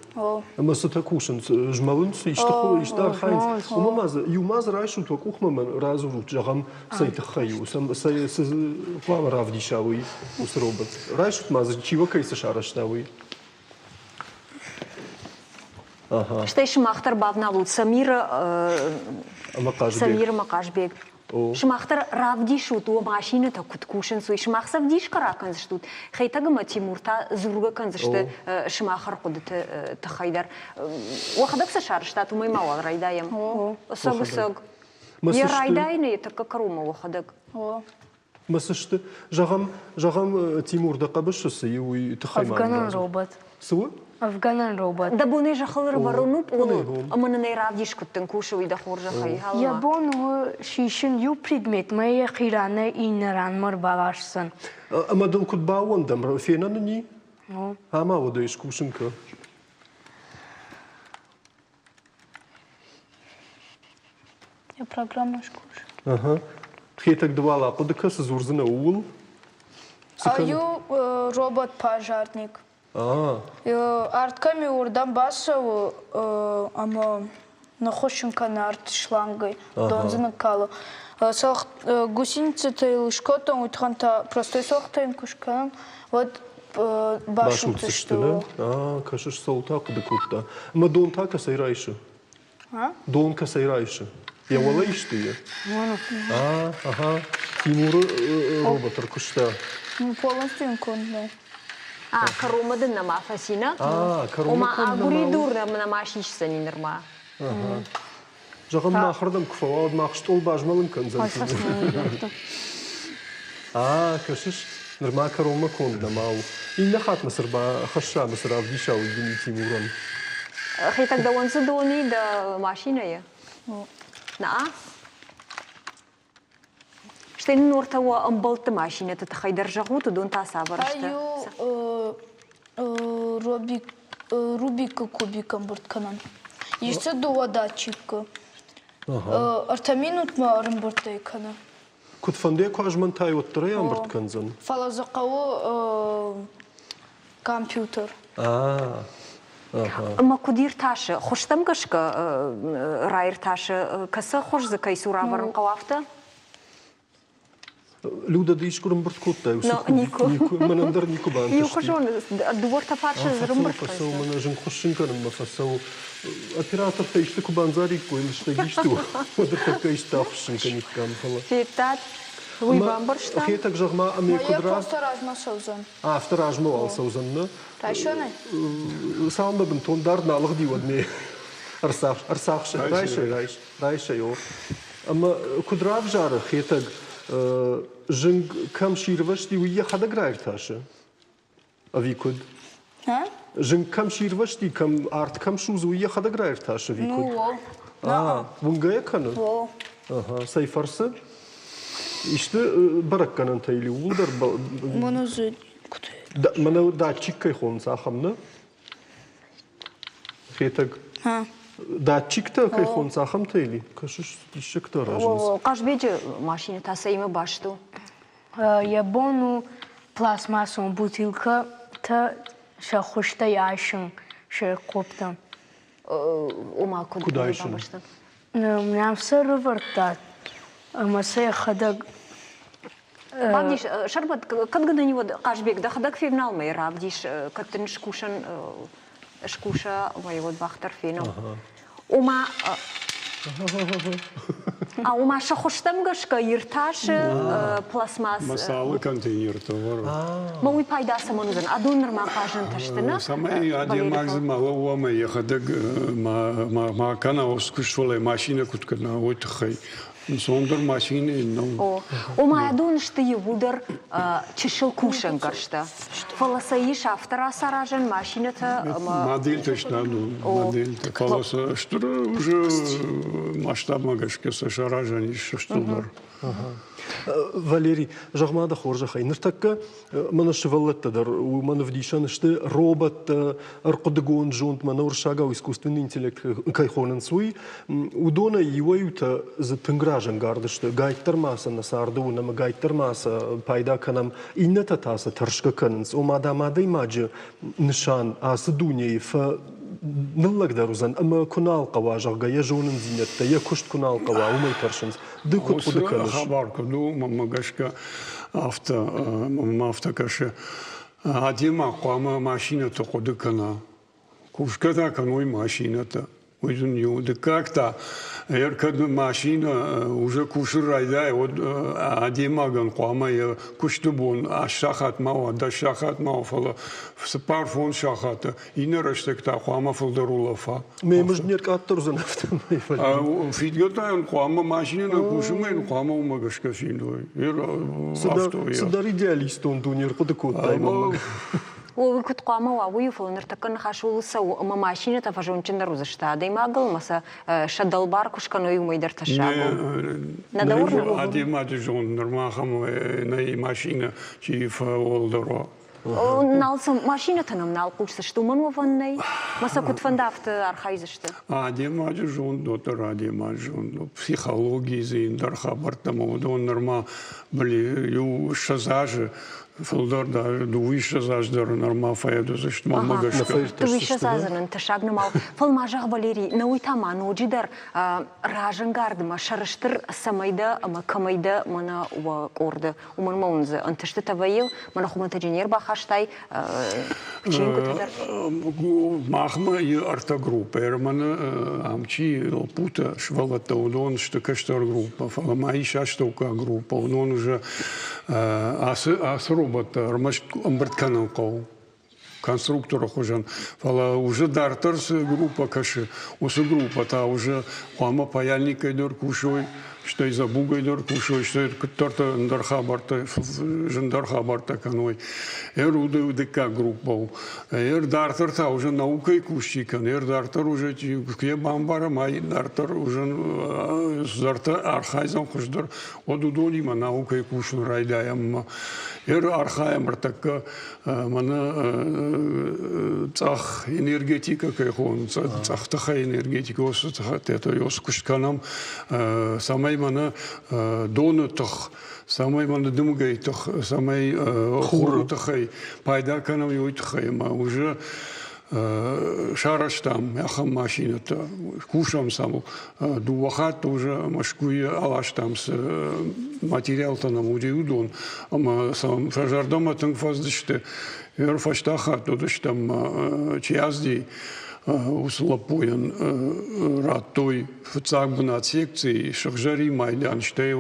Ӕмӕ цытӕ кусынц? Змӕлынц, исты исты архайынц? Уымӕ ма дзы, иу ма дзы райсут уӕ къухмӕ мӕн радзурут, зӕгъӕм, цӕй тыххӕй у, цӕй цы хъуамӕ равдиса уый, уыцы робот. Райсут ма дзы, чи уӕ кӕй цы сарӕзта, уый. Стӕй сымах дӕр бавналут Самиры Самир ӕмӕ Хъазбег. Сымах дӕр равдисут, уӕ машинӕтӕ куыд кусынц, уый. Сымах сӕ ӕвдисгӕ ракӕндзыстут. Хетӕг ӕмӕ Тимур та дзургӕ кӕндзысты сымах ӕрхъуыдыты тыххӕй дӕр. Уӕхӕдӕг цы сарӕзтат, уымӕй мауал райдайӕм. Сӕг-сӕг. Йӕ райдайыны йӕ тӕккӕ кӕронмӕ уӕхӕдӕг. Мӕ цы сты? Зӕгъӕм, зӕгъӕм, Тимур, дӕ хъӕбысы цы и, уый тыххӕй ма Ӕвгӕнӕн робот. Цы у? Ӕвгӕнӕн робот. Дӕ бонӕй зӕххыл ӕрӕвӕрон у пъолыл, ӕмӕ нын ӕй равдис, куыд дын кусы, уый дӕ хорзӕхӕй. Йӕ бон у сисын иу предметмӕ йӕхи ранӕй иннӕ ранмӕ ӕрбаласдзӕн. Ӕмӕ дыл куыд баууӕндӕм, фенӕн ын и? Ӕмӕ уӕдӕ скусын кӕ. Я программа скусы. Ага. Хетӕг ды уал ахъуыды кӕ, цы дзурдзынӕ, ууыл? А иу робот-пожарник. Арт кӕм и, уырдӕм бацӕуы ӕмӕ ныххуыссын кӕны арт шлангӕй, дон дзы ныккалы. Цалх гусеницӕтӕ йыл скодтон, уый тыххӕн та простой цалхтӕ йын куы скӕнӕм, уӕд басудздзысты. А, кӕсыс, цӕуыл та хъуыды кодта. Ӕмӕ дон та кӕцӕй райсы? Дон кӕцӕй райсы? Йӕ уӕлӕ исты и? А, ага. Тимуры робот ӕркуыста. Полностью йын конд нӕу. А, кӕронмӕ дын нӕма фӕци, нӕ? А, кӕронмӕ Ома конд нӕма у? агуыридур нӕма сисдзӕни нырма. Ага. Зӕгъӕм, махырдӕм куы фӕуа, уӕд мах стъол базмӕлын кӕндзӕн. А, кӕсыс, нырма кӕронмӕ конд нӕма у. Иннӕ хатт мӕ цы рбахӕсса ӕмӕ цы равдиса, уый дын Тимурӕн. Хетӕг, дӕуӕн цы дон и дӕ машинӕйы? На? Стӕй нын уӕртӕ уӕ ӕмбӕлтты машинӕты тыххӕй дӕр зӕгъут, уыдон та цавӕр сты? Иу Рубикы кубик ӕмбырд кӕнӕн. Ис дзы дыууӕ датчикы. Ӕртӕ минутмӕ ӕрӕмбырдтӕй кӕны. Куыдфӕндыйӕ куы азмӕнтай, уӕддӕр ӕй ӕмбырд кӕндзӕн. Фӕлӕ дзы хъӕуы компьютер. Ӕмӕ куыд иртасы? Хуызтӕм гӕсгӕ раиртасы, кӕцы хуыз дзы кӕй цур ӕвӕрын хъӕуы, афтӕ? Люда, ды искуы ӕрӕмбырд кодтай уыцы Никуы. Никуы. Мӕнӕн дӕр никуы бантысти. Иухуызон дыууӕртӕ фарсы ӕрӕмбырд Фӕцӕуы, мӕнӕ зынгхуыссын кӕнынмӕ фӕцӕуы. Оператортӕ исты куы бандзариккой, лыстӕг исты, уӕд ӕртӕккӕ исты ахуыссын кӕниккам, фӕлӕ. Федтат? Уый бамбӕрста? Хетӕг, зӕгъ-ма, ӕмӕ куыд Йӕ просто размӕ цӕудзӕн. Афтӕ размӕ уал цӕудзӕн, нӕ? Райсомӕй? Цалынмӕ бынтон дард нӕ алыгъди, уӕдмӕ ӕрцахс, райсай, райс, райсай, о. Ӕмӕ куыд равзары Хетӕг, зынг кӕм сирвӕзти, уый йӕхӕдӕг раиртасы? Ӕви куыд? Зынг кӕм сирвӕзти, кӕм арт кӕм судзы, уый йӕхӕдӕг раиртасы ӕви куыд? Ну, Уынгӕ йӕ кӕны? Ага, цӕй фӕрцы? Исты бӕрӕггӕнӕнтӕ или ууыл дӕр? Мӕнӕ дзы куыд? Мӕнӕ датчик кӕй хонынц, ахӕм нӕ? Хетӕг. Датчиктӕ кӕй хонынц, ахӕмтӕ или? Кӕсыс, диссӕгтӕ аразынц. Хъазбеджы машинӕ та цӕимӕ баст у? Йӕ бон у пластмассон бутылкӕтӕ сӕ хуызтӕй айсын сӕ къоптӕм. Ома куыд Куыд айсын? Нӕм сӕ рывӕрдта ӕмӕ сӕ йӕхӕдӕг Бавдис, Сӕрмӕт, кӕд гӕнӕн уӕд Хъазбег, дӕхӕдӕг февнал мӕ равдис, кӕд дын скусӕн скуса, ӕмӕ уӕд бӕх дӕр фенӕм. Ома ома сӕ хуызтӕм гӕсгӕ иртасы пластмасс. Масалы контейнертӕ вӕры. Ма уый пайда цӕмӕн уыдзӕн? Адон нырма хъазӕнтӕ сты, нӕ? Цӕмӕй адӕймаг дзы ма лӕууа ӕмӕ йӕхӕдӕг ма кӕна куыст, фӕлӕ машинӕ куыд кӕна, уый тыххӕй. Ӕнцондӕр машинӕ нӕу. О, ома адон сты иууылдӕр чысыл кусӕнгӕрзтӕ. Фӕлӕ сӕ ис афтӕ рацаразӕн машинӕтӕ ӕмӕ... Модельтӕ сты адон, модельтӕ. Фӕлӕ сӕ стыр уже масштабмӕ гӕсгӕ сӕ саразӕн ис стырдӕр. Валерий, зӕгъ-ма дӕ хорзӕхӕй, ныртӕккӕ мӕнӕ сывӕллӕттӕ дӕр уымӕн ӕвдисӕн сты роботтӕ, ӕрхъуыдыгонд зонд, мӕнӕ уырыссагау искусственный интеллект кӕй хонынц, уый. Уыдонӕй иуӕй-иутӕ дзы тынг разӕнгард сты, гайддӕр ма сӕ нӕ царды уынӕм, гайддӕр ма сӕ пайда кӕнӕм, иннӕтӕ та сӕ тӕрсгӕ кӕнынц. Ома, дам, адӕймаджы нысан ацы дунейы ныллӕгдӕр уыдзӕн ӕмӕ куы нал хъӕуа, зӕгъгӕ, йӕ зонындзинӕдтӕ, йӕ куыст куы нал хъӕуа, уымӕй тӕрсынц. Ды куыд хъуыды кӕныс? Хабар куыд у, мӕнмӕ гӕсгӕ, афтӕ, мӕнмӕ афтӕ кӕсы. Адӕймаг хъуамӕ машинӕты хъуыды кӕна. Кусгӕ та кӕной машинӕтӕ. Уый дын иу. Дыккаг та, ӕркӕд машинӕ уже кусын райдайа, уӕд адӕймагӕн хъуамӕ йӕ куысты бон 8 сахат ма уа, 10 сахат ма уа, фӕлӕ 4-5 сахаты. Иннӕ рӕстӕг та хъуамӕ фылдӕр улӕфа. Ме мызд не ркъаддӕр уыдзӕн афтӕмӕй. Фидгӕ та йын хъуамӕ машинӕ нӕ кусынмӕ йын хъуамӕ уымӕ гӕсгӕ фидой. Цыдӕр идеалистон дуне ӕрхъуыды кодтай мӕнмӕ. Уый куыд хъуамӕ уа, уый у, фӕлӕ ныртӕккӕ ныхас ууыл цӕуы, ӕмӕ машинӕтӕ фӕзондджындӕр уыдзысты адӕймагыл ӕмӕ сӕ сӕ дӕлбар куы скӕной, уымӕй дӕр тӕссаг у. Нӕ дӕ уырны? Адӕймаджы зонд нырма ахӕм нӕй машинӕ чи фӕуӕлдӕр уа. Нал сӕ машинӕтӕ нӕм нал хъусдзысты, уымӕн уӕвӕн нӕй. Мӕ сӕ куыд фӕнда, афтӕ архайдзысты. Адӕймаджы зонд уӕддӕр адӕймаджы зонд у. Психологийы дзы ӕндӕр хабӕрттӕ ӕмӕ уыдон нырма иу 20 азы фылдӕр дӕр дыууиссӕдз аз дӕр нырма фӕуыдзысты мӕнмӕ гӕсгӕ. Дыууиссӕдз азы нын тӕссаг нымау. Фӕлӕ ма зӕгъ, Валерий, нӕ уый та ма ноджыдӕр разӕнгардмӕ сӕрыстыр цӕмӕй дӕ ӕмӕ кӕмӕй дӕ мӕнӕ уӕ къорды Уымӕн ма уын дзы ӕнтыстытӕ вӕййы, мӕнӕ хуымӕтӕджы не рбахастай чингуытӕ дӕр. Махмӕ ӕртӕ группӕ. Ӕрмӕны ам чи лӕппутӕ, сывӕллӕттӕ, уыдон сты кӕстӕр группӕ, фӕлӕ ма ис астӕуккаг группӕ. Уыдон уже ацы роботтӕ ӕрмӕст ӕмбырд кӕнын хъӕуы конструкторы хуызӕн. Фӕлӕ уже дарддӕр цы группӕ кӕсы, уыцы группӕ та уже хъуамӕ паяльникӕй дӕр кусой, стӕй дзӕбугӕй дӕр кусой, стӕй куыддӕртӕ ӕндӕр хабӕрттӕ, зындӕр хабӕрттӕ кӕной. Ӕр уды дыккаг группӕ у. Ӕр дарддӕр та уже наукӕйы кусти кӕны, ӕр дарддӕр уже куы йӕ бамбарӕм, ай дарддӕр уже цыдӕртӕ архайдзӕн хуыздӕр, уӕд уыдонимӕ наукӕйы кусын райдайӕм. Ӕр архайӕм ӕртӕккӕ мӕнӕ цъӕх энергетикӕ кӕй хонынц, цъӕх тыхӕй энергетикӕ, уыцы тыхӕй куыст кӕнӕм, цӕмӕй мӕнӕ доны тых, цӕмӕй мӕнӕ дымгӕйы тых, цӕмӕй хуры тыхӕй пайда кӕнӕм, уый тыххӕй ӕмӕ уже сарӕзтам ахӕм машинӕтӕ, кусӕм сӕм. Дыууӕ хатты уже Мӕскуыйы аластам цы материалтӕ нӕм уыди, уыдон ӕмӕ сӕм сӕ зӕрдӕмӕ тынг фӕцыдысты. Фӕстаг хатт уыдыстӕм Чиазди, уыцы лӕппуйӕн радтой фыццаг бынат секцийы сыгъзӕрин майдан, стӕй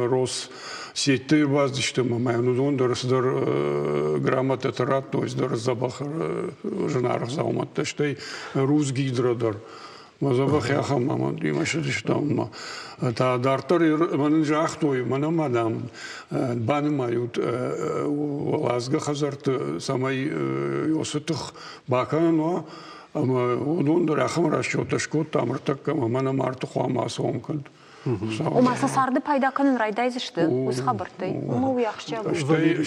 Рос сетты ӕрбацыдысты ӕмӕ ма йын уыдон дӕр цыдӕр грамотӕтӕ радтой, цыдӕр дзӕбӕх зынаргъ дзаумӕттӕ, стӕй Русгидро дӕр. Мӕ дзӕбӕх ахӕм амондимӕ сыдыстӕм ӕмӕ та дарддӕр мӕнӕн загътой, мӕнӕ ма, дам, банымайут уӕладзгӕ хӕдзӕртты, цӕмӕй уыцы тых бакӕнӕн уа, ӕмӕ уыдон дӕр ахӕм расчеттӕ скодтам ӕртӕккӕ ӕмӕ мӕнӕ марты хъуамӕ ацӕуӕм кӕд. Ома сӕ царды пайда кӕнын райдайдзысты уыцы хабӕрттӕй. Уымӕ уый ахсджиаг у.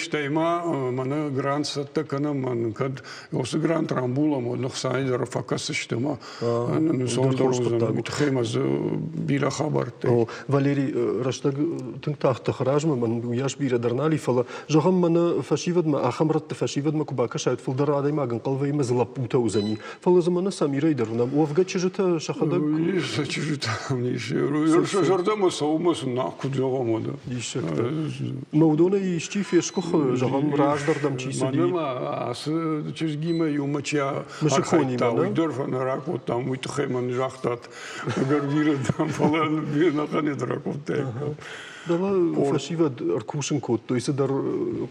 Стӕй ма мӕнӕ грант цӕттӕ кӕнӕм, кӕд уыцы грант рамбулӕм, уӕд ӕхцайы дӕр фӕкӕсдзысты ӕмӕ ӕнцондӕр уыдзӕн. Уый тыххӕй ма дзы бирӕ хабӕрттӕ. Валерий, рӕстӕг тынг тагъд тыхы размӕ, мӕн уыйас бирӕ дӕр нал и, фӕлӕ зӕгъӕм, мӕнӕ фӕсивӕдмӕ, ахӕм рӕтты фӕсивӕдмӕ куы бакӕсай, фылдӕр адӕймаг ӕнхъӕл вӕййы ӕмӕ дзы лӕппутӕ уыдзӕни. Фӕлӕ дзы мӕнӕ Самирӕй дӕр уынӕм. Уӕвгӕ чызджытӕ сӕхӕдӕг... Ис чызджытӕ ис. Сӕ зӕрдӕмӕ цӕуы сын нах куыд зӕгъӕм, уӕдӕ. Диссӕгтӕ. Мӕ уыдонӕй исчи фесгуыхы, зӕгъӕм, раздӕрдӕм чи цыди? Мӕнӕ ма ацы чызгимӕ иумӕ чи архайдта, уый дӕр нӕ ракодтам, уый тыххӕй мӕн загътат. Ӕгӕр бирӕ дам, фӕлӕ бирӕ нӕхъӕн ракодтаиккам. Дӕлӕ фӕсивӕд ӕркусын кодтой цыдӕр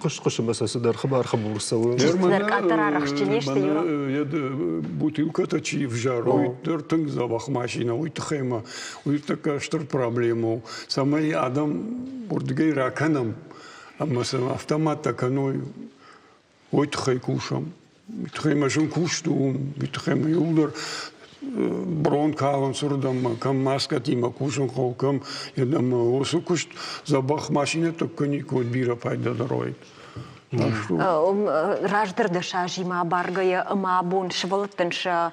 хъыс-хъыс ӕмӕ сӕ цыдӕр хабар-хабур цӕуы. Цыдӕр къаддӕр арӕхстджын не сты, Юра? Бутылкӕтӕ чи взары, уый дӕр тынг дзӕбӕх машинӕ, уый тыххӕй ма уый тӕккӕ стыр проблемӕ у, цӕмӕй адӕм уырдыгӕй ракӕнӕм ӕмӕ сын автоматтӕ кӕной, уый тыххӕй кусӕм. Уый тыххӕй мӕ зын куыст у, уый тыххӕй мӕ иууылдӕр брон калынц уырдӕм, кӕм маскӕтимӕ кусын хъӕуы, кӕм ӕмӕ уыцы куыст дзӕбӕх машинӕтӕ куы никуы бирӕ пайдадӕр уаид. Раздӕр дӕс азимӕ абаргӕйӕ ӕмӕ абон сывӕллӕттӕн сӕ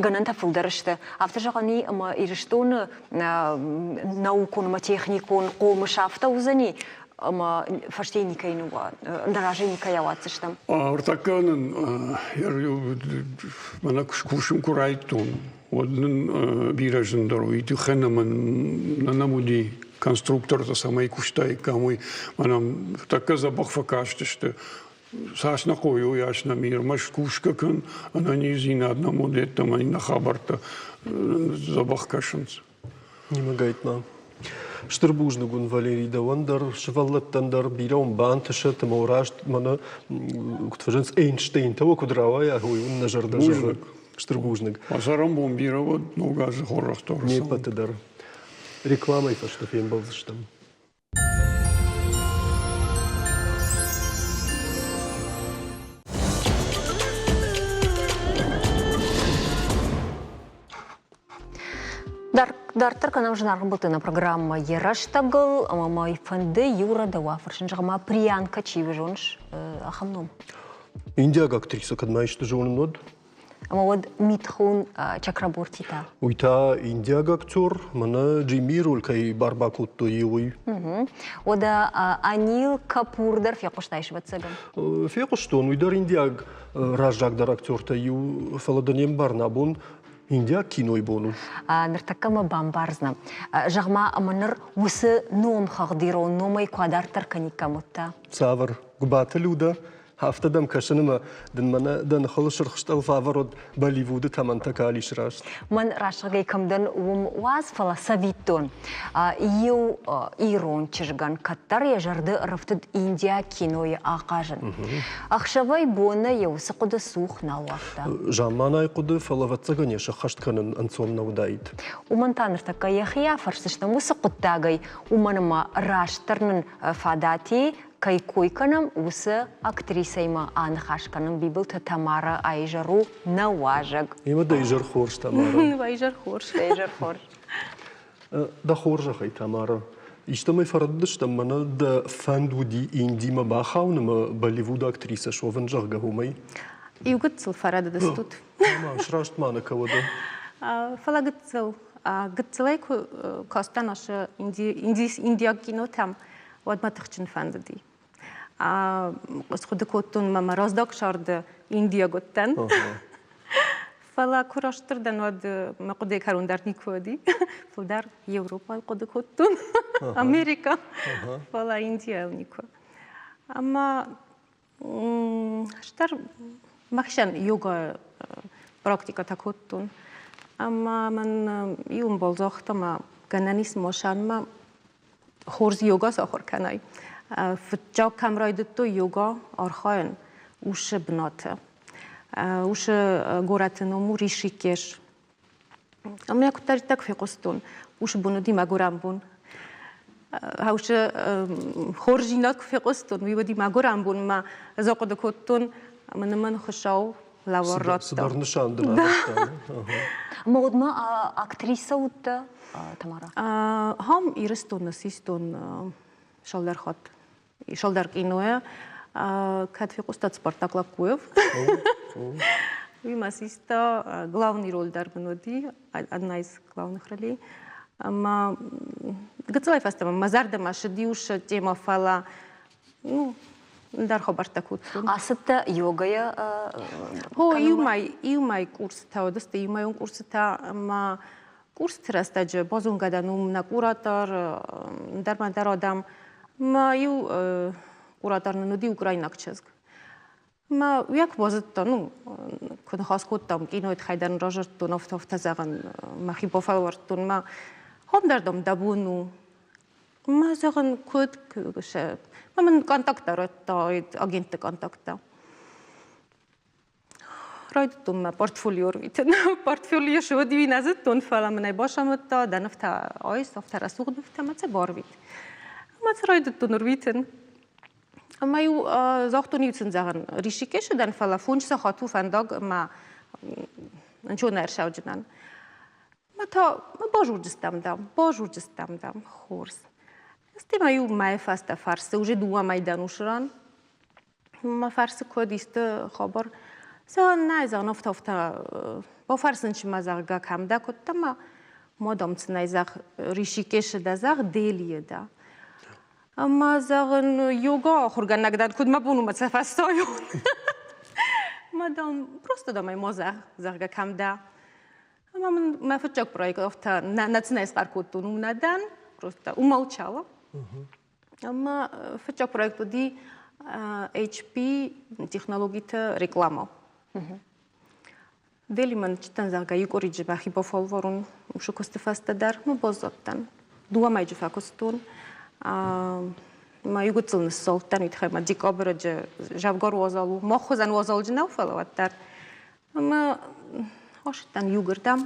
гӕнӕнтӕ фылдӕр сты. Афтӕ зӕгъӕн и, ӕмӕ Ирыстоны наукон ӕмӕ техникон хъомыс афтӕ уыдзӕни, ӕмӕ фӕстейы никӕй нӕ разӕй никӕй ауадздзыстӕм. Ӕртӕккӕ нын мӕнӕ кусын куы райдтон, уӕд нын бирӕ зындӕр уый тыххӕй ӕмӕ нӕм уыди конструктортӕ, цӕмӕй куыстаиккам, уый. Мӕнӕ тӕккӕ дзӕбӕх фӕкастысты. Цас нӕ хъӕуы, уыйас нӕм и. Ӕрмӕст кусгӕ кӕн, ӕнӕниздзинад нӕм уыд, ӕмӕ иннӕ хабӕрттӕ дзӕбӕх кӕсынц. Нимӕгайтма. Стыр бузныг уын, Валерий, дӕуӕн дӕр, сывӕллӕттӕн дӕр бирӕ уын бантысӕт ӕмӕ раст мӕнӕ куыд фӕзӕгъынц, Эйнштейнтӕ уӕ куыд рауайа, уый уын нӕ зӕрдӕ зӕгъы. Стыр бузныг. Цӕрӕнбон бирӕ уӕд, ног азы хорзӕхтӕ Не ппӕты дӕр. Рекламӕйы фӕстӕ фембӕлдзыстӕм. Дарддӕр кӕнӕм зынаргъ ӕмбӕлттӕ нӕ программӕ йӕ рӕстӕгыл ӕмӕ мӕ фӕнды Юра дӕу афӕрсын, зӕгъ-ма, Приянка чи у, зоныс ахӕм ном? Индиаг актрисӕ кӕд ма исты зонын, уӕд? Ӕмӕ уӕд Митхун Чакраборти та? Уый та индиаг актер, мӕнӕ Джимми роль кӕй бар бакодтой, уый. Уӕдӕ Анил Капур дӕр фехъуыстай, ӕвӕццӕгӕн? Фехъуыстон, уый дӕр индиаг раззагдӕр актертӕй иу, фӕлӕ дӕ не мбарын абон Индиаг кинойы бон у. Ныртӕккӕ мӕ бамбардзынӕ. Зӕгъ-ма, ӕмӕ ныр уыцы номхыгъд ирон номӕй куы адарддӕр кӕниккам, уӕд та? Цавӕр? Гуыбаты Людӕ? Афтӕ дӕм кӕсын ӕмӕ дын мӕнӕ дӕ ныхыл сырх стъӕлф авӕрод Болливуды тӕмӕнтӕ калис раст. Мӕн рӕсугъдӕй кӕм дӕн, уым уадз, фӕлӕ цӕвиттон. Иу ирон чызгӕн кӕддӕр йӕ зӕрды ӕрӕфтыд индиаг кинойы ахъазын. Ӕхсӕвӕй-бонӕй йӕ уыцы хъуыды цух нал уагъта. Замманай хъуыды, фӕлӕ ӕвӕццӕгӕн йӕ сӕххӕст кӕнын ӕнцон нӕ уыдаид. Уымӕн та ныртӕккӕ йӕхи афӕрсдзыстӕм уыцы хъуыддагӕй, уымӕн ӕмӕ растдӕр нын фадат и, кӕй кой кӕнӕм, уыцы актрисӕимӕ аныхас кӕнын Бибылты Тамара Айзӕр у нӕ уазӕг. Ӕмӕ дӕ изӕр хорз, Тамара. Уӕ изӕр хорз. Дӕ изӕр хорз. Дӕ хорзӕхӕй, Тамара, истӕмӕй фӕрӕдыдыстӕм, мӕнӕ дӕ фӕнд уыди Индимӕ бахауын ӕмӕ Болливуды актрисӕ суӕвын, зӕгъгӕ, уымӕй? Иу гыццыл фӕрӕдыдыстут. Ма, сраст ма нӕ кӕуӕдӕ. Фӕлӕ гыццыл. Гыццылӕй куы кастӕн ацы индиаг кинотӕм, уӕд мӕ тыхджын фӕндыди. Схъуыды кодтон мӕ мӕ раздаг сӕрды индийаг уыдтӕн. Фӕлӕ куы растдӕр дӕн, уӕд мӕ хъуыдыйы кӕрон дӕр никуы уыди. Фылдӕр Европӕйыл хъуыды кодтон, Америкӕ, фӕлӕ Индийӕйыл никуы. Ӕмӕ стӕр мӕхицӕн йога практикӕтӕ кодтон. Ӕмӕ мӕн иу ӕмбал загъта, мӕ гӕнӕн ис мосанмӕ хорз йога сахуыр кӕнай. Фыццаг кӕм райдыдтой йога архайын усы бынаты. Усы горӕты ном у Ришикеш. Ӕмӕ куыддӕриддӕр куы фехъуыстон, уыцы бон уыди мӕгуырӕн бон. Хаусы хорздзинад куы фехъуыстон, уый уыди мӕгуырӕн бон, ӕмӕ ӕз ахъуыды кодтон, ӕмӕ нымӕн Хуыцау лӕвар радта. Цыдӕр нысан дын авӕрдта. Ӕмӕ уӕд ма актрисӕ уыдтӕ, Тамара? Хам Ирыстоны систон цалдӕр хатт. Цалдӕр къиноя. Кӕд фехъуыстат Спартак Лаккуев? Уый ма систа главный роль дӕр мын уыди, одна из главных ролей. Ӕмӕ гыццылӕй фӕстӕмӕ мӕ зӕрдӕмӕ ссыди уыцы темӕ, фӕлӕ ну, ӕндӕр хабӕрттӕ кодтон. Ацыдтӕ йогӕйӕ? О, иу мӕй курсытӕ уыдысты, иумӕйон курсытӕ ӕмӕ курсыты рӕстӕджы базонгӕ дӕн уым нӕ куратор, ӕндӕр ӕндӕр адӕм. Мӕ иу куратор нын уыди украинаг чызг. Мӕ уый куы базыдта, ну, куы ныхас кодтам, кинойы тыххӕй дӕр ын разырдтон, афтӕ-афтӕ зӕгъын, мӕхи бафӕлвӕрдтон, мӕ хом дӕр дам дӕ бон у. Мӕ зӕгъын, куыд, мӕ мын контакттӕ радта, агентты контакттӕ. Райдыдтон мӕ портфолио рвитын. Портфолио уыд, уый нӕ зыдтон, фӕлӕ мын ӕй бацамыдта, дӕ нывтӕ айс, афтӕ рӕсугъд нывтӕ мӕ сӕ барвит. Ӕмӕ сӕ райдыдтон ӕрвитын. Ӕмӕ-иу загътон-иу сын, зӕгъын, Ришикешы дӕн, фӕлӕ фондз сахат у фӕндаг ӕмӕ нчо нӕ ӕрсӕуджынӕн. Мӕ та базурдзыстӕм, дам, базурдзыстӕм, дам, хорз. Стӕй ма иу мӕйы фӕстӕ фӕрсы, уже дыууӕ мӕй дӕн уыцы ран. Мӕ фӕрсы куыд исты хабар. Зӕгъын, нӕ, зӕгъын, афтӕ-афтӕ бафӕрсын чи мӕ, зӕгъгӕ, кӕм дӕ, куыд дӕ, мӕ мадам цынӕй, зӕгъ, Ришикешы дӕ, зӕгъ, Делийы дӕ. Ӕмӕ, зӕгъын, йога ахуыргӕнӕг дӕн, куыд мӕ бон у мӕ цӕф ӕссайон. Мадам, просто дам ӕй ма зӕгъ, зӕгъгӕ, кӕм дӕ. Ӕмӕ мын мӕ фыццаг проект афтӕ нӕ цынӕй схъӕр кодтон, уым нӕ дӕн, просто умолчала. Ӕмӕ фыццаг проект уыди HP технологиты реклама. Дели мӕн читӕн, зӕгъгӕ, иу къуыриджы мӕхи бафӕлварон уыцы куысты фӕстӕ дӕр мӕ баззадтӕн. Дыууӕ мӕйджы фӕкуыстон. Мӕ иу гыццыл ныссалдтӕн, уый тыххӕй мӕ декабрӕджы зӕвгар уазал у. Мах хуызӕн уазалджы нӕу, фӕлӕ уӕддӕр. Ӕмӕ ацыдтӕн иугырдӕм,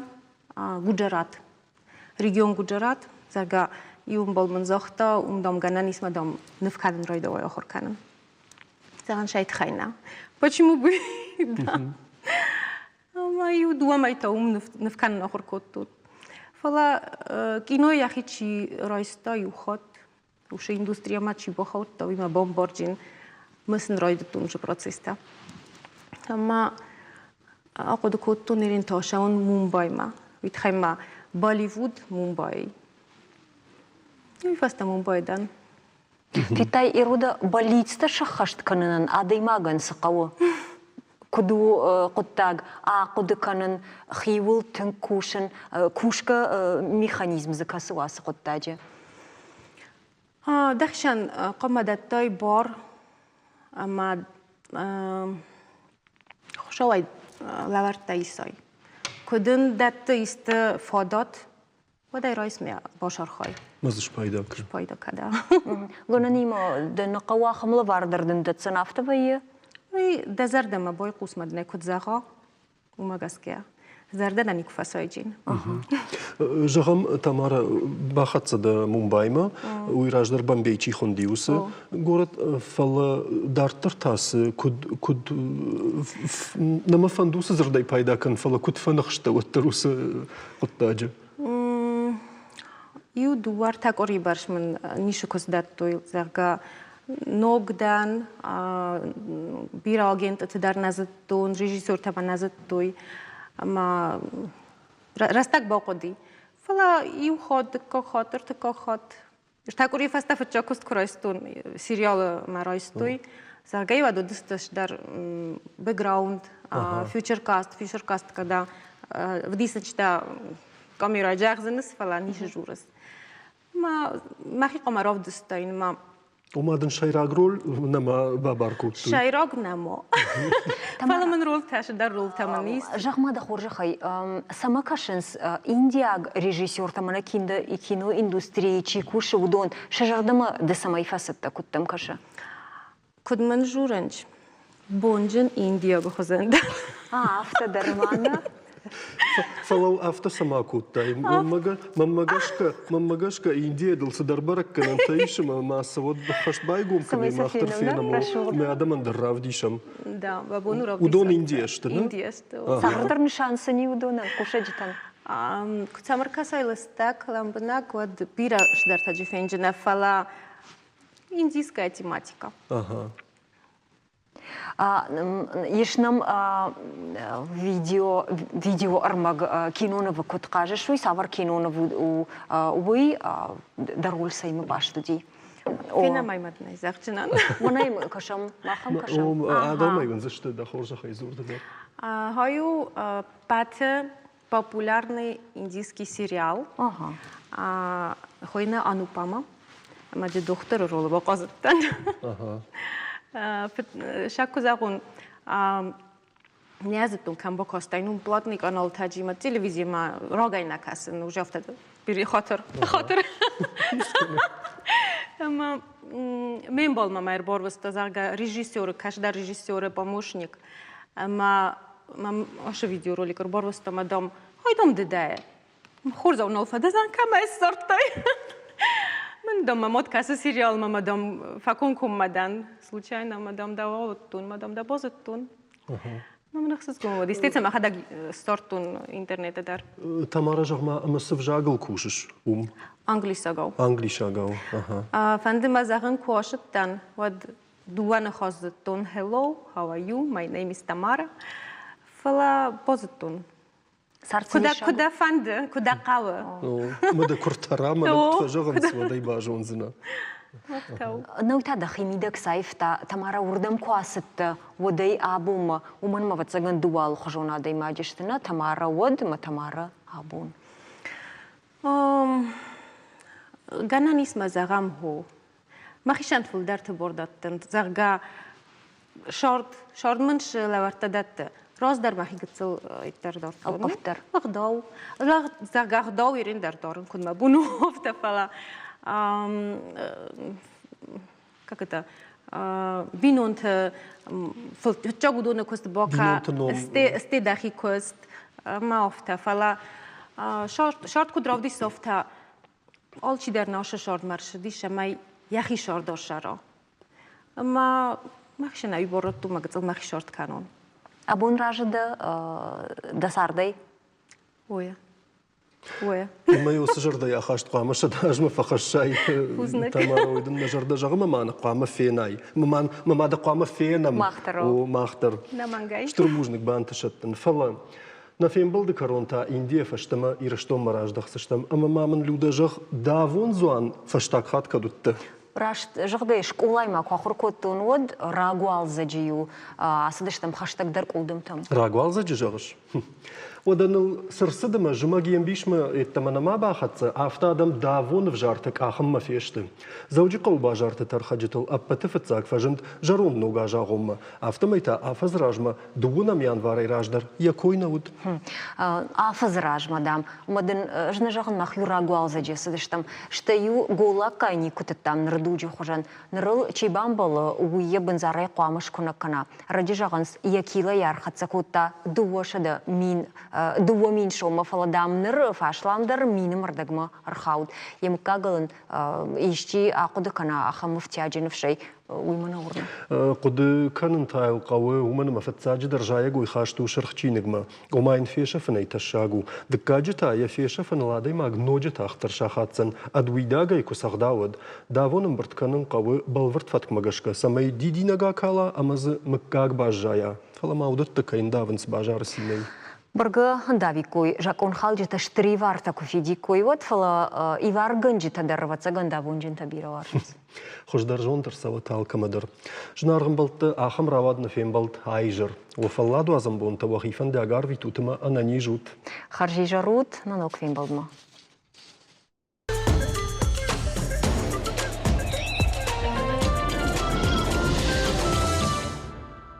Гуджарат. Регион Гуджарат, зӕгъгӕ, иу ӕмбал мын загъта, уым, дам, гӕнӕн ис, мӕ, дам, ныв кӕнын райдайой ахуыр кӕнын. Зӕгъын, сӕ тыххӕй нӕ. Почему бы? Да. Ӕмӕ иу дыууӕ мӕй та уым ныв кӕнын ахуыр кодтон. Фӕлӕ кинойы йӕхи чи райста иу хатт, уыцы индустриямӕ чи бахаудта, уый мӕ бомбарджин мысын райдыдтон уыцы процесстӕ. Ӕмӕ ахъуыды кодтон ориентацӕуын Мумбаймӕ. Уый тыххӕй ма Болливуд Мумбайы. Уый фӕстӕ Мумбайы дӕн. Федтай, Ирода бӕллицтӕ сӕххӕст кӕнынӕн адӕймагӕн цы хъӕуы? Куыд у хъуыддаг ахъуыды кӕнын, хиуыл тынг кусын, кусгӕ механизм дзы кӕцы у ацы хъуыддаджы? Дӕхицӕн хъуамӕ дӕттай бар ӕмӕ Хуыцауӕй лӕвӕрдта исай. Куы дын дӕтты исты фадат, Уӕд ӕй райс мӕ бацархай. Ма дзы спайда кӕн. Спайда кӕ, да. Гӕнӕнимӕ дӕ нӕ хъӕуы ахӕм лӕвар дӕр дын дӕтдзӕн, афтӕ вӕййы? Уый дӕ зӕрдӕмӕ байхъус-ма дын ӕй куыд зӕгъа, уымӕ гӕсгӕ. Зӕрдӕ дӕ никуы фӕсайджин. Зӕгъӕм, Тамара, бахӕццӕ дӕ Мумбаймӕ, уый раздӕр Бомбей чи хуынди, уыцы горӕт, фӕлӕ дарддӕр та цы, куыд, куыд нӕ мӕ фӕнды уыцы дзырдӕй пайда кӕн, фӕлӕ куыд фӕныхстӕ уӕддӕр уыцы хъуыддаджы? Иу дыууӕ-ӕртӕ къуырийы бӕрц мын ницы куыст дӕттой, зӕгъгӕ, ног дӕн, бирӕ агентыты дӕр нӕ зыдтон, режиссертӕ мӕ нӕ зыдтой, ӕмӕ рӕстӕг бахъуыди. Фӕлӕ иу хатт, дыккаг хатт, ӕртыккаг хатт Ӕртӕ къуырийы фӕстӕ фыццаг куыст куы райстон, сериалы мӕ райстой, зӕгъгӕ, уӕд уыдысты дӕр бэкграунд, фьючеркаст, фьючеркаст, когда вдисычтӕ камерӕ зӕгъдзыныс, фӕлӕ ницы журыс. Мӕ мӕхи хъуамӕ равдыстаин, мӕ Ома дын сӕйраг роль нӕма бабар кодтой? Сӕйраг нӕма. Фӕлӕ мын ролтӕ, цыдӕр ролтӕ мын ис. Зӕгъ-ма дӕ хорзӕхӕй, цӕмӕ кӕсынц индиаг режиссертӕ мӕнӕ киноиндустрийы чи кусы, уыдон сӕ зӕрдӕмӕ ды цӕмӕй фӕцыдтӕ, куыд дӕм кӕсы? Куыд мын журынч, бонджын индиагы хуызӕн дӕр. Афтӕ дӕр ма нӕ? Фӕлӕ афтӕ цӕмӕ кодтай? Мӕнмӕ гӕсгӕ, мӕнмӕ гӕсгӕ Индийӕ дыл цыдӕр бӕрӕггӕнӕнтӕ ис ӕмӕ ма цы уӕд хӕст байгом кӕнӕм, мах дӕр фенӕм, мӕ адӕмӕн дӕр равдисӕм. Да, бабону равдисӕм. Уыдон Индийӕ сты, не? Индийӕ сты. Цавӕрдӕр нысан сын и уыдонӕн, хъусӕджытӕн? Куы сӕм ӕркӕсай лыстӕг, лӕмбынӕг, уӕд бирӕ цыдӕртӕджы фенджынӕ, фӕлӕ индийская тематика. Ага. Ис нӕм видео, видеоӕрмӕг кинонывы куыд хъазыс, уый цавӕр киноныв у, уый дӕ роль цӕимӕ баст уыди? Фенӕм ӕй мӕднӕй зӕгъджынӕн. Уынӕй кӕсӕм, махӕм кӕсӕм. Адӕмӕй уындзысты дӕ хорзӕхӕй дзурды дӕр. Хаю пӕты популярный индийский сериал. Ага. Хуыйны Анупама. Ӕмӕ ды дохтыры ролы бахъазыдтӕн. Сӕ куы зӕгъон, не зыдтон, кӕм бакастӕн, уым платный каналтӕ ӕмӕ телевизимӕ рагӕй нӕ кӕсын, уже афтӕ бирӕ хатыр, хатыр. Ӕмӕ ме мбал мӕм ӕрбарвыста, зӕгъгӕ, режиссеры, кӕсдӕр режиссеры помощник. Ӕмӕ мӕм ацы видеоролик ӕрбарвыста, ӕмӕ, дам, ай, дам, ды дӕ. Хорзау нал фӕдӕзӕн кӕмӕй ссардтай. Мын, дам, мӕ мад кӕсы сериалмӕ, мӕ, дам, фӕкомкоммӕ дӕн. Случайно, мӕ, дам, дӕ ауыдтон, мӕ, дам, дӕ базыдтон. Мын ӕхсызгон уыд. Естественно, мӕхӕдӕг ссардтон интернеты дӕр. Тамара, зӕгъ-ма, ӕмӕ цы взагыл кусыс уым? Англисагау. Англисагау, ага. Фӕнды мӕ зӕгъын, куы ацыдтӕн, уӕд дыууӕ ныхас зыдтон hello, how are you, my name is Tamara. Фӕлӕ базыдтон. Куы дӕ фӕнды, куы дӕ хъӕуы. Мӕ дӕ куы ртӕра, мӕ куыд фӕзӕгъынц, уӕд ӕй базондзынӕ. Нау та дӕхи мидӕг саивта, Тамара, уырдӕм куы ацыдтӕ, уӕд ӕй абонмӕ, уымӕн мӕ ӕвӕццӕгӕн дыууӕ алыхуызон адӕймаджы сты, нӕ Тамара уӕд ӕмӕ Тамара абон. Гӕнӕн ис мӕ зӕгъӕм хо. Мӕхицӕн фылдӕрты бор дӕттын, зӕгъгӕ, сӕрд, сӕрд мын цы лӕвӕрттӕ дӕтты, раздӕр мӕхи гыццыл дӕр дардтон. Ӕлхъывддӕр. Ӕгъдау. Зӕгъгӕ, ӕгъдау ирин дӕр дарын, куыд мӕ бон у, афтӕ, фӕлӕ как это, бинонты фыццаг уыдоны куыст бака, сте дӕхи куыст, ӕмӕ афтӕ, фӕлӕ сӕрд куыд равдисы, афтӕ алчидӕр насы сӕрдмӕ ӕрцыдис, ӕмӕ йӕхи сӕрд ӕссара. Ӕмӕ мӕхицӕн ӕй бородтон, мӕ гыццыл мӕхи сӕрд кӕнон. Абон разы дӕ дӕ цардӕй? Ой. Ой. Ӕмӕ уыцы зӕрдӕйы ахаст хъуамӕ сӕ азмӕ фӕхӕссай. Тамара, уый дын мӕ зӕрдӕ зӕгъы, мӕ ма хъуамӕ фенай. Мӕ ма дӕ хъуамӕ фенӕм. Мах дӕр. О, мах дӕр. Стыр бузныг бантысӕд дын. Фӕлӕ Нӕ фембӕлды кӕрон та Индийӕ фӕстӕмӕ Ирыстонмӕ раздӕхдзыстӕм ӕмӕ ма мын Людӕ зӕгъ, давондзуан фӕстаг хатт кӕд уыдтӕ? Раст зӕгъгӕйӕ, скъолайы ма куы ахуыр кодтон, уӕд рагуалдзӕджы-иу ацыдыстӕм хӕстӕгдӕр къуылдымтӕм. Рагуалдзӕджы зӕгъыс? Уӕдӕ ныл цы рцыд ӕмӕ зымӕг йе мбисмӕ йеддӕмӕ нӕма бахӕццӕ, афтӕ адӕм давоны взартӕ къахынмӕ фесты. Дзӕуджыхъӕуы базарты тӕрхӕджытыл ӕппӕты фыццаг фӕзынд зӕронд ног азы агъоммӕ. Афтӕмӕй та афӕдзы размӕ дыууынӕм январӕй раздӕр йӕ кой нӕ уыд. Афӕдзы размӕ, дам, ӕмӕ дын ӕз нӕ зӕгъын, мах-иу рагуалдзӕджы цыдыстӕм, стӕй-иу голлаггай никуы тыдтам ныры дуджы хуызӕн. Ныр ыл чи бамбӕлы, уый йӕ бындзарӕй хъуамӕ скуынӕг кӕна. Раджы зӕгъынц, йӕ килойӕ ӕрхӕццӕ кодта 200 000, 2000 соммӕ, фӕлӕ, дам, ныр фӕсламдӕр мины мӕрдӕгмӕ ӕрхауд. Йӕ мыггагыл ын исчи ахъуыды кӕна ахӕм ӕфтиаджы ныфсӕй, уый мӕ нӕ уырны. Хъуыды кӕнын та йыл хъӕуы, уымӕн ӕмӕ фыццаджыдӕр зайӕгой хаст у сырх чиныгмӕ. Ома йын фесӕфынӕй тӕссаг у. Дыккаджы та йӕ фесӕфыныл адӕймаг ноджы тагъддӕр сахаддзӕн, ӕд уидагӕй куы цӕгъда, уӕд. Давон ӕмбырд кӕнын хъӕуы бӕлвырд фӕткмӕ гӕсгӕ, цӕмӕй дидинӕг акала ӕмӕ дзы мыггаг баззайа. Фӕлӕ ма уыдӕттӕ кӕй ндавынц базары цинӕй. Бӕргӕ ӕндавиккой, закъонхалджытӕ стыр ивартӕ куы фидиккой, уӕд, фӕлӕ иваргӕнджытӕ дӕр, ӕвӕццӕгӕн, давонджынтӕ бирӕ уарзынц. Хуыздӕр зонд ӕрцӕуӕд алкӕмӕ дӕр. Зынаргъ ӕмбӕлттӕ, ахӕм рауад нӕ фембӕлд аизӕр. Уӕ фӕлладуадзӕн бонтӕ уӕхи фӕндиаг арвитут ӕмӕ ӕнӕниз ут. Хӕрзизӕр ут, нӕ ног фембӕлдмӕ.